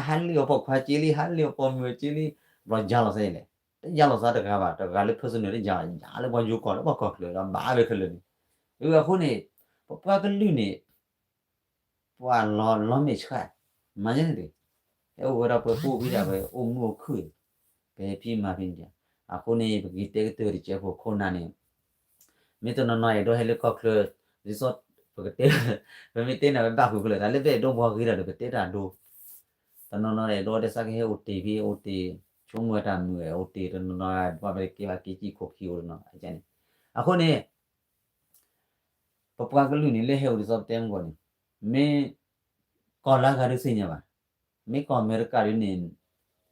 အဟးလ့ၣ်အီၤပိာ်ခွါက့လံ ဟးလ့ၣ်အီၤပိာ်မုၣ်က့လံ ဘျီယါလီၤသးလဲၣ် တယါလီၤသးတဂၤဘၣ် တဂၤလၢ personal တယါ ယါလၢပှၤယိၤကီၢ်လၢပှၤကီၢ်ချၢဒီးဘၣ်ဝဲခဲလၢာ်န့ၣ် အဃိန့ၣ် ပပှၤကလုာ်န့ၣ် ပှၤလီၤလီၤမဲာ်ဆှး မၤညါန့ၣ်တဂ့ၤ ဟဲအိၣ်ဝဲဒၣ်ပှဲၤပူဝံၤဒၣ်ဝဲ အိၣ်မူအိၣ်ခုၣ် ပဟဲဖံးမၤဖံးန့ၣ် အဃိန့ၣ် ပက့ၤတဲကတၢၢ်တကဲဖိခိၣ်နၢ်န့ၣ် မ့ၢ်တနီၤနီၤအဲၣ်ဒိးဟဲလၢကီၢ်ချၢ ဒ်သိး ပကတဲ ပမ့ၢ်တဲန့ၣ် ပဘၣ်ဃုာ်ကလၢာ် တၢ်လၢပအဲၣ်ဒိးဘှီဂ့ၤဒီး ပတဲတၢ်ဒိ တနီၤနီၤအဲၣ်ဒိးတဲသးကဟဲအိၣ်တ့ၢ်ဖဲအိၣ်တ့ၢ် ဆိကမိၣ်တၢ်မုာ်အိၣ်တ့ၢ် တနီၤနီၤ ပှၤဘၣ်ကဲဘၣ်က့ၤကံၣ်ခိၣ်ခံအိၣ်တနီၤန့ၣ် အဃိန့ၣ် ပပှၤကလုာ်န့ၣ် လၢဟဲအိၣ်ဒ်သိးပတဲမုၢ်ဂီၢ်န့ၣ် မ့ၢ်ကီၢ်လၢဂၤဒုးသ့ၣ်ညါဘၣ်, မ့ၢ်ကီၢ်အမဲရကၤဒုးန့ၣ်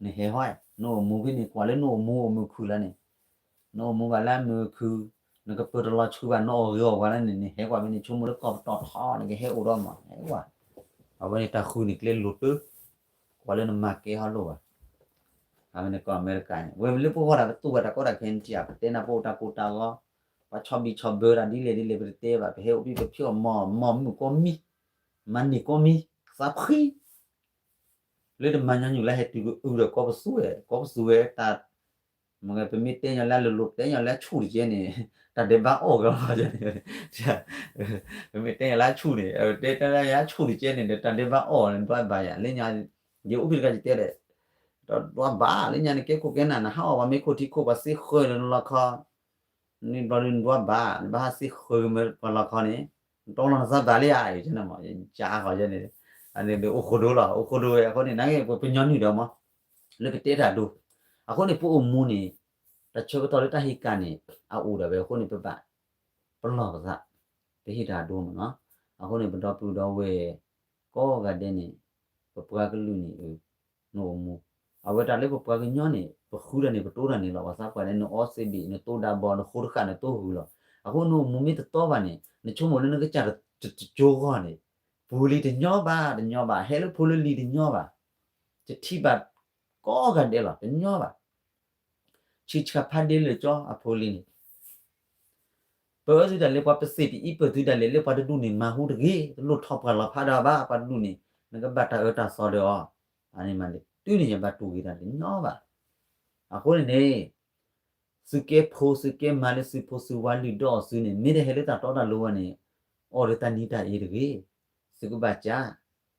နဟဲဟီ, နအိၣ်မူဖဲန့ၣ် ကွၢ်လၢနအိၣ်မူအိၣ်မုာ်ခုၣ်လၢန့ၣ်, နအိၣ်မူဘၣ်လၢအမုာ်ခုၣ်, နကပၢၤတလီၤဆှုဘၣ် နအီၣ်ဂ့ၤအီၣ်ဝါလၢန့ၣ် နဟဲကွၢ်ဖဲန့ၣ် ဆိကမိၣ်လၢကီၢ်ပတီၢ်ထီ နကဟဲအိၣ်ဒီးမး ဟဲကွၢ်, အဝဲန့ၣ်တၢ်ဃုန့ၣ်ကျဲလိၤတၢ, ကွၢ်လၢနမၤကဲဟီလိၣ်ဘၣ် အဝဲန့ၣ်ကီၢ်အမဲရကၤန့ၣ် ဝဲလၢပဂီၢ်တၢ်ပသူၣ်ဘၣ်တၢ်ကီတၢ်ခဲန့ၣ်ထံၣ် ပတဲနၢ်ပအိၣ်တၢ်ကိၢ်တၢ်ဂီၤ, ပှၤဆီၣ်ဘံၣ်ဆီၣ်ဘၢတၢ်ဒ်လဲၣ်ဒ်လဲၣ် ပတတဲဘၣ် ပဟဲအိၣ်ဖဲပဖံးအီၣ်မီၢ်မီၢ်မုၣ်ကိးမံၤ, မၤန့ၢ်ကိးမံၤ, သးဖှံ, လၢတမၤညီနုၢ်လၢဟဲတုၤကအုဒီးကီၢ်ပသူဝဲ ကီၢ်ပသူဝဲတၢ် ပမ့ၢ်တဲညီလၢအလိၤလိၤ တဲညီလၢအဆူၣ်တကဲန့ၣ် တၢ်ဒဲးဘးအီၣ်ကလီၤန့ၣ်, ပမ့ၢ်တဲညီလၢအဆူၣ်န့ၣ် တဲတၢ်လၢအဆူၣ်တကဲန့ၣ်ဒီး တၢ်ဒဲးဘးအီၣ်န့ၣ် ဘၣ်ဘၣ်ယၤ လၢညါ ယအိၣ်ဖဲတခါယတဲဒီး တဒွးဘၣ်လၢညါန့ၣ် ကဲခိၣ်ကဲနၢ် နဟးအီၣ်ပှၤမ့ၢ်ခိၣ်ထံခိၣ် ပှၤစ့ဃၢၤလၢနလီခီ န့ၣ်ဘျီဒုးနဒွးဘၣ် နဘၣ်ဟးစ့ဃၢၤမ့ၢ်ပှၤလီခီန့ၣ် နတီလီၤနသးဘၣ်လံဧါ ယန့ၣ်မ့ၢ် ယကါဃီယဲန့ၣ် အန့ၣ်ဒုးအိၣ်ဃိဒိလီၤ အိၣ်ဃိဒိဝဲအဃိန့ၣ် နာ်က့ပှၤကညီနုာ်ဒီးမ့ၢ် လၢကတဲတၢ်ဒိ အဃိန့ၣ် ပအိၣ်မူန့ၣ် တၢ်ဆၢကတီၢ်လၢတၢ်ဟ့ၣ်ကၣ်န့ၣ် အအိၣ်ဒၣ်ဝဲအဃိန့ၣ် ပဘၣ် ပလီၢ်ပသး ပဟ့ၣ်တၢ်ဒိမ့ၢ်နီၤ အဃိန့ၣ် ပဒီပုၢ်ဒီဝဲၢ် ကိးဂၤဒဲးန့ၣ် ပပှၤကလုာ်န့ၣ် နအိၣ်မူ အဝဲတၢ်လၢပပှၤကညီန့ၣ် ပဃုတၢ်န့ၣ် ပတိတၢ်န့ၣ်လီၤ ပှၤသးပှၢ်န့ၣ် နအီစ့ဘ့ၣ် နတိဒၣ်ဘီ နဃိတဃာ် နတိဂုၤလီၤ အဃိနအိၣ်မူမ့ၢ်တတီဘၣ်န့ၣ် နဆိကမိၣ်လၢနကစၢ်တကၠိဂီၢ်န့ၣ် ပူၤလံတညီဘၣ် တညီဘၣ် ဟဲလၢဖိလၢလံၤတညီဘၣ် တထံၣ်ဘၣ် ကိးဂၤဒဲးလီၤ တညီဘၣ် ဆံးဆံးဖးဒ့လၢာ်ကၠီအဖိလံၤန့ၣ် ပအၢသုဒၣ်လဲာ် ပှၤပစ့ၣ်ပအံပၢၢ်သုဒၣ်လဲာ် လၢပှၤတဒူၣ်န့ၣ် မၤဟူတဂ့ၤ တလိၣ်ထီၣ်ပှၢ်လီၤဖးဒၣ်ဘၣ် ပှၤတဒူၣ်န့ၣ် နကဘၣ်တၢ်အၢတၢ်သီဒီးအီၤ အန့ၣ်မးန့ၣ် တုၤန့ၣ်ယဘၣ်တူၢ်ဂ့ၤတၢ်တညီဘၣ် အဃိန့ၣ်န့ၣ် သုကဲဖိသုကဲမါလၢသုဖိသုဝါလုၢ်ဒိၣ်အီၤစုန့ၣ် မ့ၢ်တဟဲလၢတၢ်တီတၢ်လိၤဝဲန့ၣ် အီၣ်ဒီးတၢ်နံၤတၢ်အ့တဂ့ၤ သုကဘၣ်ကၢ်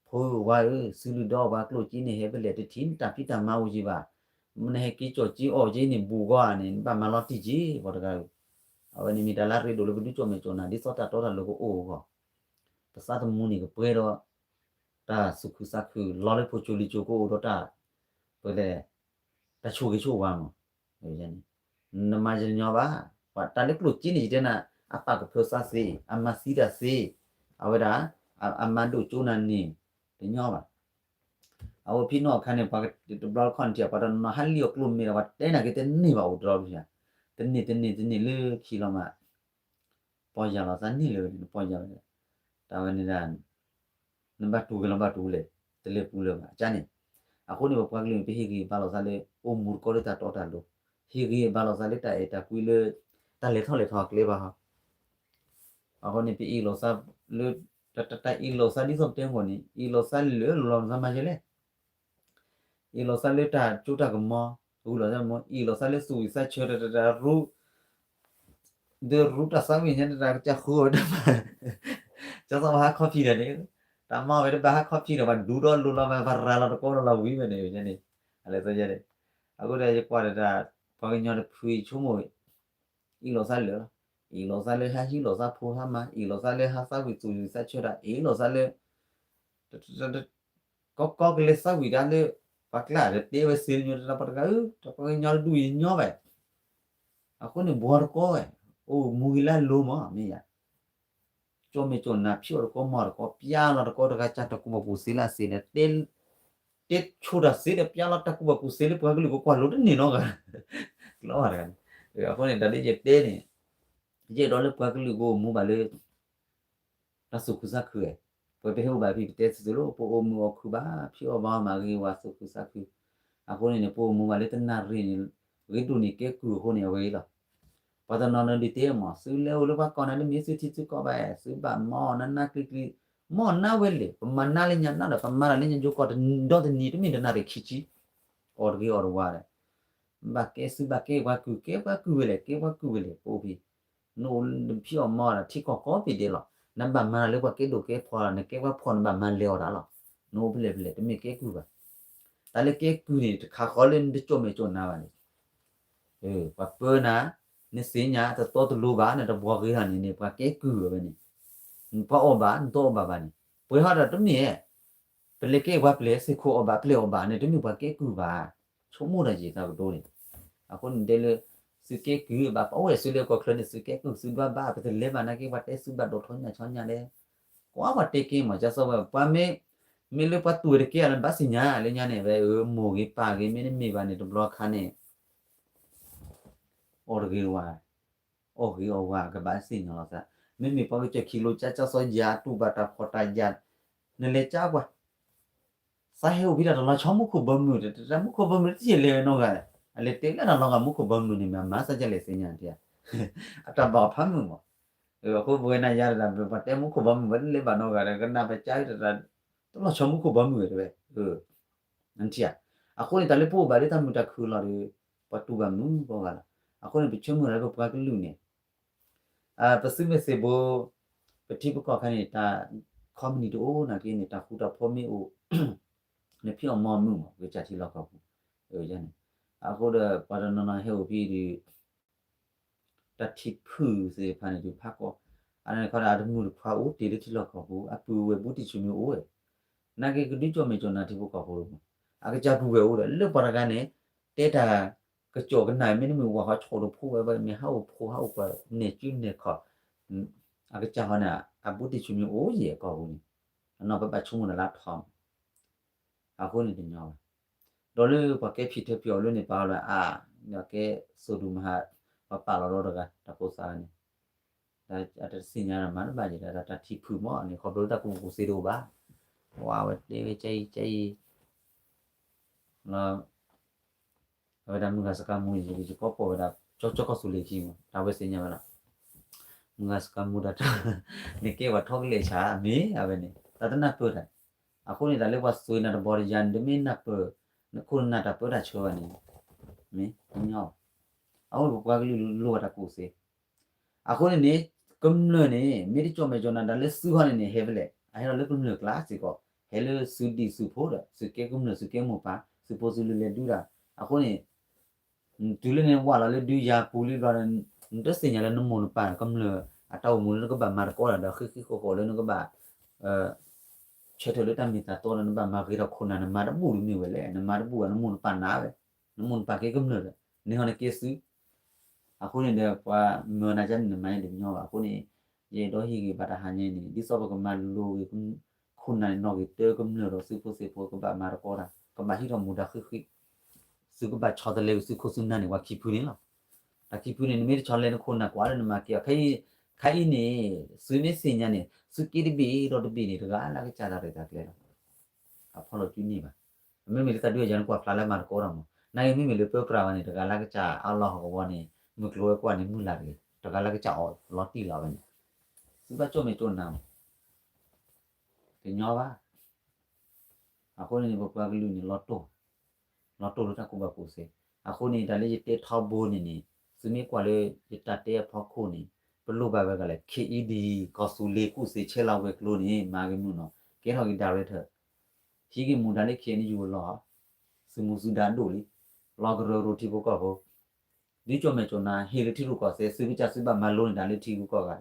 ဖိဧၢဝါဧၢ သုလုၢ်ဒိၣ်အီၤပှၤကျိၣ်စ့န့ၣ် ဟဲဖဲလဲၣ်တထံၣ်နတၢ်ဖံးတၢ်မၤအိၣ်က့ၤဘၣ် နဟဲက့ၤကၠီၣ်က့ၤအီၣ်က့ၤန့ၣ် ဘူးဂီၢ်ဧါန့ၣ် နဘၣ်မၤလီၤတံၢ်က့ၤပှၤတဂၤဧၢ အဝဲန့ၣ်မ့ၢ်တၢ်လၢအရ့ဒိၣ်လၢပဒုးကၠီၣ်မဲာ်ကၠီၣ်နၤ ဒ်သိးတၢ်တီတၢ်လိၤကအိၣ်အဂီၢ် ပသးသမူန့ၣ်ကပှဲၤဒီး တၢ်သူၣ်ခုသးခု လီၤလၢဖိကၠိလံၤကၠိကအိၣ်ဒီးတၢ် ပလဲၤ တၢ်ဆိၣ်ဂ့ၤဆိၣ်ဝါမး နမၤယညီဘၣ် ပှၤတၢ်လၢကျိၣ်စ့န့ၣ် ယတဲနၤ အပာ်ကဖၢသးသ့ အမၤသံတၢ်သ့ အဝဲဒၣ် အမၤဒိၣ်ကၠိနၤန့ၣ် တညီဘၣ် အဝဲဖံနီၢ်အခါန့ၣ် ပှၤတဘျီတခီၣ်န့ၣ် ပှၤတနီၤဟးလံၣ်အီၤကျိၣ်မ့ၢ်ဒီး ပှၤတဲနၤက့ၤတန့ၢ်ဘၣ်အိၣ်တရီတဖု တန့ၢ်တန့ၢ်တန့ၢ်လၢခံလီၤမး ပီၢ်ယၢ်လီၤသးန့ၢ်လၢၤဝဲန့ၣ် နပီၢ်ယၢ်ဝဲ တၢ်ဝဲန့ၣ်ဒၣ် နဘၣ်တူၢ်ဂ့ၤလီၤဘၣ်တူၢ်လဲၣ် တလဲၤပူၤလၢၤဘၣ် အကါန့ၣ် အဃိန့ၣ် ပပှၤကလုာ်န့ၣ် ပဟ့ၣ်ဂံၢ်ဘါလိာ်သးလၢ အိၣ်မူတကီလၢတၢ်တီတၢ်လိၤ ဟ့ၣ်ဂံၢ်ဘါလိာ်သးလၢတၢ်အဲၣ်တၢ်ကွံလၢ တၢ်လဲၤထီၣ်လဲၤထီအကျဲဘၣ်ဟီ အဃိန့ၣ် ပအ့ၣ်လိာ်သးလၢ တၢ် တၢ် တၢ်အ့ၣ်လိာ်သးဒ်သိးပတဲမ့ၢ်န့ၣ် အ့ၣ်လိာ်သးလၢလီၤနသးမၤယဲလဲၣ် အ့ၣ်လိာ်သးလၢတၢ်ကၠိတၢ်ကမီၤ ဂုာ်လီၤသးမ့ၢ် အ့ၣ်လိာ်သးလၢသူၣ်ဝံၣ်သးဆၢ တၢ် တၢ် တၢ်ရူ ဒီးရူတၢ်သးဝံၣ်ညါ တၢ် တၢ်ကစၢ်ဃုအီၤဝဲတဘၣ် ကၢ်သီပှၤဟးခီဖံးဒီးန့ၣ် တၢ်မၤဝဲတဘၣ်ဟးခီဖံးဒီး ပှၤဒူဒီးလိၤလီၤမး ပှၤရၤလီၤတကီဒီးလီၤဝံၤဝဲန့ၣ် န့ၣ် အလဲၤသယဲန့ၣ် အဃိဒီးယကွၢ်ဒီးတၢ် ပှၤကညီတဖုဆိကမိၣ် အ့ၣ်လိာ်သးလၢာ်လီၤ အ့ၣ်လိာ်သးလၢဟးဟံးလိာ်သးဖိဟါမၢ် အ့ၣ်လိာ်သးလၢဟးသးဝံၣ်သူၣ်ဝံၣ်သးဆၢတၢ် အ့ၣ်လိာ်သးလၢ ကီကီကလဲၤသးဝံၣ်တၢ်လၢ ပှၤကျါဒီးတဲဝဲစ့ၢ်ကီး တၢ်ပှၤတဂၤဧၢ တၢ်ပှၤကညီတဒူၣ်အံၤညီဘၣ် အဃိန့ၣ် ဘှီတကီဝဲ အိၣ်မူဂ့ၤလၢအလိၤမး မ့ၢ်ယၤ ကၠီၣ်မဲာ်ကၠီၣ်နၤ ဖံးအီၣ်တကီမၤအီၣ်တကီ ပျၢ်လီၤတကီတဂၤ ကၢ်တၢ်ကူၣ်ဘၣ်ကူၣ်သ့လၢအသ့ဒီး တဲ တဲဆိတၢ်သ့ဒီး ပျၢ်လီၤတၢ်ကူၣ်ဘၣ်ကူၣ်သ့လၢပှၤကလုာ်ကကွၢ်လိတန့ၢ်နီတဂၤ ကျီတဂၤန့ၣ် အဃိန့ၣ် တၢ်လၢယတဲန့ၣ် ယအဲၣ်ဒိးလၢပှၤကလုာ်ကအိၣ်မူဘၣ်လၢ တၢ်သူၣ်ခုသးခု ပှၤပဟဲအိၣ်ဘၣ်ဖဲ ပတဲသုးသုးလီၤ ပအိၣ်မုာ်အီၣ်ခုၣ်ဘၣ် ဖံးအီၣ်မၤအီၣ်မၤဂ့ၤဝဲ သူၣ်ခုသးခု အဃိန့ၣ်န့ၣ် ပအိၣ်မူဘၣ်လၢတနၣ်ရံၣ်န့ၣ် ဂ့ၤဒိၣ်န့ၢ်ကဲကုၢ်အဃိန့ၣ် အဝဲအံၤလီၤ ပှၤတနီၤနီၤဒုးတဲမး သုလဲၤအိၣ်လၢပှၤကီၢ်နၤ တမ့ၢ်သုထံသုကီၢ်ဘၣ် သုဘၣ်မၤအီၣ်နးနးကျံၤကျံၤ မၤအီၣ်နးဝဲလဲၣ် ပမၤနးလၢညါနးဒီး ပမၤတၢ်လၢညါယိၤကီၢ် တဒီတနံၤ တမ့ၢ်တနၣ်ရံၣ်ခံဆံ အီၣ်တဂ့ၤအီၣ်တဝါဒီး ဘၣ်ကဲသုဘၣ်ကဲပှၤကုၢ် ကဲပှၤကုၢ်ဝဲလဲၣ် ကဲပှၤကုၢ်ဝဲလဲၣ် ပအိၣ်ဖဲ နအိၣ်ဖံးအီၣ်မၤအီၣ်တၢ်ထံကီၢ်ကိးဘ့ၣ်ဒဲးလီၤ နဘၣ်မၤတၢ်လၢပှၤကဲဒိၣ်ကဲဖှီၣ်လီၤ နကဲပှၤဖှီၣ်နဘၣ်မၤလဲၤအီၣ်တၢ်လီၤ နအိၣ်ဖဲလဲၣ်ဖဲလဲၣ် တမ့ၢ်ကဲကုၢ်ဘၣ် တၢ်လၢကဲကုၢ်န့ၣ် တခးဃီလၢနတကၠီၣ်မဲာ်ကၠီၣ်နၤဘၣ်န့ၣ် ပှၤပၢနၤ နသ့ၣ်ညါတတီတလိၤဘၣ် နတဘှီဂ့ၤဟီန့ၣ်န့ၣ် ပှၤကဲကုၢ်ဝဲန့ၣ် ပှၤအီၣ်ဘၣ် နတအီၣ်ဘၣ်ဘၣ်န့ၣ် ပှဲၤဟီဒီးတမ့ၢ် ပလဲၤကဲပှၤပျဲၢ် စ့ၢ်ခိၣ်အီၣ်ဘၣ်ပျဲၢ်အီၣ်ဘၣ်န့ၣ် တမ့ၢ်ပှၤကဲကုၢ်ဘၣ် ဆိကမိၣ်တၢ်ယံာ်သးကဒိန့ၣ် အဃိန့ၣ်တဲလၢ သုကဲကုၢ်ဘၣ် ပဝဲၢ်သုလၢကီၢ်ချၢန့ၣ် သုကဲကုၢ်သုဒွးဘၣ် ပတလဲၤဘၣ်နာ်က့ ပှၤတဲသုဘၣ်ဒိၣ်ထီၣ်ညၣ်ဆီညါဒဲး ကွၢ်ပှၤတဲက့ၤမး ကၢ်စီဝဲ ပှၤမ့ၢ် မ့ၢ်လၢပှၤတူၢ်ဝဲတကဲအီၤလၢဘၣ်သ့ၣ်ညါလၢညါန့ၣ် ဝဲအၢ မိၢ်ဂ့ၤပၢ်ဂ့ၤ မ့တမ့ၢ်ဘၣ်န့ၣ် တဘျီခါန့ၣ် အီၣ်တဂ့ၤဝဲ အီၣ်ဂ့ၤအီၣ်ဝဲ ကဘၣ်သ့ၣ်ညါလီၤသး မ့မ့ၢ်ပှၤကစၢၢ်ခံလိကၠါ ကၢ်စီယၤတူၢ်ဘၣ်တၢ်ဖှီၣ်တၢ်ယာ် နလဲၤကၠါပှၤ သးဟဲအိၣ်ဖဲတၢ်တလီၤဆီမူခိၣ်ဘီမုၢ် တၢ်မူခိၣ်ဘီမုၢ်တထံၣ်လဲၤဝဲနီတဂၤ အလဲၤတဲလၢတၢ်လီၤဂာ်မူခိၣ်ဘီမုၢ်န့ၣ် မ့ၢ်မၤသးကလဲၣ်သ့ၣ်ညါတၢ် အတၢ်ဘၣ်အီၤဖးမုၢ်မး အဃိပဝဲနၤယၤတၢ် ပှၤတဲမူခိၣ်ဘီမုၢ် ပတလဲၤဘၣ်နီတဂၤဒီး ကနၣ်ပကၠါတၢ် တလီၤဆီမူခိၣ်ဘီမုၢ်တဲဝဲ နထံၣ်ဧါ အဃိန့ၣ် တၢ်လၢပအိၣ်ဘၣ်လၢတၢ်မုာ်တၢ်ခုၣ်လီၤဒီး ပှၤတူၢ်ဘၣ်မုာ်ကိးဂၤလီၤ အဃိန့ၣ် ပဆၢမုၢ်လၢပပှၤကလုာ်န့ၣ် ပသုးမ့ၢ်သ့ၣ်ဘိ ပထံပကီၢ်ခါန့ၣ် တၢ်ခီပနံၣ်တအိၣ်နာ်က့န့ၣ် တၢ်ဃူတၢ်ဖိးမ့ၢ်အိၣ် နဖံးအီၣ်မၤအီၣ်မုာ်မး ကစၢ်ထံလီၢ်ကီၢ်ပူၤ န့ၣ်, အဃိဒီးပှၤတနီၤနီၤဟဲအိၣ်ဖဲဒီး တၢ်ထံၣ်ဖုၣ်သ့ၣ်တဖၣ်န့ၣ် ဒုးဖးကီ, အန့ၣ်ခီဒီး အတမုၣ်တခွါအိၣ်တ့ၢ်လၢထံလီၢ်ကီၢ်ပူၤ အပုၢ်ဝဲၢ်ဘူးတံၢ်ဆူၣ်မ့ၢ်အိၣ်ဝဲ, နာ်က့ကဒုးကၠီၣ်မဲာ်ကၠီၣ်နါထံဖိကီၢ်ဖိလီၤမး, အကစၢ်ပုၢ်ဝဲၢ်အိၣ်ဒီး လၢပှၤတဂၤန့ၣ် တဲတၢ်ကစီၣ်ကနၣ် မ့တမ့ၢ်ဝၤဃီဆိၣ်တဖိဝဲဘၣ် မ့ၢ်ဟးအိၣ်ဖိဟးအိၣ်ပှၤ နဲၣ်စုနဲၣ်ခီၣ်, အကစၢ်ဟီန့ၣ် အဘူးတံၢ်ဆူၣ်မ့ၢ်အိၣ်ယဲၢ်ကီၢ်ပူၤန့ၣ်, အနီၢ်ပဘၣ်ဆိကမိၣ်ဒီးလၢထီမး, အဃိန့ၣ်တညီဘၣ်. ဒီးလၢပှၤကဲဖံးထၢဖံးအီၤလၢန့ၣ် ပာ်လီၤအါ, ကဲစိၤဒူမဟါ, ပှၤပာ်လီၤဒီတဂၤ တၢ်ဖိသၣ်န့ၣ်, အတသ့ၣ်ညါဒီးမၤတဘၣ်ယဲၢ်ဒီး တၢ်ထံၣ်ဖုၣ်မးန့ၣ် ခီဖျိလၢတၢ်ကူၣ်ဘၣ်ကူၣ်သ့တအိၣ်ဘၣ်, ဝဲတဲဝဲကအံၤကအံၤ လီၤ, အဝဲဒၣ်မုၢ်ဂၤစကါမူန့ၣ် ယကီပိာ်ဝဲဒၣ် ကၠီကၠီကီၢ်သူလ့ၤခံမး တၢ်ဝဲသ့ၣ်ညါဝဲဒၣ်, မုၢ်ဂၤစကါမူတၢ်တၢ်, နကဲပှၤထီကလဲာ်ဆၣ်မ့ၢ်အဝဲန့ၣ် တၢ်တနၢ်ပၢၢ်တၢ်, အဃိန့ၣ် တၢ်လၢပှၤစိၤနၤတဘီတယၤန့ၣ် တမ့ၢ်နၢ်ပၢၢ်, နခိၣ်နနၢ်တၢ်ပၢတၢ်ဆၢဘၣ်န့ၣ်, မ့ၢ်တညီဘၣ်, အဃိပပှၤကလုာ်လိၣ်ဝဲတၢ်ကူၣ်သ့ အဃိန့ၣ်န့ၣ် ကမျၢၢ်န့ၣ် မ့ၢ်တကၠီၣ်မဲာ်ကၠီၣ်နါဒၣ်လၢစုဟီန့ၣ်န့ၣ် ဟဲဖဲလဲၣ်, အဟဲထီၣ်လၢကမျၢၢ်ကျါစ့ၢ်ကီး, ဟဲလၢစုဒံၣ်စုဖိဒီး စုကဲကမျၢၢ်စုကဲမိၢ်ပၢ် စုဖိစုလံၤလဲၤဒုးတၢ်, အဃိန့ၣ် တုၤလၢနဝၢ်လီၤလၢဒုးယၤပူၤလံဘျီဒီး နတသ့ၣ်ညါလၢနမိၢ်နပၢ်ကမျၢၢ် အတၢ်အိၣ်မူလၢနကဘၣ်မၤသကိးတၢ်ဒီး ဃံဃံဃီဃီလၢနကဘၣ် ဆၢထၢၣ်လၢတၢ်မ့ၢ်တၢ်တီဒီး နဘၣ်မၤဂ့ၤထီၣ်ခိၣ်နၢ် နမါတဘူၣ်တမ့ၢ်ဝဲလဲၣ်, နမါတဘူၣ်ဘၣ် နမိၢ်နပၢ်နါဝဲ, နမိၢ်နပၢ်ကဲကမျၢၢ်ဒီး န့ၢ်ဟီန့ၣ်ကဲစု အဃိန့ၣ်ဒီး ပှၤမၢနၤကန့ၣ် နမၤန့ၣ်တညီဘၣ်. အဃိန့ၣ် ယအဲၣ်ဒိးဟ့ၣ်ဂံၢ်ဘါတဟါညါန့ၣ် ဒ်သိးပကမၤလိဂ့ၤ ခိၣ်နၢ်န့ၣ် နီၣ်ဂံၢ်တၢကမျၢၢ်ဒီး သုးဖိသ့ၣ်ဖိကဘၣ်မၤသကိးတၢ် ကဘၣ်ဟံးထီၣ်မူဒါဃံးဃံး, သုကဘၣ်ဆီတလဲဂ့ၤ သုးခိၣ်သုးနၢ်န့ၣ် ပှၤခံဖုန့ၣ်လီၤ. တၢ်ခံဖုန့ၣ် နမ့ၢ်တဆီတလဲနခိၣ်နၢ်ကွၢ်လၢနမၤက့ၤအီၤ ခဲအံၤန့ၣ် သုမ့ၢ်သ့ၣ်ညါန့ၣ် သုးက့တဘ့ၣ်ဒီးတဘ့ၣ်န့ၣ် တဂၤလၢကစၢ်တၢ်ရဲၣ်တၢ်ကျဲၤလီၤ. အဖီလီၤစုန့ၢ်ဘၣ်. မ့မ့ၢ်လၢတၢ်ဒုးအယၤနကွၢ်ဖျါလၢမၤသကိးတၢ်မး, နာ်က့မ့မ့ၢ်လၢပၢပြးဝဲန့ၣ် တဂၤလၢကစၢ်အလီၢ်ဟီၣ်ကဝီၤန့ၣ် မုၢ်ကျိၤဝဲၤကွာ်န့ၣ် မုၢ်လၢ်တဂ့ၤ တဂၤလၢကစၢ်အီၣ်လီၤတံၢ်လီၤဝဲန့ၣ် သုဘၣ်ကၠီၣ်မဲာ်ကၠီၣ်နါမး တညီဘၣ်. အဃိန့ၣ် ပပှၤကလုာ်န့ၣ် လီၤတိၢ်, လီၤတိၢ်လၢတၢ်ကူၣ်ဘၣ်ကူၣ်သ့. အဃိန့ၣ် တၢ်လၢယတဲထီဘိန့ၣ်န့ၣ် သုမ့ၢ်ကွၢ်လၢ ယတၢ်တဲအဖီခိၣ်န့ၣ် ပလိၣ်ဘၣ်ဝဲဂၤလဲၣ် ခ့အံဒံ ကီၢ်သူလ့ၤကူၣ်သ့ဆဲလီၤဝဲၤကျိၤန့ၣ် မၤဂ့ၤမုၢ်နီၤ ကဲထီၣ်က့ၤ director ဟံးက့ၤမူဒါလၢ ခ့အံယူၢ်အလီၢ် သုးမူသုးဒါဒိၣ်လံ လီၤကရၢကရိထံဖိကီၢ်ဖိ ဒုးကၠီၣ်မဲာ်ကၠီၣ်နါ ဟ့ၣ်လၢထံရူၢ်ကီၢ်သဲး သုကစၢ်သုဘၣ်မၤလိန့ၢ်တၢ်လၢထံဂုၤကီၢ်ဂၤ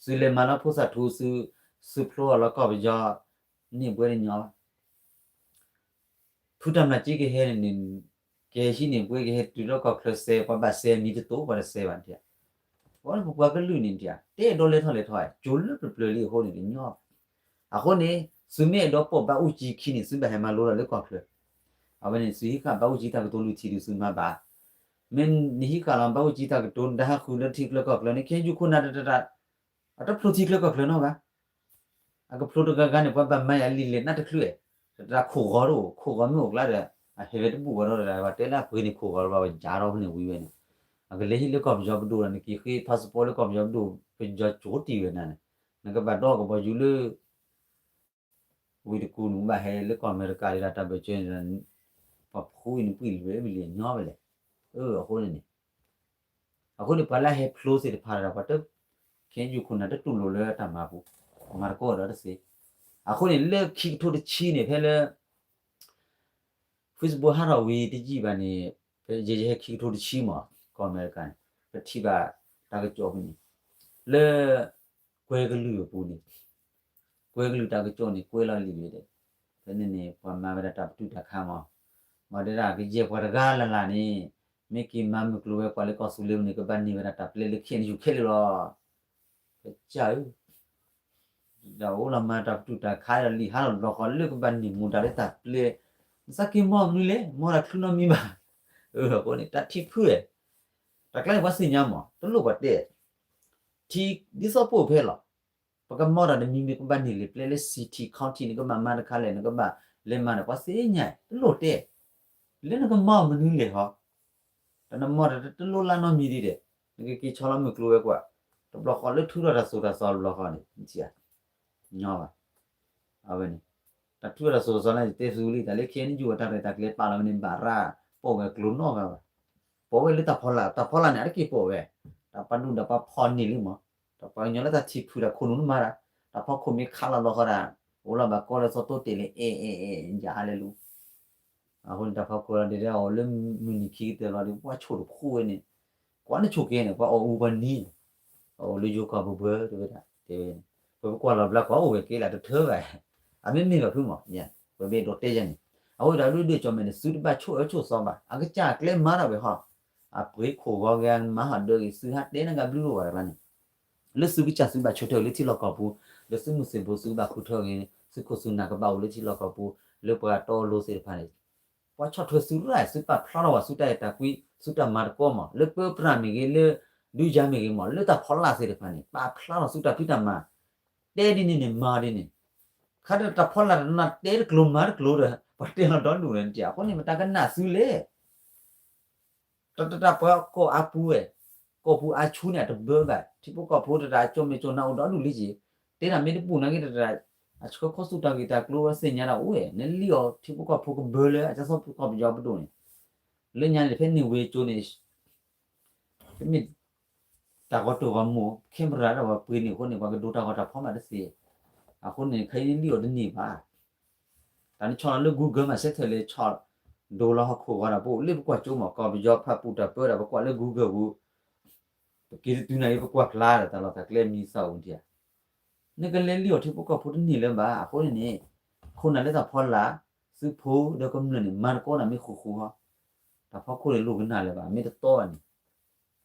သုလဲၤမၤလၢဖိသၣ်ထူ သု သုဖျိအီၤလၢကီၢ်ပယီၤ န့ၢ်ဘှဲတညီဘၣ် ဖုတၢ်မျၢ်က့ကဟဲန့ၣ်န့ၣ် ကဟဲဟံးန့ၢ်ဘှဲကဟဲတုၤလၢကီၢ်ချၢစဲး ပှၤဘၣ်စဲးမံၤတတိၤ ပှၤတစဲးဘၣ်န့ၣ် အဝဲပပှၤကလုာ်န့ၣ် တဲအဲၣ်ဒိးလဲၤထီၣ်လဲၤထီ ကၠိလၢပျၢၤပျၢၤလံအဃိန့ၣ်တညီဘၣ်. အဃိန့ၣ် သုမ့ၢ်အဲၣ်ဒိးပိာ်ဘၣ်အူကၠံခံန့ၣ် သုဘၣ်ဟဲမၤလိဒီးလၢကီၢ်ချၢ အဝဲန့ၣ် သုဟံးဃာ်ဘၣ်အူကၠံတၢ်ကတိၤလွံၢ်ထံၣ်ဒုးသုမၤဘၣ်. မ့ၢ်နဟံးဃာ်လီၤဘၣ်အူကၠံတၢ်ကတိၤ နတၢ်ဟးဃုာ်လၢထံချၢကီၢ်ချၢန့ၣ် ခ့ယုၢ်ခိၣ်နၢ်တတၢ် အတဖျိထံချၢကီၢ်ချၢနီတဂၤ အကဖျိတဂၤဂၤန့ၣ် ပှၤဘၣ်မၤယၤလံာ်လဲၢ်နၢ်တချုး တၢ်ခိၣ်ဂီၤတအိၣ် ခိၣ်ဂီၤမ့ၢ်အိၣ်ကျါဒီး အဟဲဝဲတဘူၣ်ဝဲဒီး ပှၤတဲလၢအပှ့ၤန့ၣ်ခိၣ်ဂီၤလီၤ ပှၤယါထီၣ်ဖဲန့ၣ်ဝံၤဝဲန့ၣ် အကလဲၤဟံးလၢကီၢ်ပယီၤပဒိၣ်ဒီး နက့ၤဃ့ passport လၢကီၢ်ပယီၤပဒိၣ် ပယီၤကၠိတံၢ်ဝဲနၤန့ၣ် နကဘၣ်ဒီကဘီယူၤလၢ ဝံၤတကူၣ်န့ၣ် ဘၣ်ဟဲလၢကီၢ်အမဲရကၤဒ်တၢ်ဘၢၣ်စၢၤန့ၣ်ဒီး ပှၤဖှူအံၤန့ၣ် ပှံၢ်လံဝဲမ့ၢ်လံညီဝဲလဲၣ်. အဃိန့ၣ်န့ၣ် အဃိန့ၣ် ပှၤလၢအဟဲဖျိသ့ၣ်တဖၣ်ဒီး ပှၤတ ခ့ယုၢ်ခိၣ်နၢ်တတူၢ်လိာ်လၢတၢ်မၤပူၤ မၤသကိးဒီးတသ့. အဃိန့ၣ် လၢခံကထိတဆံန့ၣ် ဖဲလၢ Facebook ဟးထီၣ်ဝံၤတယံာ်ဘၣ်န့ၣ် ယဲယဟဲခံကထိတဆံမး ကီၢ်အမဲရကၤန့ၣ် ပထံၣ်ဘၣ်တၢ်ကစီၣ်ဖဲန့ၣ် လၢ ကွဲကလုာ်အပူၤန့ၣ် ကွဲကလုာ်တၢ်ကစီၣ်န့ၣ် ကွဲလီၤလံာ်လံာ်ဒီး ဖဲန့ၣ်န့ၣ် ပှၤမၤဝဲဒၣ်တၢ်ပတုာ်တၢ်ခးမး မၤတဲဒၣ်ကယဲၢ်ပှၤတဂၤလၢ်လၢ်န့ၣ် မ့ၢ်က့ၤမၤမုၢ်ကျိၤဝဲၤကွာ်လၢကီၢ်သူလ့ၤန့ၣ် ကဘၣ်န့ၢ်ဝဲဒၣ်တၢ်ပျဲလၢ ခ့ယုၢ်ခဲလၢာ်လီၤ. ကစၢ်ဧၢ ဒီးအိၣ်လီၤမၤတၢ်ပတုာ်တၢ်ခးဒီးလံာ်ဟါလီၤတဘျီဃီလၢကဘၣ်န့ၢ်မူဒါလၢတၢ်ပျဲ နသးက့ၤမီၢ်မနုၤလဲၣ် မီၢ်တၢ်ချုးနီတမံၤဘၣ်. အဃိန့ၣ် တၢ်ထံၣ်ဖုၣ်ဝဲ တၢ်ကျါန့ၣ်ပှၤသ့ၣ်ညါမး တလိၣ်ပှၤတဲ ထံ ဒ်သိးပအိၣ်ဖဲလီၤ. ပကမီၢ်တၢ်တမံၤမံၤ ကဘၣ်န့ၢ်လံာ်ပျဲလၢ city county နကဘၣ်မၤတခါလဲၣ် နကဘၣ်လဲၤမၤဒီး ပှၤသ့ၣ်ညါ တလိၣ်တဲ လၢနကမီၢ်မနုၤလဲၣ်ဟီ တၢ်နမီၢ်တၢ်တလိၣ်လၢနီတမံၤဒံးဒီး နကက့ၤဆီလီၤမုၢ်ကျိၤဝဲၤကွာ် တဘျီဃီလၢထုးထီၣ်တၢ်စိၤတၢ်စီလီၤဃီန့ၣ် နထံၣ်ဧါ ညီဘၣ်. အဝဲန့ၣ် တၢ်ထုးထီၣ်တၢ်စိၤတၢ်စီလၢယတဲဆူလံ တၢ်လၢ ခ့ယုၢ် အတၢ်ရဲၣ်တၢ်ကျဲၤပာ်လီၤဝဲန့ၣ် ဘၣ်ရၣ် ပိာ်ဝဲကျိၤနီတဂၤဘၣ်. ပိာ်ဝဲလၢတၢ်ဖီလာ် တၢ်ဖီလာ်န့ၣ် အတက့ၢ်ပိာ်ဝဲ တၢ်ပှၤဒူၣ်ဒီးပှၤဖီၣ်န့ၢ်လံမး တၢ်ပှၤကညီလၢတၢ်ထံၣ်ဖုၣ်တၢ်ခိၣ်နူာ်နမၤတၢ် တၢ်ဖီခိၣ်မ့ၢ်ခးလီၤဘျီဃီဒၣ် အိၣ်လီၤဘၣ်ကီလၢစီတိတဲာ်လၢ အဲၣ်အဲၣ်အဲၣ် ယၤဟါလဲလူ အဃိန့ၣ် တၢ်ဖီခိၣ်လီၤဒ်အီၤလၢမုၢ်နံၤခံကတၢၢ်လီၤဒီး ပှၤဆိၣ်တခူၣ်ဝဲန့ၣ်, ကွၢ်နဆိၣ်ကဲန့ၣ် ပှၤအီၣ်အူပှၤနံၤန့ၣ်, အအိၣ်လၢယိၤကီၢ်ပူၤဘၢတဲဝဲဒၣ်, တဲဝဲန့ၣ်, ပကွၢ်လီၤဘျါကွၢ်အိၣ်ဝဲကဲလၢတထၢဘၣ်, အမ့ၢ်မ့ၢ်ဘၣ်ဖုမး, ပမ့ၢ်ဒိးတဲယဲန့ၣ်, အဃိဒီးဒုၣ်ဒုၣ်ကၠီၣ်မဲာ်န့ၣ် သုတဘၣ်ဆိၣ်အၢဆိၣ်သီဘၣ်, အကစၢ်အကျဲမၤထီၣ်ဝဲဟီ, အပှ့ၤခိၣ်ဂီၤဂ့ၤမၤဟီၣ်ဒၢးဂ့ၤ သုဟးတဲနဂၤဘျုးလိာ်ဘၣ်တကျါန့ၣ် လၢသုကစၢ်သုဘၣ်ဆိၣ်ထွဲလၢထံလီၢ်ကီၢ်ပူၤ, လၢသုမုၢ်သံၣ်ဘိသုကဘၣ်ဃုထၢဂ့ၤ, သုခိၣ်သုနၢ်ကဘၣ်အိၣ်လၢထံလီၢ်ကီၢ်ပူၤ, လၢပှၤတီလိၤသ့ၣ်တဖၣ်န့ၣ်, ပှၤဆီၣ်ထွဲသုရၣ် သုပာ်ဖျါထီၣ်ဝဲသုတၢ်အဲၣ်တၢ်ကွံ, သုတၢ်မၤတကီမး, လၢပၢပြးမ့ၢ်ဂ့ၤ, လၢဒုးယၤမ့ၢ်ဂ့ၤမး, လၢတၢ်ဖီလာ်သ့ၣ်တဖၣ်န့ၣ် ပာ်ဖျါထီၣ်သုတၢ်ဖံးတၢ်မၤ, တဲဒ်န့ၣ်န့ၣ် မၤဒ်န့ၣ်, ခါဒီးတၢ်ဖီလာ်တနီၤတဲတကျိၤမၤတကျိၤဒီး ပှၤတဲလီၤဒီဒူၣ်န့ၣ် အဃိန့ၣ် မတၤကနၣ်သုလဲၣ် တၢ်တၢ်ပှၤကီၢ်အါပူၤဝဲ, ကီၢ်ပူၤအါဆူန့ၣ် အတဘၢဘၣ်, ထံဖိကီၢ်ဖိတတၢ်အကၠိမ့ၢ်ကၠိနၢ်အိၣ်ဒီဒူၣ်လံက့ၤ, တဲဒၣ်မ့ၢ်တပူၤနာ်က့တတၢ်, အဆှၢခီဆူၣ်တၢ်ဂ့ၢ်တၢ်ကျိၤဝဲသ့ၣ်ညါဒၣ်အိၣ်ဝဲ, နလံၣ်အီၤထံဖိကီၢ်ဖိကဘၢလၢအကစီၣ်ဖိကီၢ်ပယီၤပဒိၣ်န့ၣ်, လၢညါန့ၣ် ဖဲန့ၣ်ဝ့ၤကၠိန့ၣ် တမ့ၢ် တၢ်ဂီၤတိၢ်ဂီၤမူ camera ဒီးပှၤပှ့ၤန့ၣ်အဃိန့ၣ် ပှၤကဒိတၢ်ဂီၤတၢ်ဖီးမးတသ့, အဃိန့ၣ် ခဲအံၤနလံၣ်အီၤတန့ၢ်ဘၣ်, တၢ်နဆီၣ်လီၤလၢ Google မး စဲထဲလၢဆီၣ်, ဒိလီၤဟီၣ်ခိၣ်ဂီၤဒီး ပအိၣ်လၢပကွၢ်ကၠိမး ကီၢ်ပယီၤဖးပူၤတၢ်ပၢဒီး ပကွၢ်လၢ Google ပူၤ, ပက့ၤတတုၤနၤအံၤ ပကွၢ်ဖျါဒီး တၢ်လီၢ်တၢ်ကျဲမံသးအိၣ်ဒံးဧါ, နကလဲၤလံၣ်အီၤထံဖိကီၢ်ဖိတန့ၢ်လၢၤဘၣ်, အဃိန့ၣ်န့ၣ်, ခိၣ်နၢ်လၢတၢ်ဖီလာ်, သုဖိဒီးကမျၢၢ်န့ၣ် မၤသကိးနၤမ့ၢ်ဃူဃူဟီ, တၢ်ဖီခိၣ်န့ၣ်လိၣ်ကနၣ်လၢၤဘၣ် မ့ၢ်တတီဘၣ်န့ၣ်,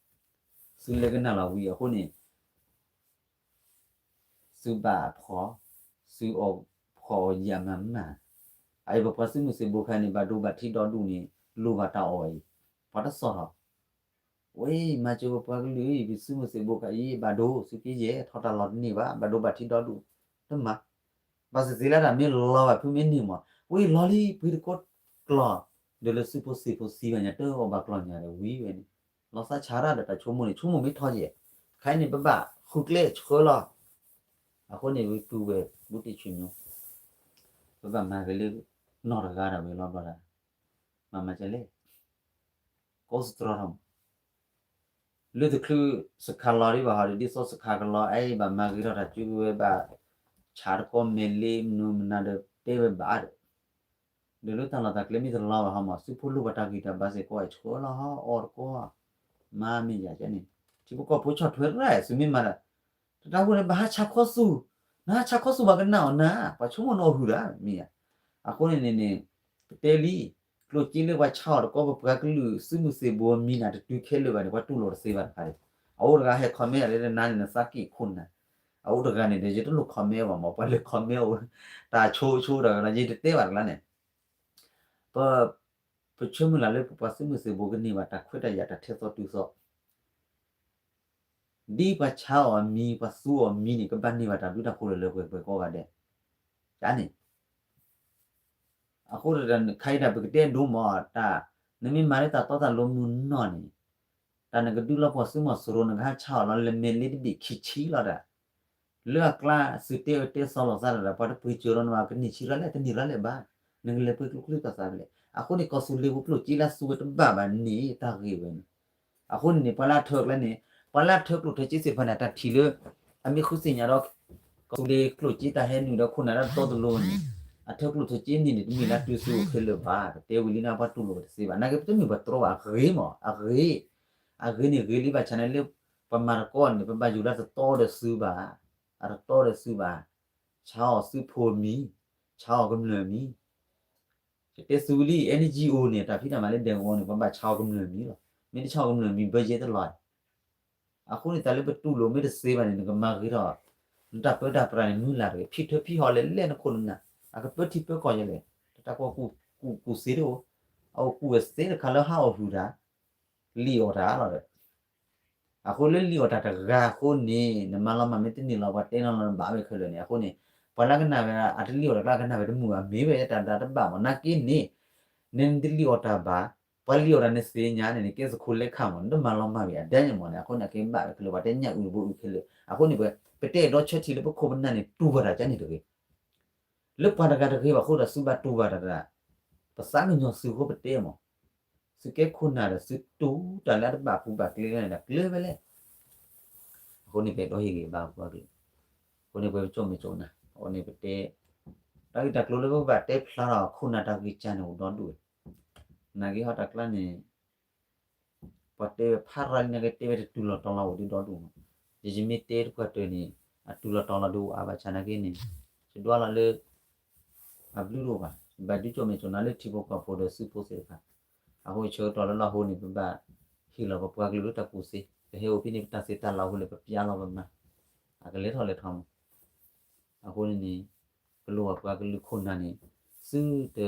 သုလဲၤကနၣ်လီၤဝံၤအဃိန့ၣ် သုဘၣ်ဖှီၣ်, သုအီၣ်ဖှီၣ်အီၣ်ယာ်မၤမး, အအံၤပပှၤသုးမုၢ်သံၣ်ဘိခါန့ၣ် ဘၣ်ဒိဘၣ်ထံးဒီဒူၣ်န့ၣ် လိၣ်ဘၣ်တၢ်အီၣ်အံၤ, ပှၤတသီၣ်ထီၣ်, ဝဲ မၤစၢၤပပှၤကလုာ်အံၤ ပသုးမုၢ်သံၣ်ဘိခါအံၤ ဘၣ်ဒိ သုးက့ယဲၢ် ထီၣ်တၢ်လီၢ်တန့ၢ်ဘၣ် ဘၣ်ဒိဘၣ်ထံးဒီဒူၣ်, တမၤ, ဘၣ်သ့ၣ်သ့ၣ်လၢတၢ်မ့ၢ်လီၤဘၣ်ဖုမ့ၢ်န့ၢ်မး, ဝဲလီၤလံ ပှ့ၤတကိးကျီၢ်, ဒီးလၢသုးဖိသံၣ်ဖိသံဘၣ်ညါ တအီၣ်ဘၣ်ကျီၢ်ညါဒီးဝံၤဝဲန့ၣ်, လီၤသးဆါတၢ်ဒီးတၢ်ဆိကမိၣ်န့ၣ် ဆိကမိၣ်မ့ၢ်ထီယဲၢ်, ခဲအံၤန့ၣ် ပဘၣ်ဃုကျဲဆှၢလီၤ, အဃိန့ၣ် ဝံတူၢ်ဝဲ ဘူးတံၢ်ဆူညိ, ပဘၣ်မၤက့ၤလၢ နီၢ်တဂၤဒီးဝံၤလီၤဘျီဒီး, မၤမၤကလဲၣ် ကိးစတြီထီၣ်မး, လၢတချုးစခါလီၤဒံးဘၣ်ဟီဒီး ဒ်သိးစခါကလီၤ အဲၣ်ဘၣ်မၤဂ့ၤထီၣ်တၢ်စုကဝဲၤဘၣ်, ဆါတကိးမဲာ်လ့မနုၤမနုၤဒီးတဲဝဲဘၣ်ဒီး, ဒီးလၢတၢ်လီၢ်တၢ်ကျဲမ့ၢ်တလီၤဘၣ်ဟီမး သုးဖိလိၣ်ဘၣ်တၢ်ဂံၢ်တၢ်ဘါစ့ၢ်ကီး ဆှၢလီၤဟီ အီၣ်တကိး, မၤမ့ၢ်ယၤကဲန့ၣ်, ထံဖိကီၢ်ဖိဆီၣ်ထွဲရၣ် သုမ့ၢ်မၤဒီး, တၢ်တၢ်ဃိန့ၣ် ဘၣ်ဟးဆါခီဆူၣ်, နဟးဆါခီဆူၣ်ပှၤကနၣ်အီၤနၤ, ပှၤဆိကမိၣ်နအီၣ်ဟုၣ်ဒၣ် မ့ၢ်ဧါ, အဃိန့ၣ်န့ၣ်န့ၣ်, ပတဲလံ, ကျိၣ်စ့လၢပှၤဆါအီၤတကိး ပပှၤကလုာ်သုးမုၢ်သံၣ်ဘိမံၤနၤတတုၤခဲလၢာ်ဘၣ်န့ၣ် ပှၤတူၢ်လိာ်တသ့ဘၣ်တခါဒီး, အအိၣ်တဂၤဟဲ comment လၢတနါန့ၣ် နသးက့ၣ်ခိၣ်နၢ်, အအိၣ်တဂၤန့ၣ်ဒီး ယတလိၣ် comment ဘၣ်မး ပှၤလၢ comment အိၣ်, တၢ်ဆိဆိဒီး ယတတဲဘၣ်တကျါန့ၣ်, ပ ပဆၢမုၢ်လၢ်လၢပပှၤသုးမုၢ်သံၣ်ဘိကန့ၢ်ဘၣ်တၢ်ခွဲးတၢ်ယာ်တၢ်ထဲသိးတုၤသိး ဒ်ပှၤဆါအီၤအမံၤ ပှၤသူအီၤမံၤန့ၣ် ကဘၣ်န့ၢ်ဘၣ်တၢ်ဘျုးတၢ်ဖှိၣ်လၢလၢပှဲၤပှဲၤကိးဂၤဒဲး, န့ၣ်, အဃိတၢ်ခါအံၤတၢ်ပကတဲဒိမး တၢ်, နမ့ၢ်မၤလၢတၢ်တီတၢ်လိၤမုၢ်နီၢ်န့ၣ်, တၢ်နကဒုးလီၤပှီၢ်သုးမီၤစိရိၤ နကဟးဆါအီၤလီၤ လဲၤမဲာ်လ့တဘ့ၣ်ခံဆံလီၤတၢ် လၢအကျါ သုးတဲအၢတဲသီလိာ်သးဒီး ပှၤတပှ့ၤစၢၤလီၤနဘၣ် ကန့ၢ်ဆံးရၤလဲၣ် တန့ၢ်ရၤလဲၣ်ဘၣ်, နကလဲၤပှ့ၤကျိချံပသးဖဲလဲၣ်. အဃိန့ၣ် ကီၢ်သူလ့ၤပူၤကျိၣ်စ့လၢအသူဝဲတဘၣ်ဘၣ်န့ၣ် တၢ်ဂ့ၢ်ဝဲန့ၣ်. အဃိန့ၣ်န့ၣ် ပှၤလၢအထၢကျဲန့ၣ် ပှၤလၢအထၢကျိၣ်ထၢစ့သ့ၣ်တဖၣ်န့ၣ် အတၢ်ထံၣ်လၢ အမ့ၢ်ဃုသ့ၣ်ညါဒီး ကီၢ်သူလ့ၤကျိၣ်စ့တၢ်ဟဲနုာ်ဒီးခိၣ်နၢ်တၢ်တီတလိၤန့ၣ် အထၢကျိၣ်ထၢစ့န့ၣ်န့ၣ် တမ့ၢ်လၢအတုၤဆူၣ်အိၣ်ခဲလၢာ်ဘၣ်. ပတဲဝံၤလံန့ၣ် ပှၤတူၢ်လိာ်ဝဲတသ့ဘၣ်. နာ်က့ ပတမ့ၢ်ပှၤတြီဘၣ် အဂ့ၤမး အဂ့ၤ အဂ့ၤန့ၣ်ဂ့ၤလံဘၣ်ဆၣ်န့ၣ်လၢ ပမၤတကီန့ၣ် ပဘၣ်ယူၤလၢတတီဒီးသုးဘၣ်, အတတီဒီးသုးဘၣ်, ဆါအီၤသုးဖိအမံၤ, ဆါအီၤကမျၢၢ်အမံၤ, ယတဲသုလံ NGO န့ၣ် တၢ်ဖံးတၢ်မၤလၢဒဲကဝီၤန့ၣ် ပဘၣ်ဆါအီၤကမျၢၢ်အမံၤလီၤ. မ့ၢ်တဆါအီၤကမျၢၢ်အမံၤ ဘၢယဲတလီၤ. အဃိန့ၣ် တၢ်လၢပတူၢ်လိာ်မ့ၢ်တသ့ဘၣ်န့ၣ် နကမၤဂ့ၤထီၣ် နတၢ်ပၢတၢ်ပြးန့ၣ် မုၢ်လၢ်တဂ့ၤ ဖံးထၢဖံးဟီလဲၣ်လဲၣ်နခိၣ်နနၢ်, အကပၢထံပၢကီၢ်ယဲလဲၣ်, တၢ်ကွၢ်ကူၣ်ကူၣ်စ့တအိၣ်, အအိၣ်ကူၣ်ဝဲသ့တခါလၢဟးအီၣ်ဟုၣ်တၢ် လံၣ်အီၣ်တၢ်လီၤဒီး အဃိလၢလံၣ်အီၣ်တၢ်တဂၤအဃိန့ၣ် နမၤလီၤမၢ်မ့ၢ်တန့ၢ်လီၤ ပှၤတဲနီၢ်လီၤနဘၣ်ဝဲခဲလၢာ်န့ၣ်. အဃိန့ၣ် ပှၤလၢကနၣ်ဝဲဒၣ် အတလံၣ်အီၣ်တၢ်ကျါ ကနၣ်ဝဲတမုာ်ဘၣ် မ့ၢ်ဝဲတၢ်ဒၣ်တဘၣ်မး နာ်က့န့ၣ် နတလံၣ်အီၣ်တၢ်ဘၣ်, ပှၤလံၣ်အီၣ်တၢ်နသ့ၣ်ညါန့ၣ် နကဲသကိးလဲၤခးမး နတမၤလီၤမၢ်ဝဲအဒဲန့ၣ်မးန့ၣ်. အဃိန့ၣ် အကဲဘၣ်ဝဲခဲလၢာ် ပှၤတဲညၣ်အုၣ်တဘိအုၣ်ခဲလၢာ်. အဃိန့ၣ် ပှၤ ပတဲအဲၣ်ဒိးဆၢထံၣ်လၢပခိၣ်ပနၢ်န့ၣ် တူၢ်ဘၣ်တၢ်ကန့ၣ်တဂ့ၤ လၢပှၤတဂၤတဂ့ၤဘၣ်အဃိဒီး သုဘၣ်တူၢ်ဘၣ်တၢ်တဂၤ, ပသးကညီၤသုအဃိပတဲမး, သုကဲခိၣ်နၢ်ဒီးသုတူၢ်တၢ်လၢအတဘၣ်ပူၤဘၣ်ကျဲန့ၣ်ဒီး ကျဲဝဲလဲၣ်. အဃိန့ၣ် ပအဲၣ်ဒိးဟ့ၣ်ဂံၢ်ဘါပှၤကလုာ်, အဃိန့ၣ် ပဝဲပကၠိၣ်မဲာ်ကၠိၣ်နၢ်, အဃိန့ၣ် ပတဲ တၢ်ဂ့ၢ်တၢ်ကျိၤလၢပဘၣ်တဲဖျါထီၣ်ခိၣ်နၢ်တၢ်ဂံၢ်စၢ်န့ၣ် အိၣ်ဒီဒူၣ်ဝဲ. နာ်က့ဟီၣ်တၢ်ကျါန့ၣ် ပှၤတဲဝဲဖးရၤလံနာ်က့ တဲဝဲတတူၢ်လီၤတီၤလီၤအိၣ်ဒံးဒီဒူၣ်မး, ယယမ့ၢ်တဲတပှၢ်တၢၢ်န့ၣ် အတူၢ်လီၤတီၤလီၤဒုးအိၣ်အါဘၣ်ဆၣ်နာ်က့န့ၣ် ယဒွးလီၤလၢ အဘျုးတအိၣ်ဘၣ်, ဘၣ်ဒုးကၠိၣ်မဲာ်ကၠိၣ်နါလၢထံဖိကီၢ်ဖိဒီးစုဖိသ့ၣ်တဖၣ်, အဃိဆၢကတီၢ်လၢလီၢ်ဟိန့ၣ် ပဘၣ်ဟ့ၣ်လီၤပပှၤကလုာ်လၢတၢ်ကူၣ်သ့, ပဟဲအိၣ်ဖဲန့ၣ် ပတၢ်စံးတၢ်လီၢ်အဃိလဲၣ် ပပျၢ်လီၤပမၤ, အကလဲၤထီၣ်လဲၤထီမး, အဃိန့ၣ်န့ၣ် ပလိၣ်ဘၣ်ပှၤကလုာ်ခိၣ်နၢ်န့ၣ် စုတ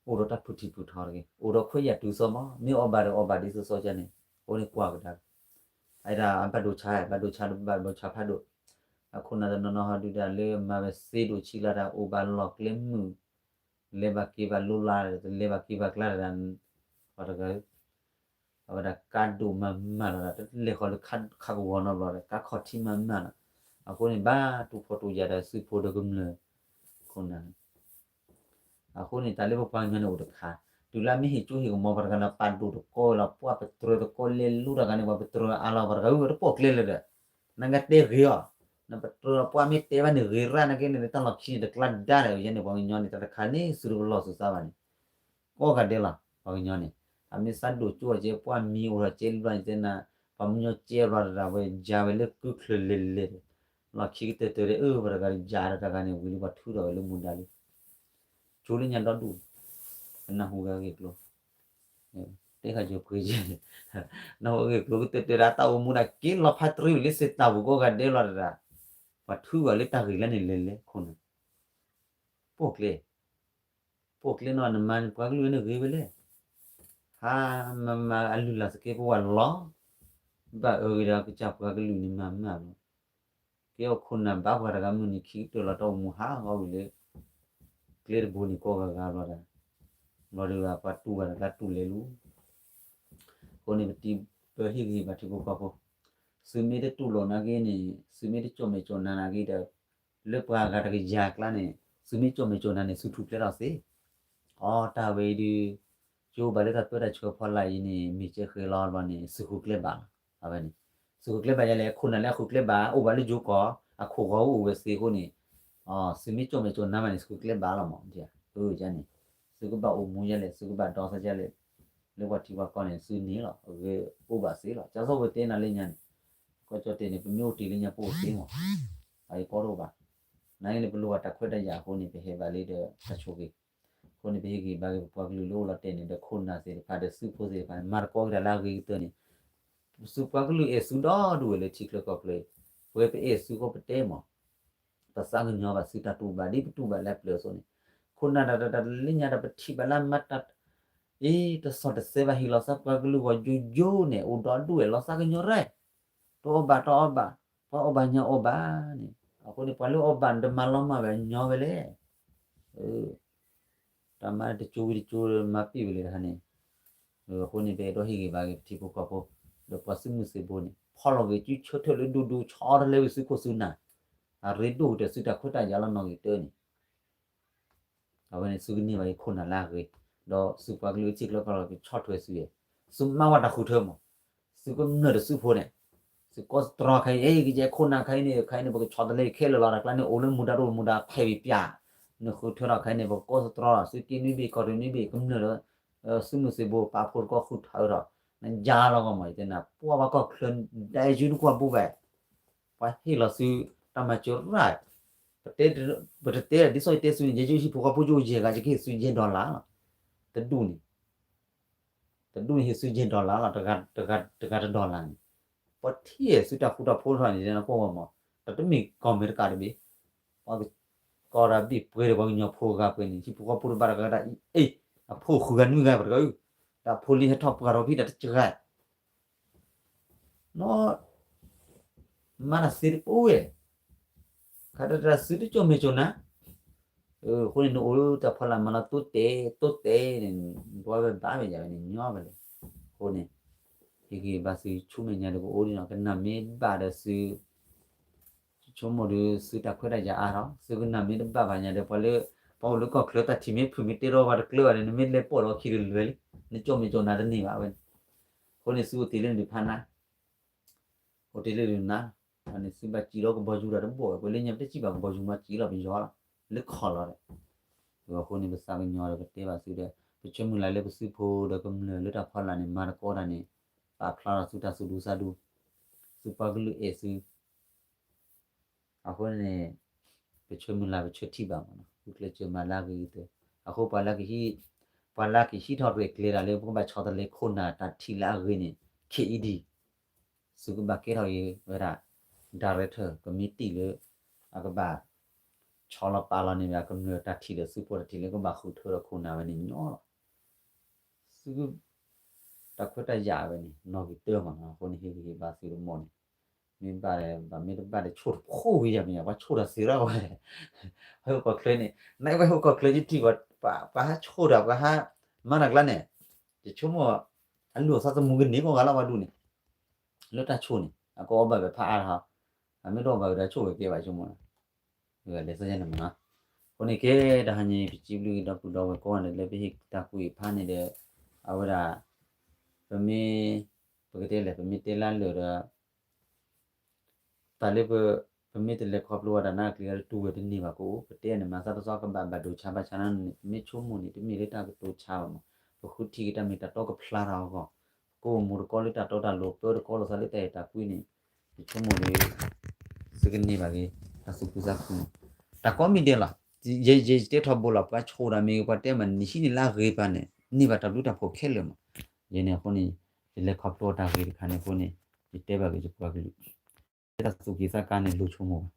အိၣ်ဒီးတၢ်ဖုၣ်ထံၣ်ဖုၣ်ထီတဂ့ၤ, အိၣ်ဒီးခွဲးယာ်တုၤစီမး, မ့ၢ်အီၣ်ဘၣ်ဒီးအီၣ်ဘၣ်ဒ်သိးစီကန့ၣ်, အဃိန့ၣ်ကွၢ်ကဒါ, အဝဲဒၣ်အဘၣ်ဒိဆါ ဘၣ်ဒိဆါဒီးဘၣ်ဒိဆါဖးဒိၣ်, အခိၣ်နၢ်တနီၤနီၤဟီဒုးဒၣ်လၢမၤဝဲသ့ဒိၣ်ဆံးလၢတၢ်အိၣ်ဘၣ်လီၢ်ကျဲမုၢ်, လဲၤဘၣ်က့ၤဘၣ်လိၤလး တလဲၤဘၣ်က့ၤဘၣ်ကျါတဒၣ်, ပှၤတဂၤ အဝဲဒၣ်ကါဒိၣ်မၤမၢ်လီၤဒီး တလဲၤဃီၤလၢခးကဝီၤနီတဘျီဒီး ကါခီၣ်ထံမၤမၢ်လီၤ, အဃိန့ၣ် ဘၣ်တူၢ်ဖှီၣ်တူၢ်ယာ်ဒီးစုဖိဒီးကမျၢၢ်ခိၣ်နၢ် အဃိန့ၣ် တၢ်လၢပပှၤကညီန့ၣ်အိၣ်တခါ, တုၤလၢမ့ၢ်ဟ့ၣ်ကၠိဟ့ၣ်ကမီၤပှၤတဂၤန့ၣ် ပာ်ဒိၣ်တကိးလီၤ ပှၤပတြၢၤတကိးလဲၤလူတၢ်ဂၤန့ၣ် ပှၤပတြၢၤအါလီၤပှၤတဂၤ အၢ တပိာ်ကျဲလၢၤဒီး, နကတဲဂ့ၤအီၤ, နပတြၢၤပှၤမ့ၢ်တဲဘၣ်န့ၣ်ဂ့ၤရၣ်နာ်က့န့ၣ် တၢ်လီၢ်ခံန့ၣ် တကျါဒါဒီး ယဲန့ၣ် ပှၤကညီန့ၣ် တၢ်တခါန့ၣ် စုတပလီၢ်စုသးဘၣ်န့ၣ် ကိးဂၤဒဲးလီၤ ပှၤကညီန့ၣ်, အမ့ၢ်စးဒိၣ်ကၠိအီၤကဲ ပှၤမံၤအိၣ်ထီၣ်ကဲလၢဘျီန့ၣ်တဲနၤ, ပှၤမုၢ်ညီကဲဘျီတဒၣ်ဝဲ ယၤဝဲလၢကုချၢလဲၤလဲၤဒီး, လီၢ်ခံကတၢၢ်တၢၢ်ဒီး အၢ ပှၤတဂၤယၤဒီးတဂၤန့ၣ် ဝံၤလၢပှၤထုးထီၣ်ဝဲလၢမူဒါလံ, ကၠိလၢညါဒီဒူၣ်, ကနၢ်ဟူဂ့ၤကျိၤ, တဲခါယပှ့ၤယဲၢ်, နၢ်ဟူဂ့ၤကျိၤကတၢၢ်တၢၢ်ဒီး တၢ်အိၣ်မူဒၣ်က့ၤလီၤဖးတရံးဝံၤလၢစ့တၢ်ပူၤကိးဂၤဒဲးလီၤတဒၣ်, ပှၤထုးဝဲလၢတၢ်ဂ့ၤလၢန့ၣ်လဲၤလဲၤခိၣ်နၢ်, ပိာ်ကျဲ ပိာ်ကျဲနီၤ နမၤန့ၣ် ပှၤကလုာ်န့ၣ်ဂ့ၤဝဲလဲၣ်, ဟါ မၤမၤအလုၢ်လၢ်သကဲပဝဲလီၤ, ဘၣ်အၢဂ့ၤဒီးကစၢ်ပှၤကလုာ်န့ၣ်မၤမၢ်လီၤ, ကဲအီၤခိၣ်နၢ်ဘၣ်ပှၤတဂၤမုၢ်နံၤခံကတၢၢ်လီၤ တၢ်အိၣ်မူဟးဂီၤဝံၤလၢ ကျဲတဘိန့ၣ်ကိးဂၤဂၤဘျီဒီး, ဘျီဒီးပှၤတူၢ်ဘၣ်တၢ်တူၢ်လဲၤလူၤ အဃိန့ၣ် ပတံၤပဟ့ၣ်ဂံၢ်ဟ့ၣ်ဘါထံဖိကီၢ်ဖိ, သုမ့ၢ်တတူၢ်လိာ်နာ်က့န့ၣ် သုမ့ၢ်တကၠိၣ်မဲာ်ကၠိၣ်နါနာ်က့ဒီး, လၢပှၤဂၤတကယၤကျါန့ၣ် သုမ့ၢ်ကၠိၣ်မဲာ်ကၠိၣ်နါန့ၣ် သုထူကျဲထီၣ်သ့, အီ တၢ်ဝဲအံၤဒုး, ကၠိဘၣ်လၢတၢ်ပၢတၢ်ဆှၢဖီလာ်အံၤန့ၣ် မ့ၢ်ကဲဃဲလီၤဘျီန့ၣ် သုဃုကျဲဘၣ်လီၤ, အဝဲန့ၣ်, သုဃုကျဲဘၣ်ယဲလဲၣ် ခိၣ်နၢ်လၢအဃုကျဲဘၣ် အိၣ်ဘၣ်လၢယိၤကီၢ် အခိၣ်ဂီၤအိၣ်ဝဲသ့အဃိန့ၣ်, သုမ့ၢ်ကၠိၣ်မဲာ်ကၠိၣ်နါမးန့ၣ် သုဃုကျဲဘၣ်လီၤမး, န့ၣ်, သုကဘၣ်အိၣ်မူ, ယဲလဲၣ် သုကဘၣ်ဒီသဒၢယဲလဲၣ်, လၢပှၤထံပှၤကီၢ်န့ၣ် သုန့ၣ်လီၤ အဂ့ၤအိၣ်ဘၣ်သ့လီၤ, ကၠီစီဝဲတဲနၤလၢညါန့ၣ်, ကီၢ်ကၠီတဲန့ၣ် ပမ့ၢ်အိၣ်တ့ၢ်လၢညါပအိၣ်သ့မး, အအံၤကီတအိၣ်ဘၣ်, နာ်က့န့ၣ် ပလိၣ်ဘၣ်တၢ်ခွဲးတၢ်ယာ်အဃိန့ၣ် ပဟဲဘၣ်လံဒီးတၢ်ဆိၣ်ဂ့ၤ, အဃိန့ၣ် ပဟ့ၣ်ဂံၢ်ဘါက့ၤပပှၤကလုာ်လၢအိၣ်လီၤတဲာ်န့ၣ် ဒီးခိၣ်နၢ်သ့ၣ်တဖၣ်ဒီးစုဖိသ့ၣ်တဖၣ်န့ၣ် မၤသကိးက့ၤတၢ်လၢအဂ့ၤကတၢၢ်န့ၣ်, ပစုပှၤကလုာ်အဲၣ်သုဒီဒူၣ်ဝဲလၢထံချၢကီၢ်ချၢ, ပဝဲပအဲၣ်သုဃီပတဲမး, ပသးကညီၤဘၣ်သုတၢ်တူၢ်ဘၣ်ဒ်ပတူၢ်ဘၣ်လၢအပျၢၤအသိးန့ၣ်, ခိၣ်နၢ်တၢ်တၢ်တၢ်လၢညါတၢ်ပထံၣ်ဘၣ်လၢမၤတၢ်, အ့ တသီၣ်တစဲးဘၣ်ဟ့ၣ်လီၤသးပှၤကလုာ်ဂီၢ်ယိယိန့ၣ် အိၣ်ဒီဒူၣ်ဝဲလီၤသးကညီၤရဲၣ်, တအီၣ်ဘၣ်တအီၣ်ဘၣ်, ပှၤအီၣ်ဘၣ်ညါအီၣ်ဘၣ်န့ၣ်, အဃိန့ၣ် ပှၤလၢအီၣ်ဘၣ်နတမၤလီၤမၢ်ဝဲညီဝဲလဲၣ် တၢ်မၤတကၠိဝံၤတကၠိမၤပံာ်ဝံၤလံတခါန့ၣ်, အဃိန့ၣ် ပအဲၣ်ဒိးဟ့ၣ်ဂံၢ်ဘါက့ၤပထံဖိကီၢ်ဖိ, ဒီးပှၤသုးမုၢ်သံၣ်ဘိန့ၣ် ဖီၣ်လီၤဂ့ၤစုဆၢထၢၣ်လၢဒူဒူဆီတလဲဝံၤသုခိၣ်သုနၢ်, အရ့ဒိၣ်ကတၢၢ်သုတၢ်ခွဲးတၢ်ယာ်လီၤနီၣ်ဂံၢ်တၢန့ၣ် အဝဲန့ၣ်သုကန့ၢ်ဘၣ်က့ၤခိၣ်နၢ်လၢအဂ့ၤ, ဒီးသုပှၤကလုာ်အထံကျါကီၢ်လီၤကဆီၣ်ထွဲသုယဲၢ်, သုမၤဝဲတၢ်ဃုထၢမး, သုကမျၢၢ်ဒီးသုဖိန့ၣ်, သုကီၢ်သတြီခါအံၤ အ့ ကယဲၢ်ခိၣ်နၢ်ခါအံၤန့ၣ် ခါအံၤန့ၣ် ပကဆီတလဲခဲလၢာ်လီၤ တၢ်ကျါန့ၣ် အိၣ်လၢမူဒါတအိၣ်မူဒါဖဲးဝံၤပၠး, နဃုထၢထီၣ်ခါအံၤန့ၣ် ပကီၢ်သတြီလီၤ သုက့နွံဘ့ၣ်ကီၢ်တနွံဘ့ၣ် ကမျၢၢ်ဒီး သုးမုၢ်သံၣ်ဘိပာ်ဖှိၣ်တကီၢ်ဃုထၢထီၣ်, နယါလီၤဂီၢ်မး ယတဲနၤ ပှၤဘၣ်ကီၢ်ချၢ ဒ်ယုနကွၢ်ဘူးဘၣ် ပှၤဟ့ၣ်လီၤသု တၢ်မၤစၢၤရၣ်, ပတတဲဒ်သိးယတဲသုန့ၣ် ယဲယဟံၣ်ဖိဃီဖိယိယဲၢ်ဂၤ ယကဟ့ၣ်သုယဲၢ် dollar လီၤ, တဒူၣ်န့ၣ်, တဒူၣ်န့ၣ်ဟ့ၣ်သုယဲၢ် dollar လီၤ, တဂၤတ dollar န့ၣ်, ပှၤထံၣ်သုတၢ်ဃူတၢ်ဖိးထီၣ်န့ၣ် နကွၢ်ဝဲမး, တၢ်တမ့ၢ်ကီၢ်အမဲရကၤတဘ့ၣ်, ပှၤကီၢ်တၢ်ဘ့ၣ်ပှဲၤဒီးပှၤကညီဖိဂၤပှဲၤန့ၣ် ဟံၣ်ဖိဃီဖိတဘၣ်တဂၤဒၣ်အံၤ, အ့ၣ်, အဖိဃုဂၤနွံဂၤပှၤတဂၤအုၣ်, တၢ်ဖိလံဟဲထီၣ်ပှၤဒီးဖံးတၢ်တစှၤ နီၢ်, မၤတၢ်သ့တပူၤဝဲ, ခါတၢ်တၢ်သုတကၠိၣ်မဲာ်ကၠိၣ်နါ, အဃိန့ၣ် နအိၣ်လၢတၢ်ဖီလာ်မၤလီၤတိတဲာ် တိတဲာ်န့ၣ် ဒွးဝဲဘၣ်ဝဲယၤဝဲန့ၣ် ညီဝဲလဲၣ်, အဃိန့ၣ် ဟ့ၣ်ဂံၢ်ဘါသုဆူမဲာ်ညါဒီးကအိၣ်ဒံးနီၤ ကနၣ်မ့ၢ်ဘၣ်ဒီးသု ဆိကမိၣ်ဒီးသုတၢ်ခွဲးတၢ်ယာ်အါထီၣ် သုကနၣ်မ့ၢ်တဘၣ်ဘၣ်ညါဒီး ပှၤလၢ ပှၤအိၣ်လၢကီၢ်ချၢတၢ်ထံၣ်မ့ၢ်ဖုၣ်မ့ၢ်တဲထီၣ်ပှၤတကျၢၤဘၣ်ဒီး နမ့ၢ်လဲၤပိာ်ဒီးအခံတလွဲၤလံ, နကၠိၣ်မဲာ်ကၠိၣ်နါတန့ၢ်ဘၣ်ဝဲန့ၣ်, အဃိန့ၣ်သုအိၣ်တ့ၢ်လၢနဒုးဖးနါ, အိၣ်တ့ၢ်လၢဒုးနါ, န့ၣ်သုဘၣ်စံၣ်လီၤကဘီယူၤဒီးတဘိၣ်ဝဲ ပှၤလၢညါပတစံၣ်ဘၣ်ကဘီယူၤမးစံၣ်လီၤပယီၤလီၤ, လၢခီၣ်လီၤဒီး, အဃိန့ၣ်ပသးကညီၤဒီးပတဲဘၣ်သုဒီး ပဆၢမုၢ်လၢ်လၢပသုးဖိဒီးကမျၢၢ်လၢတၢ်ဖီလာ်န့ၣ် မၤသကိးတၢ်န့ၣ် ပာ်ဖျါထီၣ်သုတၢ်သူၣ်ဒူသးဒူ, သုပှၤကလုာ်အဲၣ်သု အဃိန့ၣ် ပဆၢမုၢ်လၢ်ပဆၢထံၣ်ဘၣ်မးနီၤ ဃုကျဲးစၢးမၤလၢအဂ့ၤကတၢၢ်. အဃိပှၤလၢကဟံး, ပှၤလၢကဟံးထီၣ်ရဲၣ်ကျဲၤတၢ်လၢ ပကဘၣ်ဆီတလဲခိၣ်နၢ်တၢ်ထံၣ်လၢအဂ့ၤန့ၣ် ခဲအံၤဒံး သုကဘၣ်ကဲထီၣ်က့ၤဝဲဒၣ် director ကမံးတံာ်လၢ အကဘၣ် ဆီလီၤပာ်လီၤန့ၢ်ဝဲဒၣ်ကမျၢၢ်တၢ်ထံၣ်ဒီး သုးဖိတၢ်ထံၣ်လၢ ကဘၣ်ဃုထၢဒီးခိၣ်နၢ်ဝဲန့ၣ်ညီလီၤ. သု တၢ်ခွဲးတၢ်ယာ်ဝဲန့ၣ် နီၣ်ဂံၢ်တၢမးနီၤ. အဃိန့ၣ် ဟ့ၣ်ဂံၢ်ဟ့ၣ်ဘါသုတမီၢ်န့ၣ် မ့ၢ်ဘၣ်ဒီး ဘၣ်မ့ၢ်တဘၣ်ဒီး ဆိၣ်တဖိဝံၤယၤမ့ၢ်ယၤ ပှၤဆိၣ်တၢ်စံးရၣ်ဝဲ ဝဲဟီၣ်ခိၣ်ချၢန့ၣ် နဝဲဟီၣ်ခိၣ်ချၢယထံၣ် ပှၤဟးဆိၣ်တၢ် ပှၤဟးမၤတၢ်ကျါန့ၣ် ယဆိကမိၣ် အလုၢ်အသးသမူကန့ၢ်ကိးဂၤလီၤ ပှၤဒူၣ်န့ၣ် လၢတၢ်ဆိၣ်န့ၣ် အကအီၣ်ဘၣ်ဝဲဖးအါတဟါ, အမ့ၢ်တအီၣ်ဘၣ်ဝဲဒီးဆိၣ်ဝဲကဲဘၣ်ဆိကမိၣ် လဲၤသ့ၣ်ညါန့ၣ်မးနီၤ. အဃိန့ၣ်ကဲ တဟါညါအံၤ ပစံးဘျုးက့ၤဒီပုၢ်ဒီဝဲၢ်ကိးဂၤဒဲးလၢ ပဟ့ၣ်တၢ်ကူၣ်အံၤဖးန့ၣ်ဒီး အဝဲဒၣ် ပမ့ၢ် ပကတဲလဲၣ် ပမ့ၢ်တဲလၢလၢာ်ဒီး တၢ်လၢပ ပမ့ၢ်တလဲၤခီဖျိဝဲဒၣ်နာ်က့ၤလၢတူၢ်ဝဲတန့ၢ်ဘၣ်ကအိၣ် ပတဲန့ၣ် မၤသးပသီကဘၣ်ဘၣ်ဒိဆါဘၣ်ဆါန့ၣ် ပမ့ၢ်ဆိကမိၣ်န့ၣ် တမ့ၢ်လၢတၢ်ကတိၤဆါဘၣ်မး, ပဃုထံၣ်က့ၤတၢ်မ့ၢ်တၢ်တီကဖျါထီၣ်အဂီၢ်, ပကိးမူတကီလၢတၢ်တီတၢ်လိၤ ပၢတကီလိာ်သးလၢတၢ်အဲၣ်တၢ်ကွံန့ၣ် ယဆိကမိၣ်ဒီး သုကန့ၢ်ဘၣ်က့ၤ တၢ်သူၣ်ခုသးခုမး, တၢ်ကိးမံၤဒဲးလီၤ. ယ ယ ယတဲထီဘိလီၤ ပှၤဆိၣ်တၢ်မ့ၢ်ဂ့ၤ ပှၤတဲမးနံၤဟံးန့ၢ်လၢအဂ့ၤပာ်န့ၣ် န့ၢ်ဘၣ်တၢ်ဘျုးတၢ်ဖှိၣ်ခဲလၢာ်မး. ယဲန့ၣ်အဃိန့ၣ် ယလဲၤခီဖျိတၢ်ဂ့ၤတခါန့ၣ်အဃိန့ၣ် ယတဲဘၣ်က့ၤယပှၤကလုာ် တၢ်သူၣ်က့ၤသးကါန့ၣ် လိၤဆိကမိၣ်ဘၣ်.